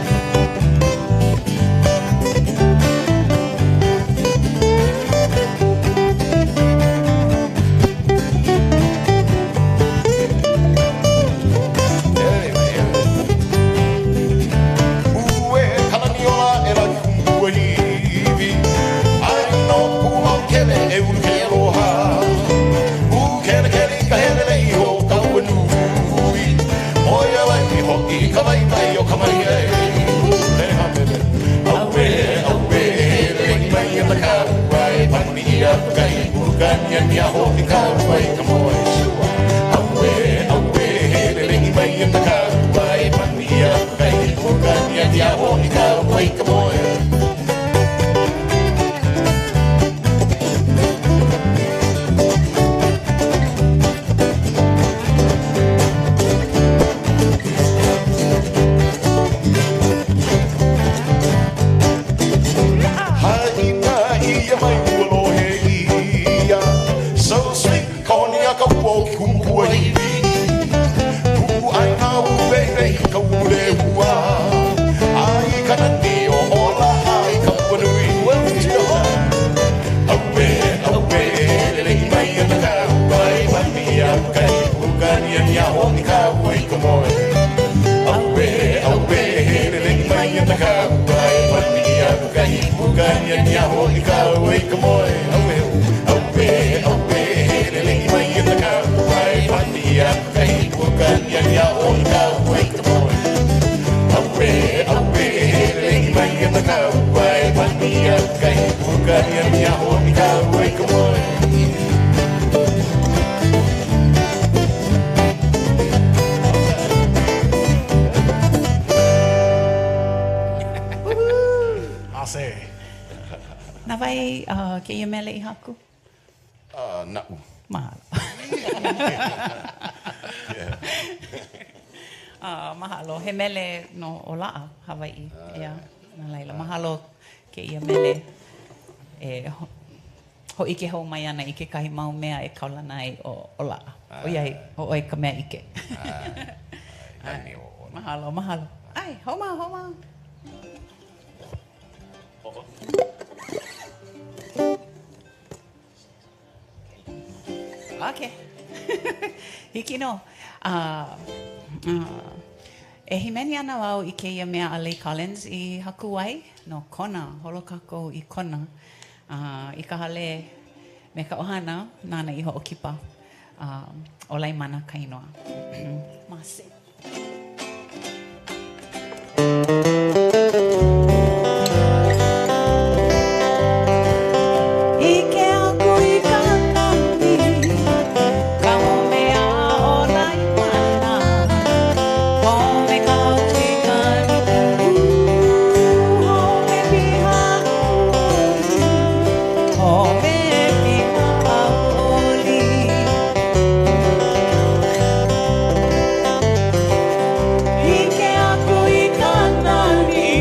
T: Ue kalaniola e la kumu hiwi Ai no pua kele e ulu ke aloha U kele kele i ka hele le iho ka ua nui Oia wai i hoʻi ka wai mai o ka mai e Hele ha bebe Auē, auē, lei mai ana ka ua e pani ʻia ka ipu ka aniani a hoʻi ka ua i ka moe. Auē, auē, lei mai ana ka ua e pani ʻia ka ipu ka aniani a hoʻi ka ua i ka moe. Haʻina ʻia mai ua lohe ʻia. So sweet, ka honi a ka ua o ke kumu kuahiwi. Puʻuʻaina uwehiwehi ka ulu lehua. A i ka nani o Olaʻa i ka ua nui. Auē, auē, lei mai ana ka ua e pani ʻia ka ipu ka aniani a hoʻi ka ua i ka moe. Auē, auē, lei mai ana ka ua e pani ʻia ka ipu ka aniani a hoʻi ka ua i ka moe. Auē, auē, auē, lei mai ana ka ua e pani ʻia ka ipu ka aniani a hoʻi ka ua i ka moe. Auē, auē, lei mai ana ka ua e pani ʻia ka ipu ka aniani a hoʻi ka ua i ka moe.
J: Ase.
R: Na wai kēia mele i haku?
T: Naʻu.
R: Mahalo. Mahalo. He mele no Olaʻa, Hawaiʻi. ʻEā, no laila, mahalo kēia mele e hōʻike hou mai ana i kekahi mau mea e kaulana ai ʻo Olaʻa, ʻoiai ʻo ʻoe ka mea ʻike. Mahalo, mahalo. ʻAe, hoʻomau, hoʻomau. Okay. Hiki nō. E hīmeni ana wau i kēia mea a Lei Collins i haku ai no Kona. Holo kākou i Kona i ka hale me ka ʻohana nāna i hoʻokipa. ʻO Laimana ka inoa. Mase. ʻIke aku i ka nani, ka home a ʻo Laimana, home ka hui kani, home piha hauʻoli, home piha hauʻoli. ʻIke aku i ka nani.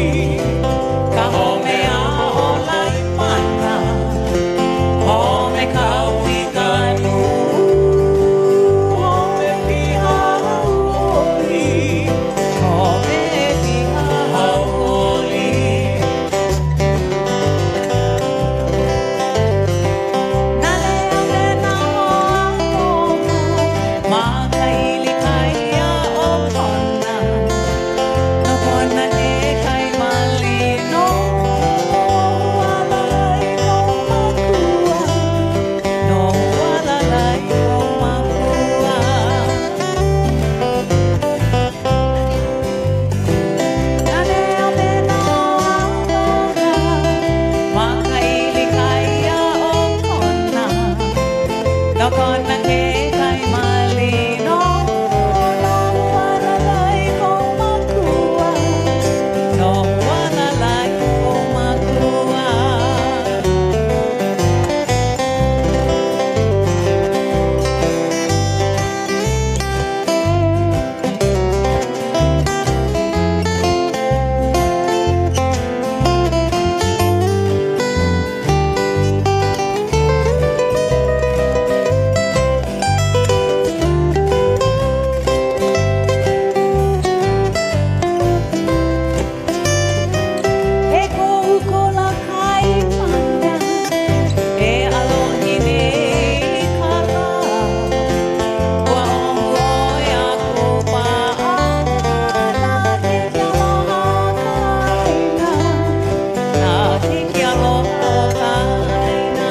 R: keiki aloha o ka ʻāina.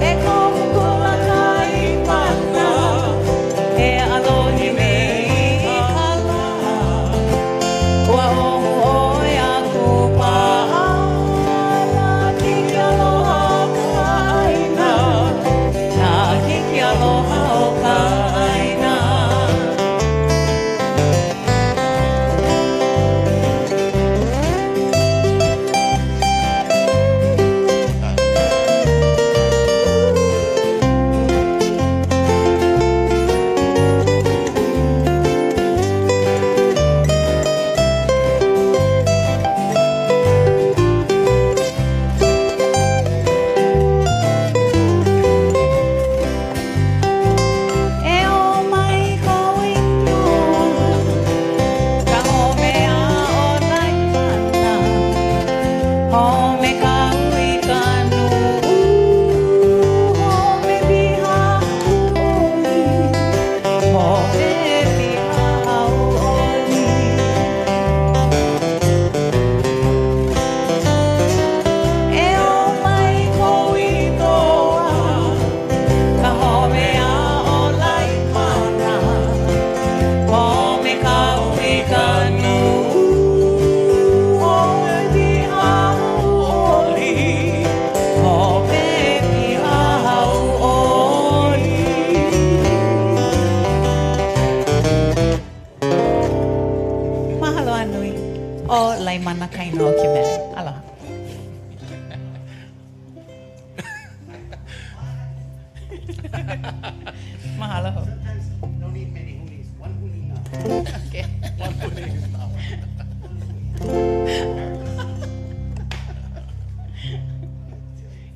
R: E kohu kula kaimana, e alohi me i ka lā. Ua ohu ʻoe a kūpaʻa nā keiki aloha o ka ʻāina, nā keiki aloha o ka ʻāina. E ō mai kou inoa, ka home aʻo Laimana, home kau i ka nuʻu, home piha hauʻoli, home piha hauʻoli. E ō mai kou inoa, ka home aʻo Laimana, home kau i ka nuʻu, home piha hauʻoli, home piha hauʻoli. Mahalo a nui. ʻO Laimana ka inoa o ke mele. Aloha. Mahalo.
A: Sometimes no need many hunis. One huni enough.
R: Okay.
A: One huni is enough.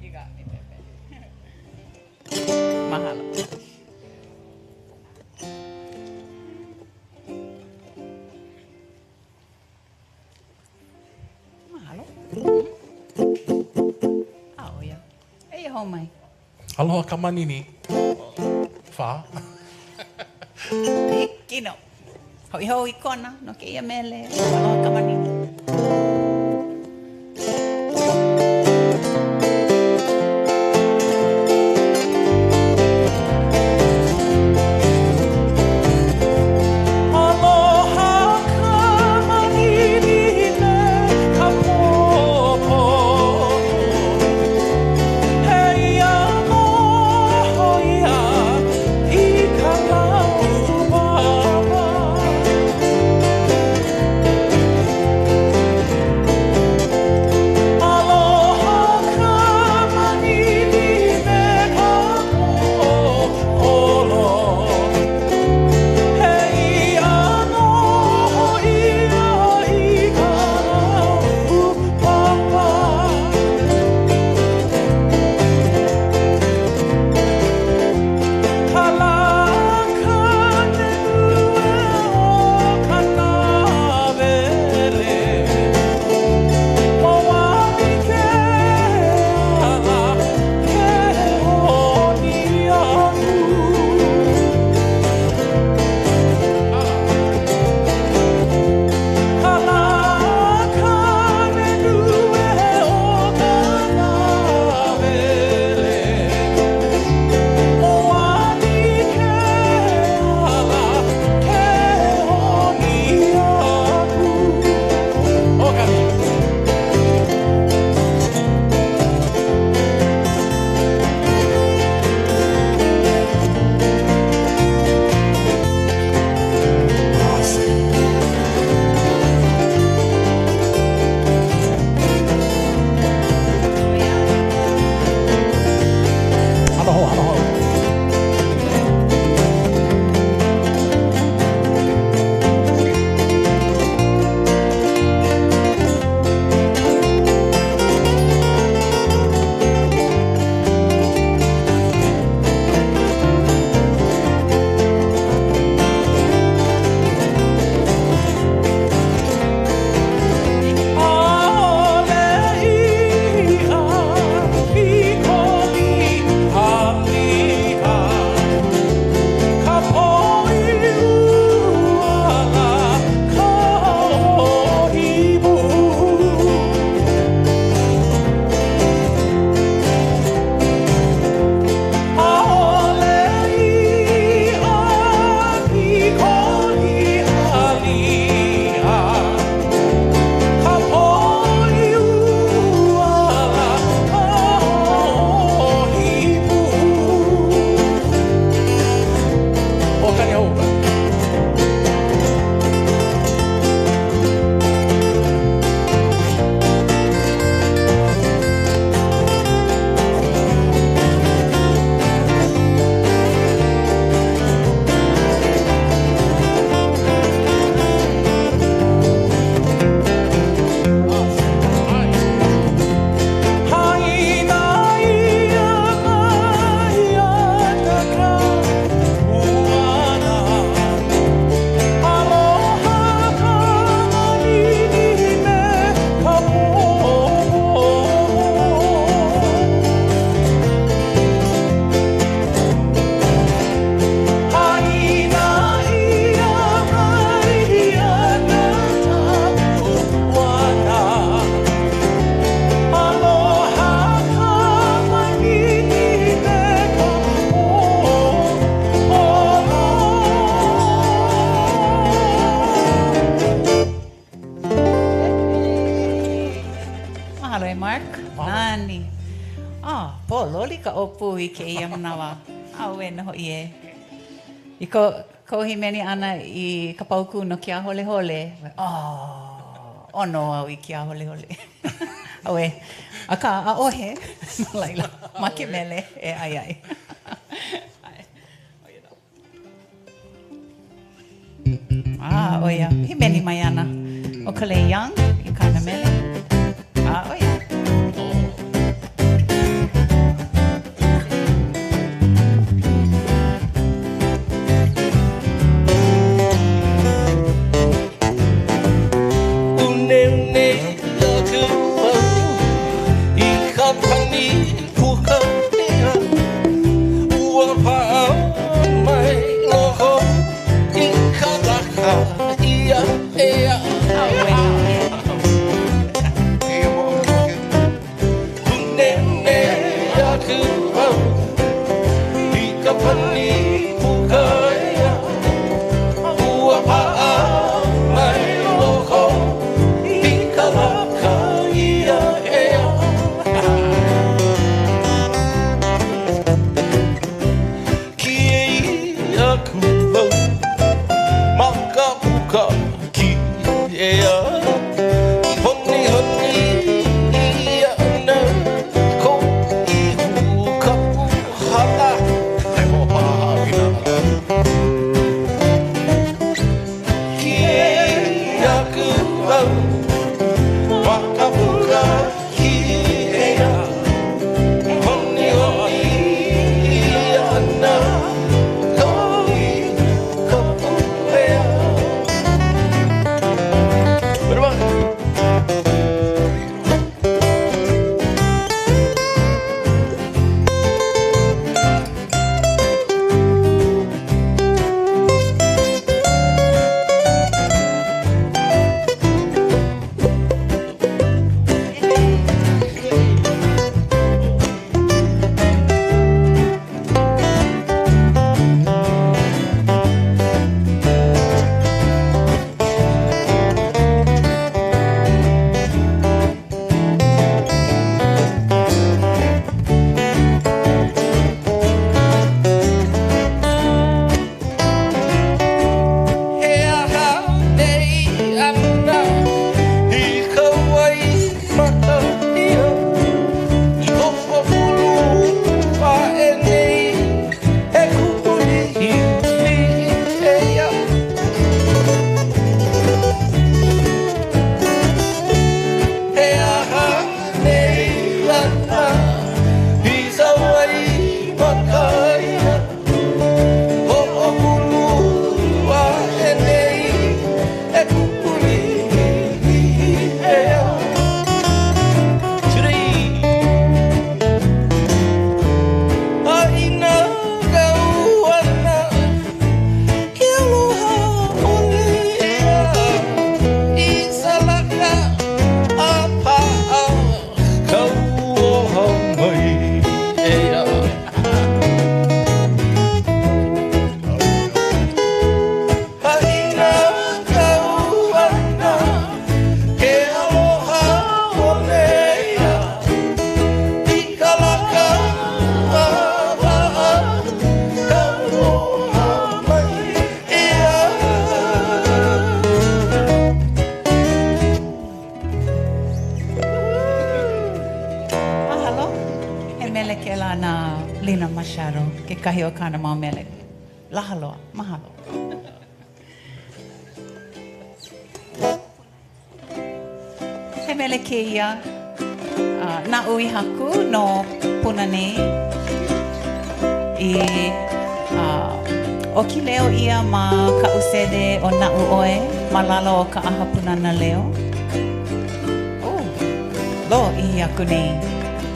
R: You got me, Pepe. Mahalo. Mahalo. Oh, yeah. Eia hou mai.
J: Aloha ka manini. Whā.
R: Hiki nō. Hoʻi hou i Kona no kēia mele. Aloha ka manini.
S: Aloha ka manini me ka pōpō. Eia nō ia i ka lau papa.
R: Mark. Nani. Ah, pōloli ka ʻōpū i kēia manawa. Auē nō hoʻi ē. I ko kou hīmeni ʻana i ka paukū no ke āholehole, oh, ʻono au i ke āholehole. Auē. Akā, ʻaʻohe, no laila, ma ke mele e ʻai ai. Ah, ʻo ia, hīmeni mai ana ʻo Kalei Young i kāna mele. Ah, ʻo ia.
S: Uneune aku au i ka pani puka ea Ua paʻa mai loko i ka laka ia ea Uneune aku au i ka pani puka ea Ua paʻa mai loko i ka laka ia ea Kiei aku au ma ka puka kiʻea Honihoni ʻia ana kou ihu kapu hala Kiei aku au ma ka puka kiʻea Honihoni ʻia ana kou ihu kapu ea He aha nei ana i ka wai maka ia Hoʻohulu aʻe nei e kuʻu ia He aha nei ana i ka wai maka ia Hoʻohulu aʻe nei e kuʻu ea A inā kau ana ke aloha ʻole ea I salaka a paʻa kauoha mai ea A inā kau ana ke aloha ʻole ia I ka laka a paʻa kauoha mai ea
R: Mahalo. He mele kēlā na Lina Machado, kekahi o kāna mau mele. Laha loa. Mahalo. He mele kēia naʻu i haku no Puna nei i ʻoki leo ʻia ma kaʻu sēdē ʻo Naʻu ʻOe ma lalo o ka ʻAha Pūnana Leo. Oh, lōʻihi aku nei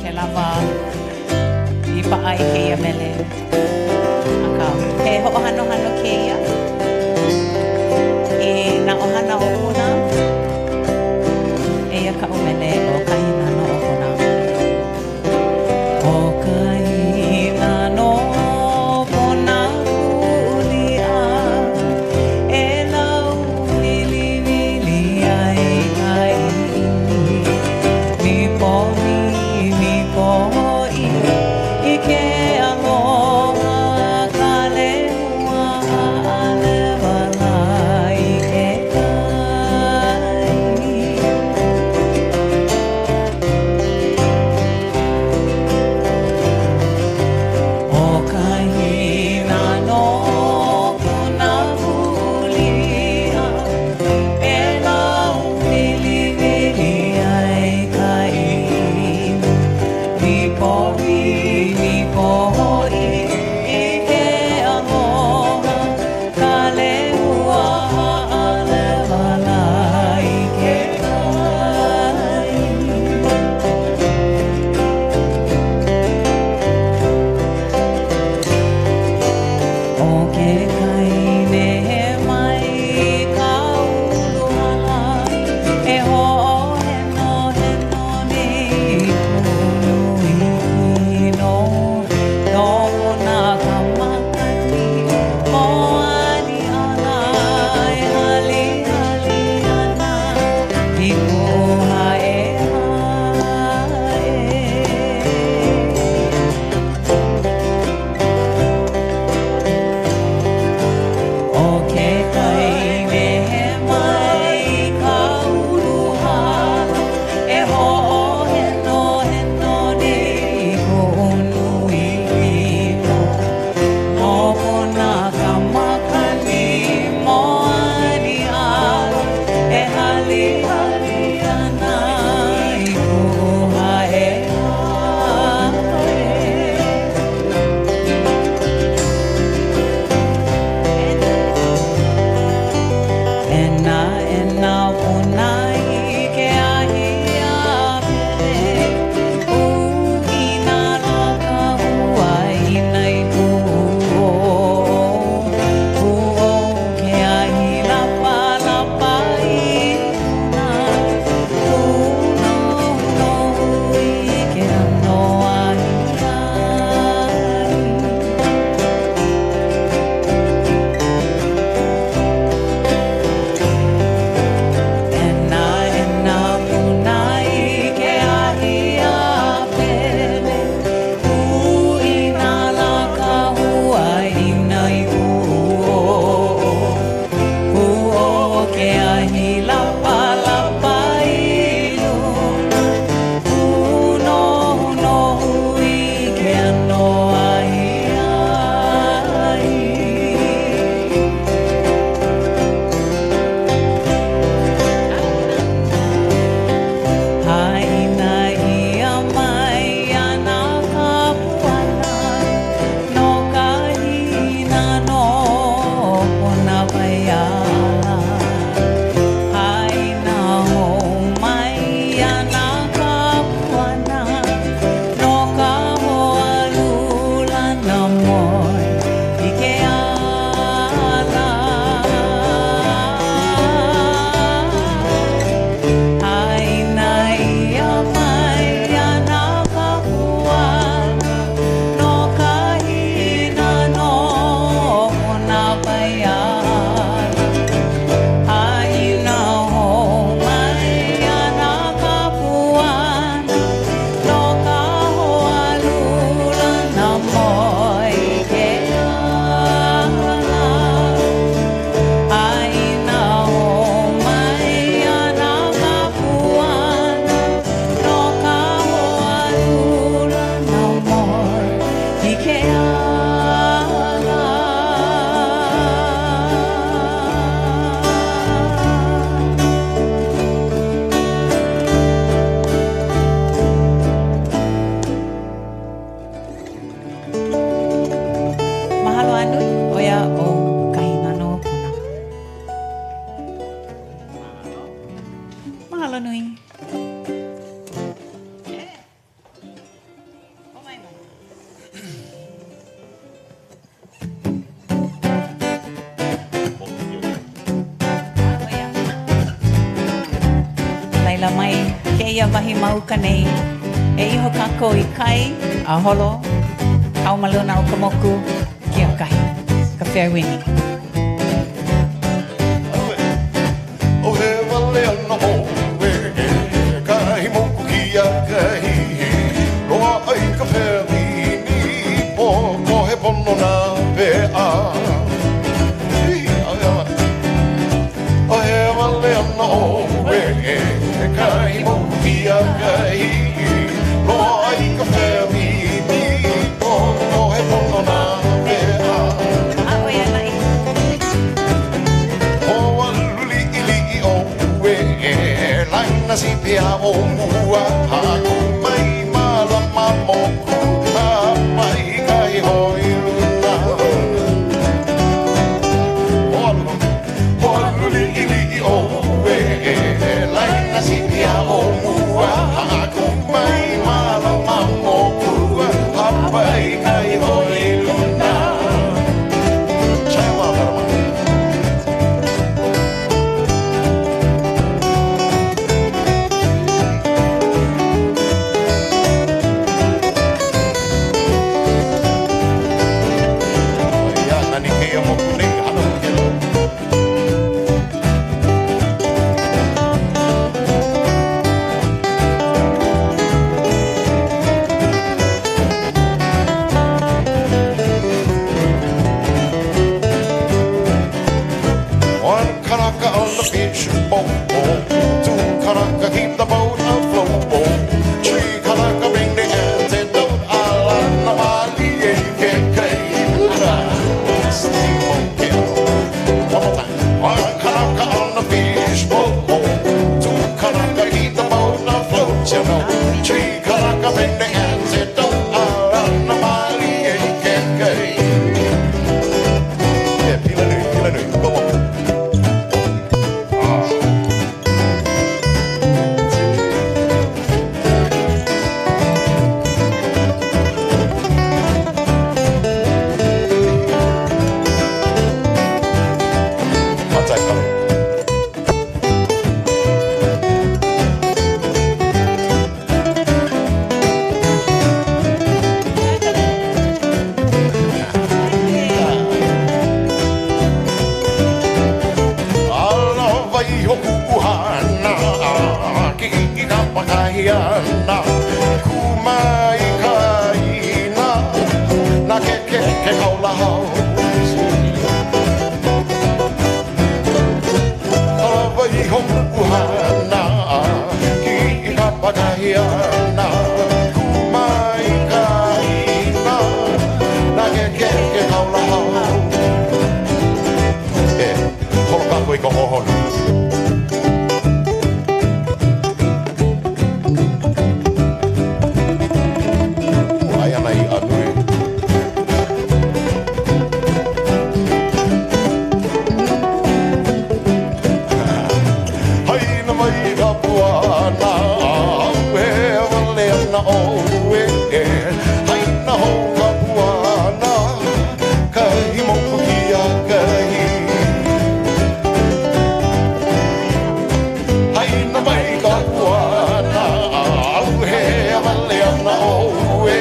R: kēlā wā i paʻa ai kēia mele. Akā, he hoʻohanohano kēia i nā ʻohana o Puna. Eia kaʻu mele ʻo Ka Hīnano o Puna. ʻO ka hīnano o Puna kūlia e lauwiliwili ai ka ʻili. Nipo Mahalo nui. Laila mai kēia wahi ma uka nei, e iho kākou i kai a holo kau ma luna o ka moku kiakahi, ka fair wind.
T: Oh, he wale ana ʻoe, kahi moku kiakahi, loaʻa i ka pelini, poko he pono nā peʻa. Oh, he wale ana ʻoe, kahi moku kiakahi, loaʻa i ka pelini, poko he pono nā peʻa. Hoalu liʻiliʻi ʻoe, laina sipi a o mua, haku mai mālama moku, hāpai kahi hoi luna. Hoalu, hoalu liʻiliʻi ʻoe, laina sipi a o mua, haku mai mālama moku, hāpai kahi hoi luna. Chaiwa parama. Ia, nani kēia moku nei, hana hoʻi kēlā. One kanaka on the fish boat, two kanaka keep the boat afloat, three kanaka bring the antidote, ala na malie ke kai uka. One more time. One kanaka on the fish boat, two kanaka keep the boat afloat, you know. Three kanaka bring the antidote, ala na malie ke kai. Yeah, pila nui, pila nui. Go on. Matai kale. Ala wai hoku uhana, ki i ka pakahiana, kumai kaina, na ke ke ke kaula hau. Ala wai hoku uhana, ki i ka pakahiana, kumai kaina, na ke ke ke kaula hau. E, holo kākou i ka hohonu. Ai ana i a nui. Haina mai ka puana, au he wale ana ʻoe. Haina hou ka puana, kahi moku kiakahi. Haina mai ka puana, au he wale ana ʻoe.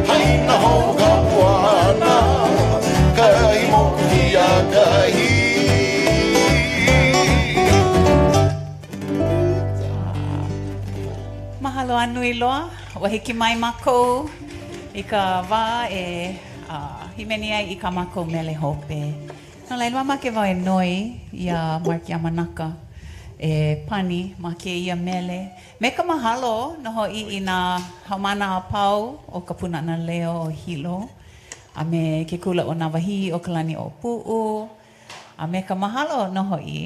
T: Haina hou ka puana, kahi moku kiakahi.
R: Mahalo a nui loa. Ua hiki mai mākou i ka wā e hīmeni ai i kā mākou mele hope. No laila, mamake wau e noi iā Mark Yamanaka e pani ma kēia mele. Me ka mahalo nō hoʻi i nā haumāna a pau o ka Pūnana Leo o Hilo a me ke kula ʻo Nāwahīokalaniʻōpuʻu a me ka mahalo nō hoʻi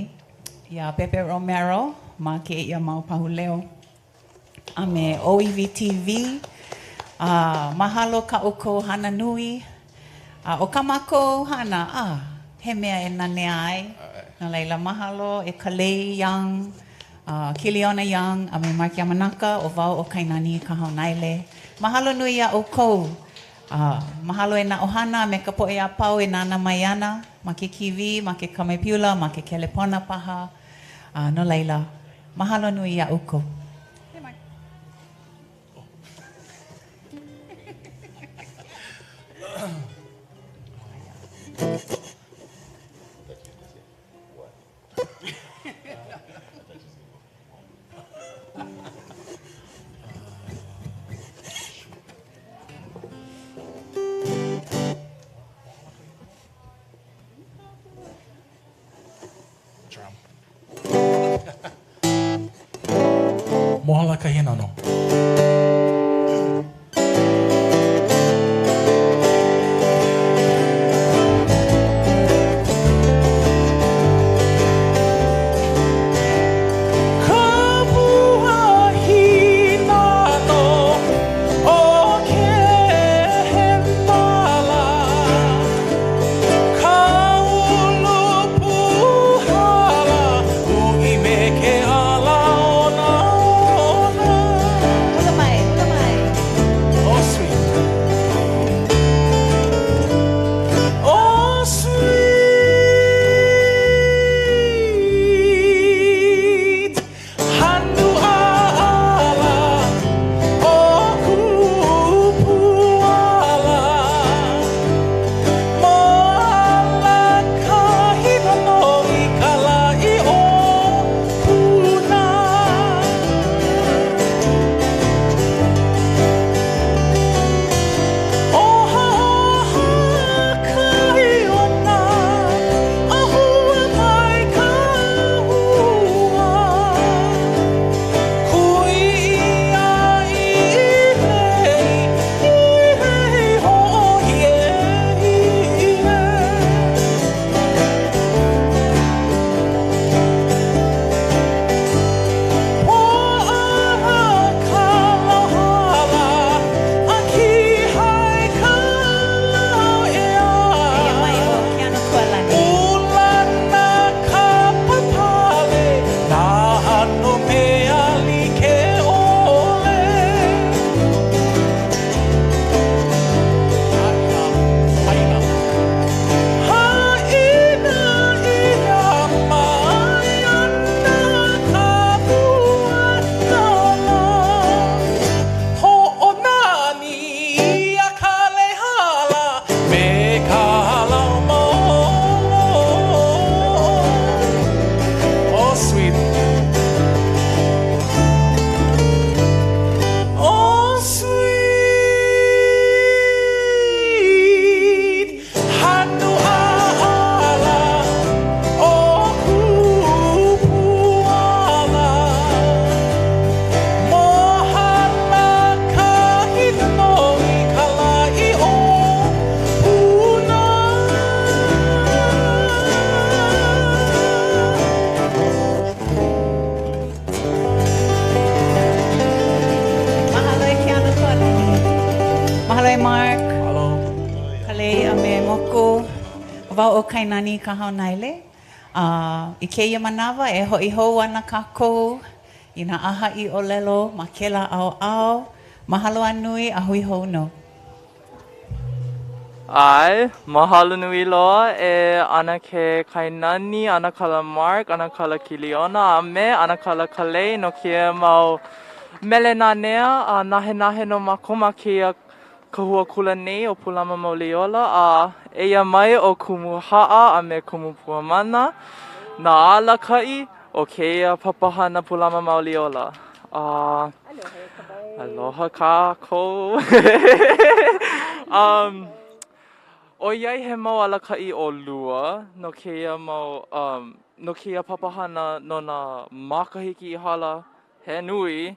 R: iā Pepe Romero ma kēia mau pahu leo. a me ʻŌiwi TV. A mahalo kā ʻoukou hana nui. A ʻo kā mākou hana, a he mea e nanea ai. No laila, mahalo e Kalei Young. uh, Kiliona Young a me Mark Yamanaka, ʻo wau ʻo Kainani Kahaunaele. Mahalo nui iā ʻoukou. Uh, mahalo e nā ʻohana a me ka poʻe a pau e nānā mai ana ma ke kīwī, ma ke kamepiula, ma ke kelepona paha. Uh, no laila, mahalo nui iā ʻoukou.
J: Mohala ka hīnano.
S: Ka pua hīnano o ke mala, Ka ulu pūhala uʻi me ke ʻala onaona.
R: Hula mai, hula mai.
S: Oh, sweet. Oh, sweet. Hanu ʻaʻala o Kupuala. Mohala ka hīnano i ka laʻi o Puna. Hoʻonani ia ka lehala me ka laumolo. Oh, sweet. Oh, sweet. Hanu ʻaʻala o Kupuala. Mohala ka hīnano i ka laʻi o Puna.
R: Mahalo e Keanu Kualani. Mahalo e Mark.
J: Mahalo.
R: Kalei a me Moku. ʻO wau ʻo Kainani Kahaunaele. Uh, I kēia manawa e hoʻi hou ana kākou i nā ʻaha i ʻōlelo ma kēlā ʻaoʻao. Mahalo a nui a hui hou nō.
M: ʻAe, mahalo nui loa e ʻAnakē Kainani, ʻAnakala Mark, ʻAnakala Kiliona, a me ʻAnakala Kalei no kēia mau mele nanea a nahenahe no mākou ma kēia kahua kula nei ʻo Pūlama Mauli Ola, a eia mai ʻo Kumu Haʻa a me Kumu Puamana, nā alakaʻi o kēia papahana Pūlama Mauli Ola. A aloha kākou. um, ʻoiai he mau alakaʻi ʻolua no kēia mau, um, no kēia papahana no nā makahiki i hala, He nui,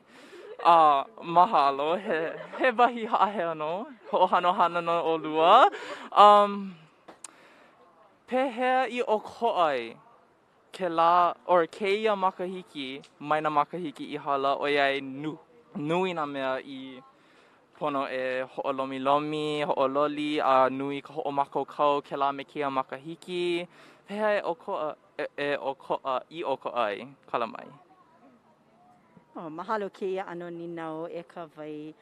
M: a mahalo, he, he wahi haʻaheo nō, hoʻohanohano nō ʻolua. Um, pehea i ʻokoʻa ai kēlā, or kēia makahiki mai nā makahiki i hala ʻoiai nu, nui nā mea i pono e hoʻolomilomi, hoʻololi, a nui ka hoʻomākaukau kēlā me kēia makahiki. Pehea e ʻokoʻa, e, e ʻokoʻa, i ʻokoʻa ai? Kala mai.
U: Oh, mahalo kēia ʻano nīnau e Kawai.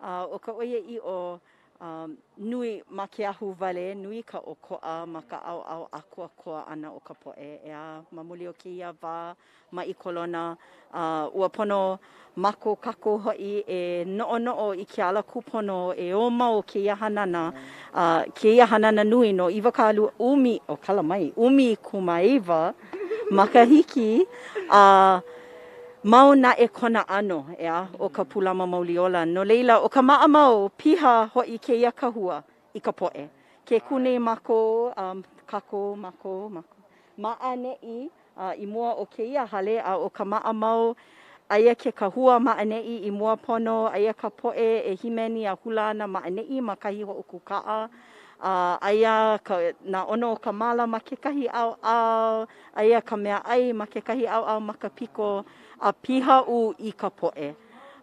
U: A ʻo ka ʻoiaʻiʻo, um, nui ma ke ahuwale, nui ka ʻokoʻa ma ka ʻaoʻao ʻākoakoa ʻana o ka poʻe, ʻeā, ma muli o kēia wā maʻi kolona, a ua pono mākou kākou hoʻi e noʻonoʻo i ke ala kūpono e ō mau kēia hanana, a kēia hanana nui no 20, ʻumi, o kala mai, 19 makahiki, a mau naʻe kona ʻano, ʻeā, ʻo ka Pūlama Mauli Ola. No laila, ʻo ka maʻamau, piha hoʻi kēia kahua i ka poʻe. Ke kū nei mākou, kākou, mākou, mākou, ma ʻaneʻi, A i mua o kēia hale, a ʻo ka maʻamau, aia ke kahua ma ʻaneʻi i mua pono, aia ka poʻe e hīmeni a hula ana ma ʻaneʻi ma kahi hoʻokū kaʻa, a aia ka, nā ʻono o ka māla ma kekahi ʻaoʻao, aia ka meaʻai ma kekahi ʻaoʻao ma ka piko, a pihaʻū i ka poʻe.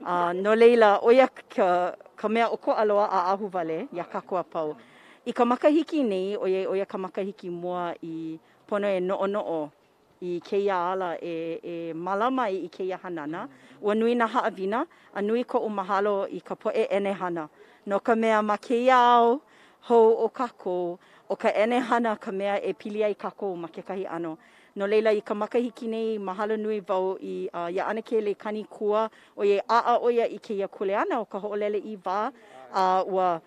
U: A no laila, ʻo ia ka, ka mea ʻokoʻa loa a ahuwale iā kākou a pau. I ka makahiki nei, ʻoiai ʻo ia ka makahiki mua i Pono e noʻonoʻo i kēia ala e e mālama ai i kēia hanana. Ua nui nā haʻawina, a nui koʻu mahalo i ka poʻe ʻenehana. No ka mea, ma kēia ao hou o kākou, ʻo ka ʻenehana ka mea e pili ai kākou ma kekahi ʻano. No laila, i ka makahiki nei, mahalo nui wau i iā ʻAnakē Leikani Kua, ʻoiai ʻaʻa ʻo ia i kēia kuleana o ka hoʻolele ʻīwā, a ua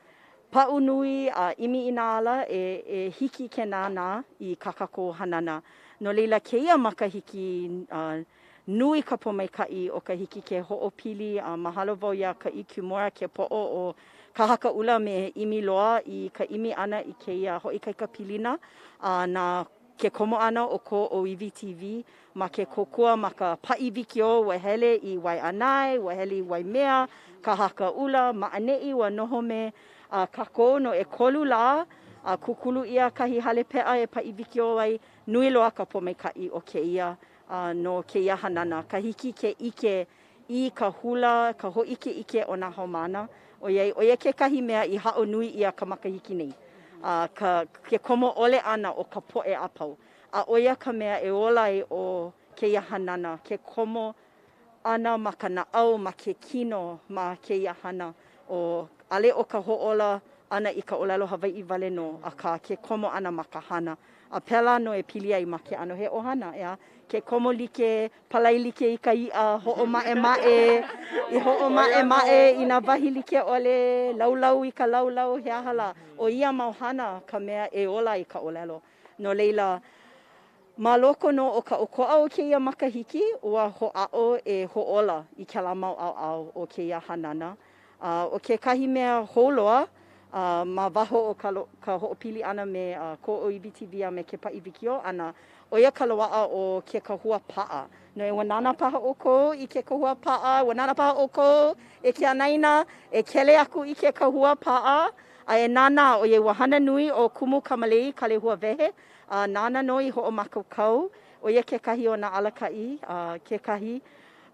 U: Paʻu nui a ʻimi i nā ala e e hiki ke nānā i kā kākou hanana. No laila kēia makahiki, nui ka pōmaikaʻi o ka hiki ke hoʻopili a mahalo wau iā Kaʻi Kimura ke poʻo o Ka Haka ʻUla me ʻImiloa i ka ʻimi ʻana i kēia hoʻoikaika pilina a na ke komo ʻana o Kō ʻŌiwi TV ma ke kōkua ma ka paʻi wikiō, ua hele i Waiʻanae, ua hele i Waimea, Ka Haka ʻUla, ma ʻaneʻi ua noho me kākou no ʻekolu lā, a kūkulu ʻia kahi hale peʻa e paʻi wikiō ai. Nui loa ka pōmaikaʻi o kēia no kēia hanana, ka hiki ke ʻike i ka hula, ka hōʻikeʻike o nā haumāna, ʻoiai ʻo ia kekahi mea i haʻo nui ʻia ka makahiki nei, a ka ke komo ʻole ʻana o ka poʻe a pau. A ʻo ia ka mea e ola ai ʻo kēia hanana, ke komo ʻana ma ka naʻau, ma ke kino, ma kēia hana, ʻo ʻaʻole ʻo ka hōʻola ʻana i ka ʻōlelo Hawaiʻi wale nō, akā ke komo ʻana ma ka hana. A pēlā nō e pili ai ma ke ʻano he ʻohana, ʻeā, ke komo like, palai like i ka iʻa, hoʻomaʻemaʻe, i hoʻomaʻemaʻe i nā wahi like ʻole, laulau i ka laulau, he aha lā. ʻO ia mau hana ka mea e ola ai ka ʻōlelo. No laila, ma loko nō o ka ʻokoʻa o kēia makahiki, ua hoʻāʻo e hōʻola i kēlā mau ʻaoʻao o kēia hanana. A ʻo kekahi mea hou loa, ma waho o ka ka hoʻopili ʻana me Kō ʻŌiwi TV a me ke paʻi wikiō ʻana, ʻo ia ka loaʻa o ke kahua paʻa. No ua nānā paha ʻoukou i ke kahua paʻa, ua nānā paha ʻoukou e ke anaina, e kele aku i ke kahua paʻa, a e nānā, ʻoiai ua hana nui ʻo Kumu Kamalei Kalehuawehe, a nāna nō i hoʻomākaukau, ʻo ia kekahi o nā alakaʻi, a kekahi.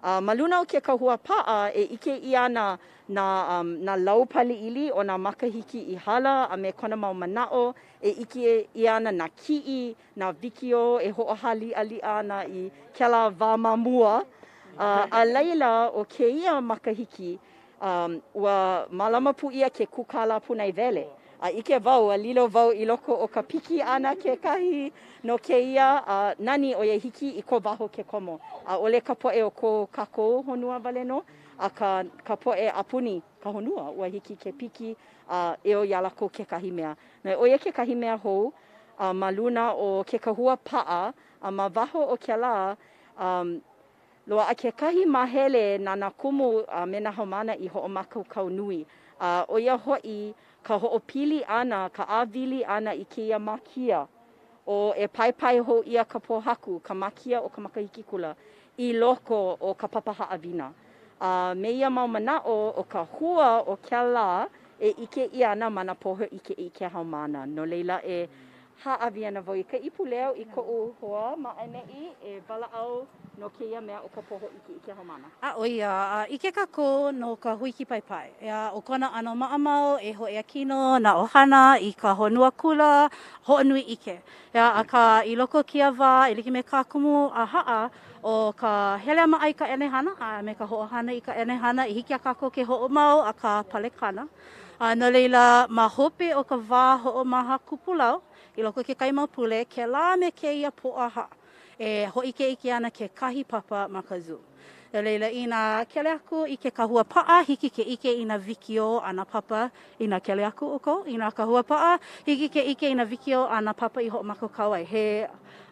U: A ma luna o ke kahua paʻa e ʻike ʻia ana nā, nā lau paliʻili o nā makahiki i hala a me kona mau manaʻo, e ʻike ʻia ana nā kiʻi, nā wikiō e hoʻohāliʻaliʻa ana i kēlā wā ma mua. A, a laila, ʻo kēia makahiki, ua mālama pū ʻia ke kūkala pūnaewele. A ʻike wau, a lilo wau i loko o ka piki ʻana kekahi no kēia, a nani ʻoiai hiki i ko waho ke komo. ʻAʻole ka poʻe o ko kākou honua wale nō, akā ka poʻe a puni ka honua, ua hiki ke piki a eo iā lākou kekahi mea. No ʻo ia kekahi mea hou a ma luna o ke kahua paʻa, a ma waho o kēlā, Loaʻa kekahi māhele na nā kumu a me nā haumāna i hoʻomākaukau nui, a ʻo ia hoʻi ka hoʻopili ʻana, ka ʻāwili ʻana i kēia mākia ʻo E Paepae Hou ʻIa Ka Pōhaku, ka mākia o ka makahiki kula, i loko o ka papa haʻawina. A me ia mau manaʻo, ʻo ka hua o kēlā e ʻike ʻia ana ma nā pō hōʻikeʻike haumāna. No laila, e. Hāʻawi ana wau i ka ipu leo i koʻu hoa ma ʻaneʻi e walaʻau no kēia mea ʻo ka pō hōʻikeʻike haumāna.
F: A ʻo ia, a ʻike kākou no ka hui kīpaepae, ʻeā, ʻo kona ʻano maʻamau e hōʻea kino nā ʻohana i ka honua kula hoʻonui ʻike. ʻEā, akā, i loko o kēia wā, e like me kā Kumu Haʻa, ʻo ka hele a maʻa i ka ʻenehana a me ka hoʻohana i ka ʻenehana i hiki iā kākou ke hoʻomau a ka palekana. A no laila, ma hope o ka wā hoʻomaha kupulau, i loko o kekahi mau pule, kēlā me kēia Pōʻahā, e hōʻikeʻike ana kekahi papa ma ka Zoom. No laila, inā kele aku i ke kahua paʻa, hiki ke ʻike i nā wikiō a nā papa. Inā kele aku ʻoukou i nā kahua paʻa, hiki ke ʻike i nā wikiō a nā papa i hoʻomākaukau ai. He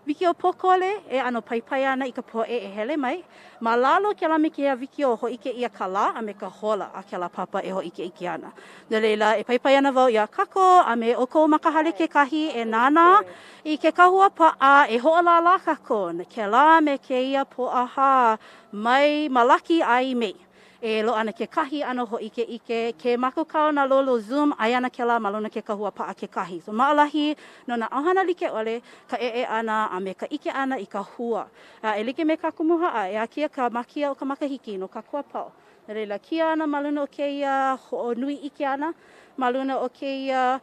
F: wikiō pōkole e ʻano paipai ana i ka poʻe e hele mai. Ma lalo o kēlā me kēia wikiō, hōʻike ʻia ka lā a me ka hola a kēlā papa e hōʻikeʻike ana. No laila, e paipai ana wau iā kākou a me ʻoukou ma ka hale kekahi e nānā i ke kahua paʻa e hoʻolālā kākou no kēlā me kēia Pōʻahā mai Malaki a i Mei. E loaʻa ana kekahi ʻano hōʻikeʻike, ke mākaukau nā lolo Zoom, aia ana kēlā ma luna ke kahua paʻa kekahi. So maʻalahi no nā ʻohana like ʻole ka ʻeʻe ʻana a me ka ʻike ʻana i ka hua. A e like me kā Kumu Haʻa, ʻeā kēia ka mākia o ka makahiki no kākou a pau. No laila, kia ana ma luna o kēia hoʻonui ʻike ʻana, ma luna o kēia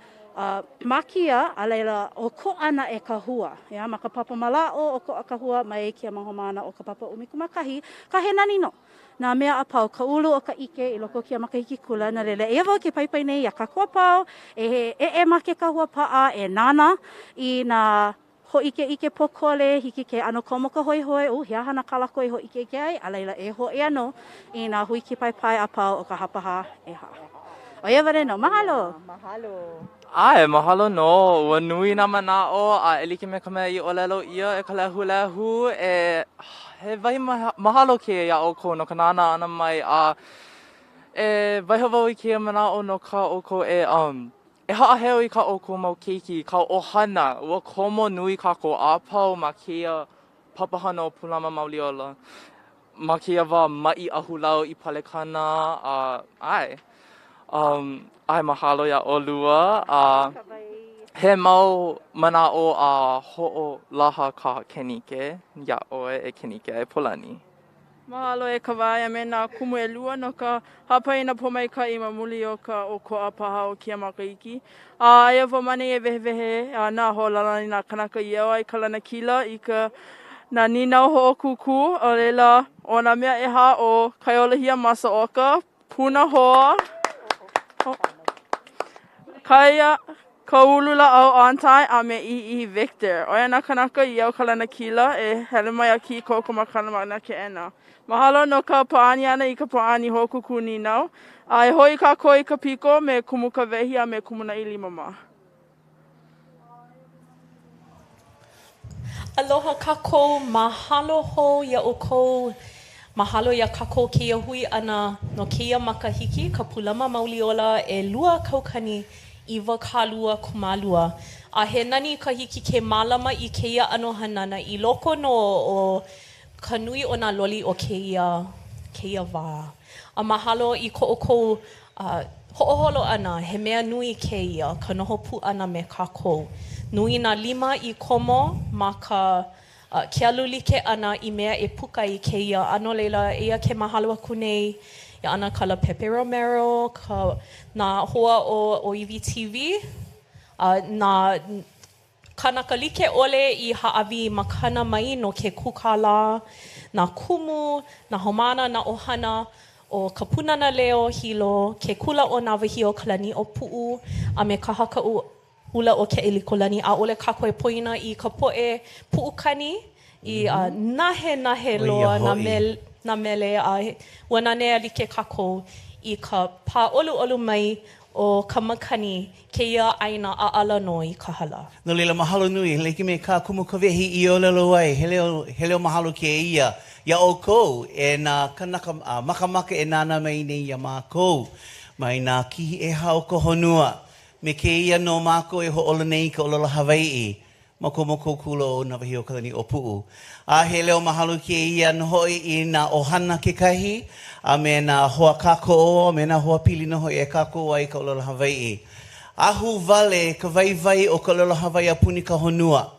F: mākia, a laila, ʻokoʻa naʻe ka hua. ʻEā, ma ka papa mālaaʻo, ʻokoʻa ka hua mai kēia mau haumāna o ka papa 11, ka he nani nō nā mea a pau, ka ulu o ka ʻike i loko o kēia makahiki kula. No laila, eia wau ke paipai nei iā kākou a pau, e eʻe ma ke kahua paʻa, e nānā i nā hōʻikeʻike pōkole, hiki ke ʻano komo ka hoihoi, oh, he aha nā kā lākou i hōʻikeʻike ai, a laila e hōʻea nō i nā hui kīpaepae a pau o ka hapahā ʻehā. ʻO ia wale nō. Mahalo!
M: Mahalo. ʻAe, mahalo nō. Ua nui nā manaʻo, a e like me ka mea i ʻōlelo ʻia e ka lehulehu, e he wahi mahalo kēia iā ʻoukou no ka nānā ʻana mai, a e waiho wau i kēia manaʻo no kā ʻoukou e um E haʻaheo i kā ʻoukou mau keiki, ka ʻohana, ua komo nui kākou a pau ma kēia papahana o Pūlama Mauli Ola ma kēia wā maʻi ahulau i palekana a ʻae. Um, ʻae mahalo iā ʻolua a he mau manaʻo a hoʻolaha kā Kenike iā ʻoe e Kenike Aepolani.
K: Mahalo e Kawai a me nā kumu ʻelua no ka hāpai i nā pōmaikaʻi ma muli o ka ʻokoʻa paha o kēia makahiki. A aia wau ma ʻaneʻi e wehewehe a nā hoʻolālā i nā kānaka i eo ai ka lanakila i ka nā nīnau hoʻokūkū, a laila, ʻo nā mea ʻehā ʻo Kaiolahia Masaoka, Punahoa, Kaia, Ka Ulu Lāʻau Antai a me ʻIhiʻihi Victor. ʻO ia nā kānaka i eo ka lanakila e hele mai a kīkoko makana ma nā keʻena. Mahalo no ka pāʻani ʻana i ka pāʻani hoʻokūkū nīnau. A e hoʻi kākou i ka piko me Kumu Kawehi a me Kumu Naʻilima mā.
B: Aloha kākou, mahalo hou iā ʻoukou. Mahalo iā kākou kēia hui ʻana no kēia makahiki, ka Pūlama Mauli Ola 2022. A he nani ka hiki ke mālama i kēia ʻano hanana i loko nō o ka nui o nā loli o kēia kēia wā. A mahalo i ko ʻoukou hoʻoholo ʻana, he mea nui kēia, ka noho pū ʻana me kākou. Nui nā lima i komo ma ka ke alu like ʻana i mea e puka i kēia, a no laila, eia ke mahalo aku nei iā ʻAnakala Pepe Romero, ka, nā hoa o ʻŌiwi TV, a nā kānaka like ʻole i hāʻawi makana mai no ke kūkālā, nā kumu, nā haumāna, nā ʻohana o ka Pūnana Leo Hilo, ke Kula ʻo Nāwahīokalaniʻōpuʻu, a me Ka Haka ʻUla o Keʻelikōlani. ʻAʻole kākou e poina i ka poʻe puʻukani i nahenahe loa nā mele, nā mele a ua nanea like kākou i ka pā ʻoluʻolu mai o ka makani kēia ʻāina ʻaʻala nō i ka hala.
A: No laila, mahalo nui, like me kā Kumu Kawehi i ʻōlelo ai, he leo, he leo mahalo kēia iā ʻoukou e nā kanaka makamaka e nānā mai nei iā mākou mai nā kihi ʻehā o ka honua. Me kēia nō mākou e hoʻōla nei i ka ʻōlelo Hawaiʻi ma ko mākou kula o Nāwahīokalaniʻōpuʻu. A he leo mahalo kēia nō hoʻi i nā ʻohana kekahi, a me nā hoa kākoʻo, a me nā hoa pili nō hoʻi e kākoʻo ai i ka ʻōlelo Hawaiʻi. Ahuwale ka waiwai o ka ʻōlelo Hawaiʻi a puni ka honua.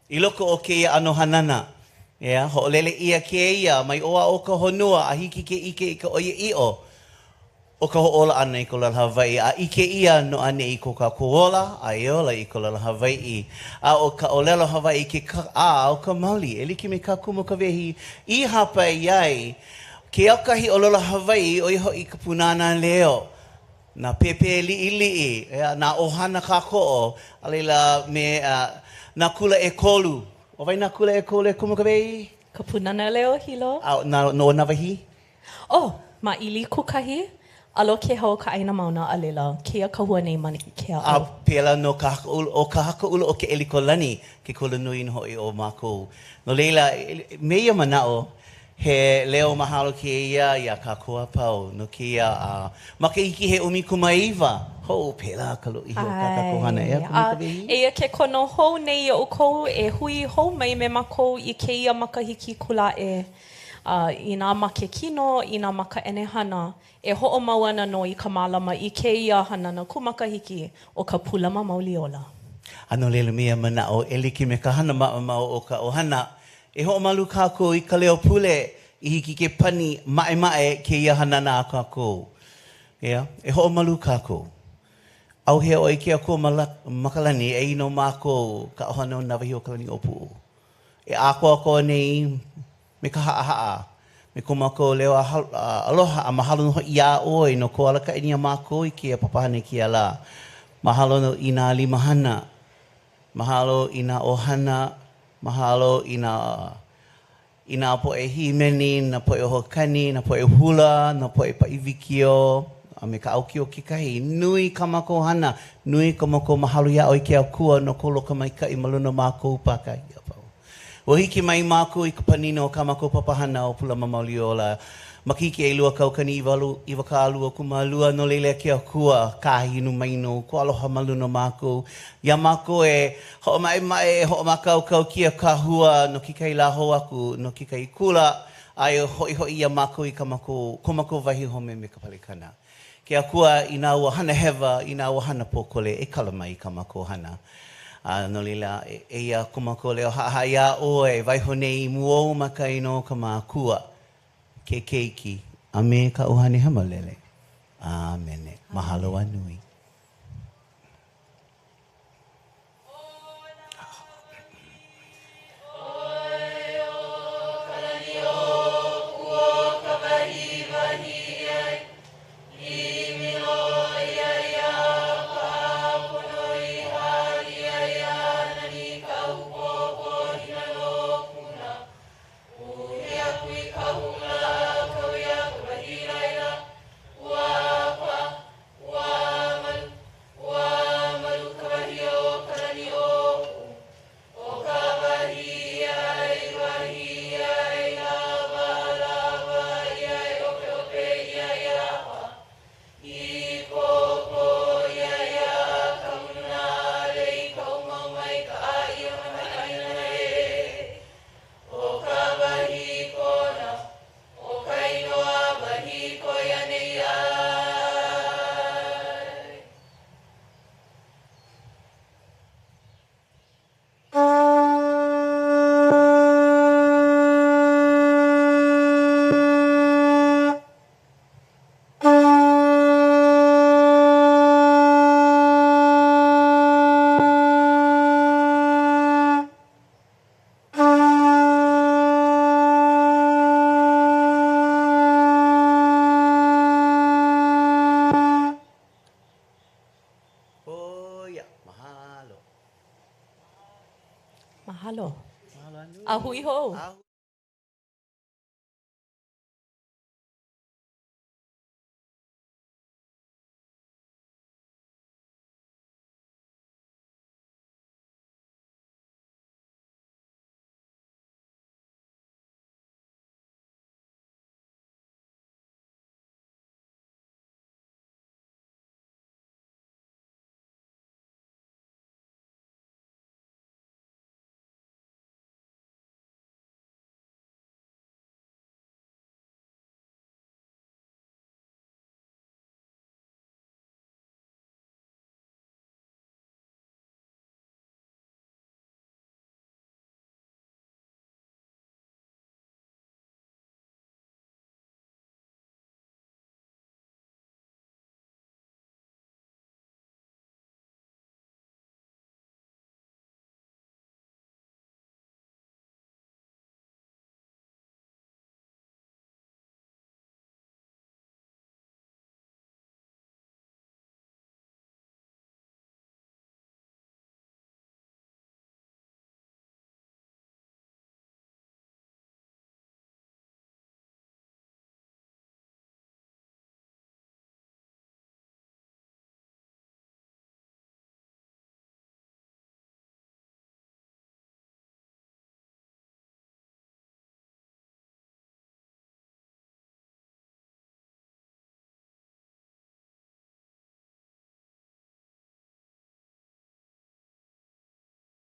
A: I loko o kēia ʻano hanana, ʻeā, hoʻolele ʻia kēia mai ʻō a ʻō ka honua a hiki ke ʻike i ka ʻoiaʻiʻo o ka hoʻōla ʻana i ka ʻōlelo Hawaiʻi a ʻike ʻia no ʻaneʻi ko kākou ola a e ola i ka ʻōlelo Hawaiʻi. A ʻo ka ʻōlelo Hawaiʻi ke kaʻā o ka mauli, e like me kā Kumu Kawehi i hāpai ai ke aukahi ʻōlelo Hawaiʻi, ʻo ia hoʻi ka Pūnana Leo. nā pēpē liʻiliʻi, ʻeā, nā ʻohana kākoʻo, a laila me nā kula ʻekolu. ʻO wai nā kula ʻekolu e Kumu Kawehi?
B: Ka Pūnana Leo Hilo.
A: A nā, no Nāwahī?
B: Oh, ma ʻIliku kahi, alo Kēhau o ka ʻĀina Mauna, a laila, kēia kahua nei ma Keaʻau.
A: A pēlā nō ka Haka ʻUla, ʻo ka Haka ʻUla o Keʻelikōlani, ke kula nui nō hoʻi o mākou. No laila, me ia manaʻo, He leo mahalo kēia iā kākou a pau no kēia makahiki he 19 hou, pēlā ka lōʻihi o kā kākou hana ʻeā Kumu Kawehi?
B: Eia ke kono hou nei iā ʻoukou e hui hou mai me mākou i kēia makahiki kula aʻe. A inā ma ke kino, inā ma ka ʻenehana, e hoʻomau ana nō i ka mālama i kēia hanana kūmakahiki ʻo ka Pūlama Mauli Ola.
A: A no laila me ia manaʻo, e like me ka hana maʻamau o ka ʻohana, E hoʻomalu kākou i ka leo pule i hiki ke pani maʻemaʻe kēia hanana a kākou. ʻEā, e hoʻomalu kākou. ʻAuhea ʻoe ke Akua ma ka lani, eia nō mākou ka ʻohana o Nāwahīokalaniʻōpuʻu. E ʻākoakoa nei me ka haʻahaʻa, me ko mākou leo aloha a mahalo nō hoʻi iā ʻoe no kou alakaʻi iā mākou i kēia papahana i kēia lā. Mahalo nō i nā limahana. Mahalo i nā ʻohana, mahalo i nā i nā poʻe hīmeni, nā poʻe hoʻokani, nā poʻe hula, nā poʻe paʻi wikiō, a me ka ʻaukiō kekahi. Nui kā mākou hana, nui ko mākou mahalo iā ʻoe ke Akua no kou lokomaikaʻi ma luna o mākou pākahi a pau. Ua hiki mai mākou i ka panina o kā mākou papahana ʻo Pūlama Mauli Ola makahiki 2022, no laila e ke Akua, kāhinu mai nō kou aloha ma luna o mākou. Iā mākou e hoʻomaʻemaʻe, e hoʻomākaukau kēia kahua no kekahi lā hou aku, no kekahi kula, a e hoʻihoʻi iā mākou i kā mākou, ko mākou wahi home me ka palekana. Ke Akua, inā ua hana hewa, inā ua hana pōkole, e kala mai i kā mākou hana. A no laila, eia ko mākou leo haʻahaʻa iā ʻoe, e waiho nei i mua ou ma ka inoa o ka Makua, ke Keiki, a me ka ʻUhane Hemolele. ʻĀmene. Mahalo a nui.
E: Ua malu ka wahi o Kalaniʻōpuʻu, ʻO ka wahi ia i wahi ia i lawa lawa ia i ʻopeʻope ʻia ia pā. I kōkō ʻia ia ka munale i ka umauma i ka ʻāʻī o nā makaʻāinana ē. ʻO ka wahi kona, ʻO ka inoa wahi ko ia nei ai.
A: Oh, yeah. Mahalo.
B: Mahalo. A hui hou.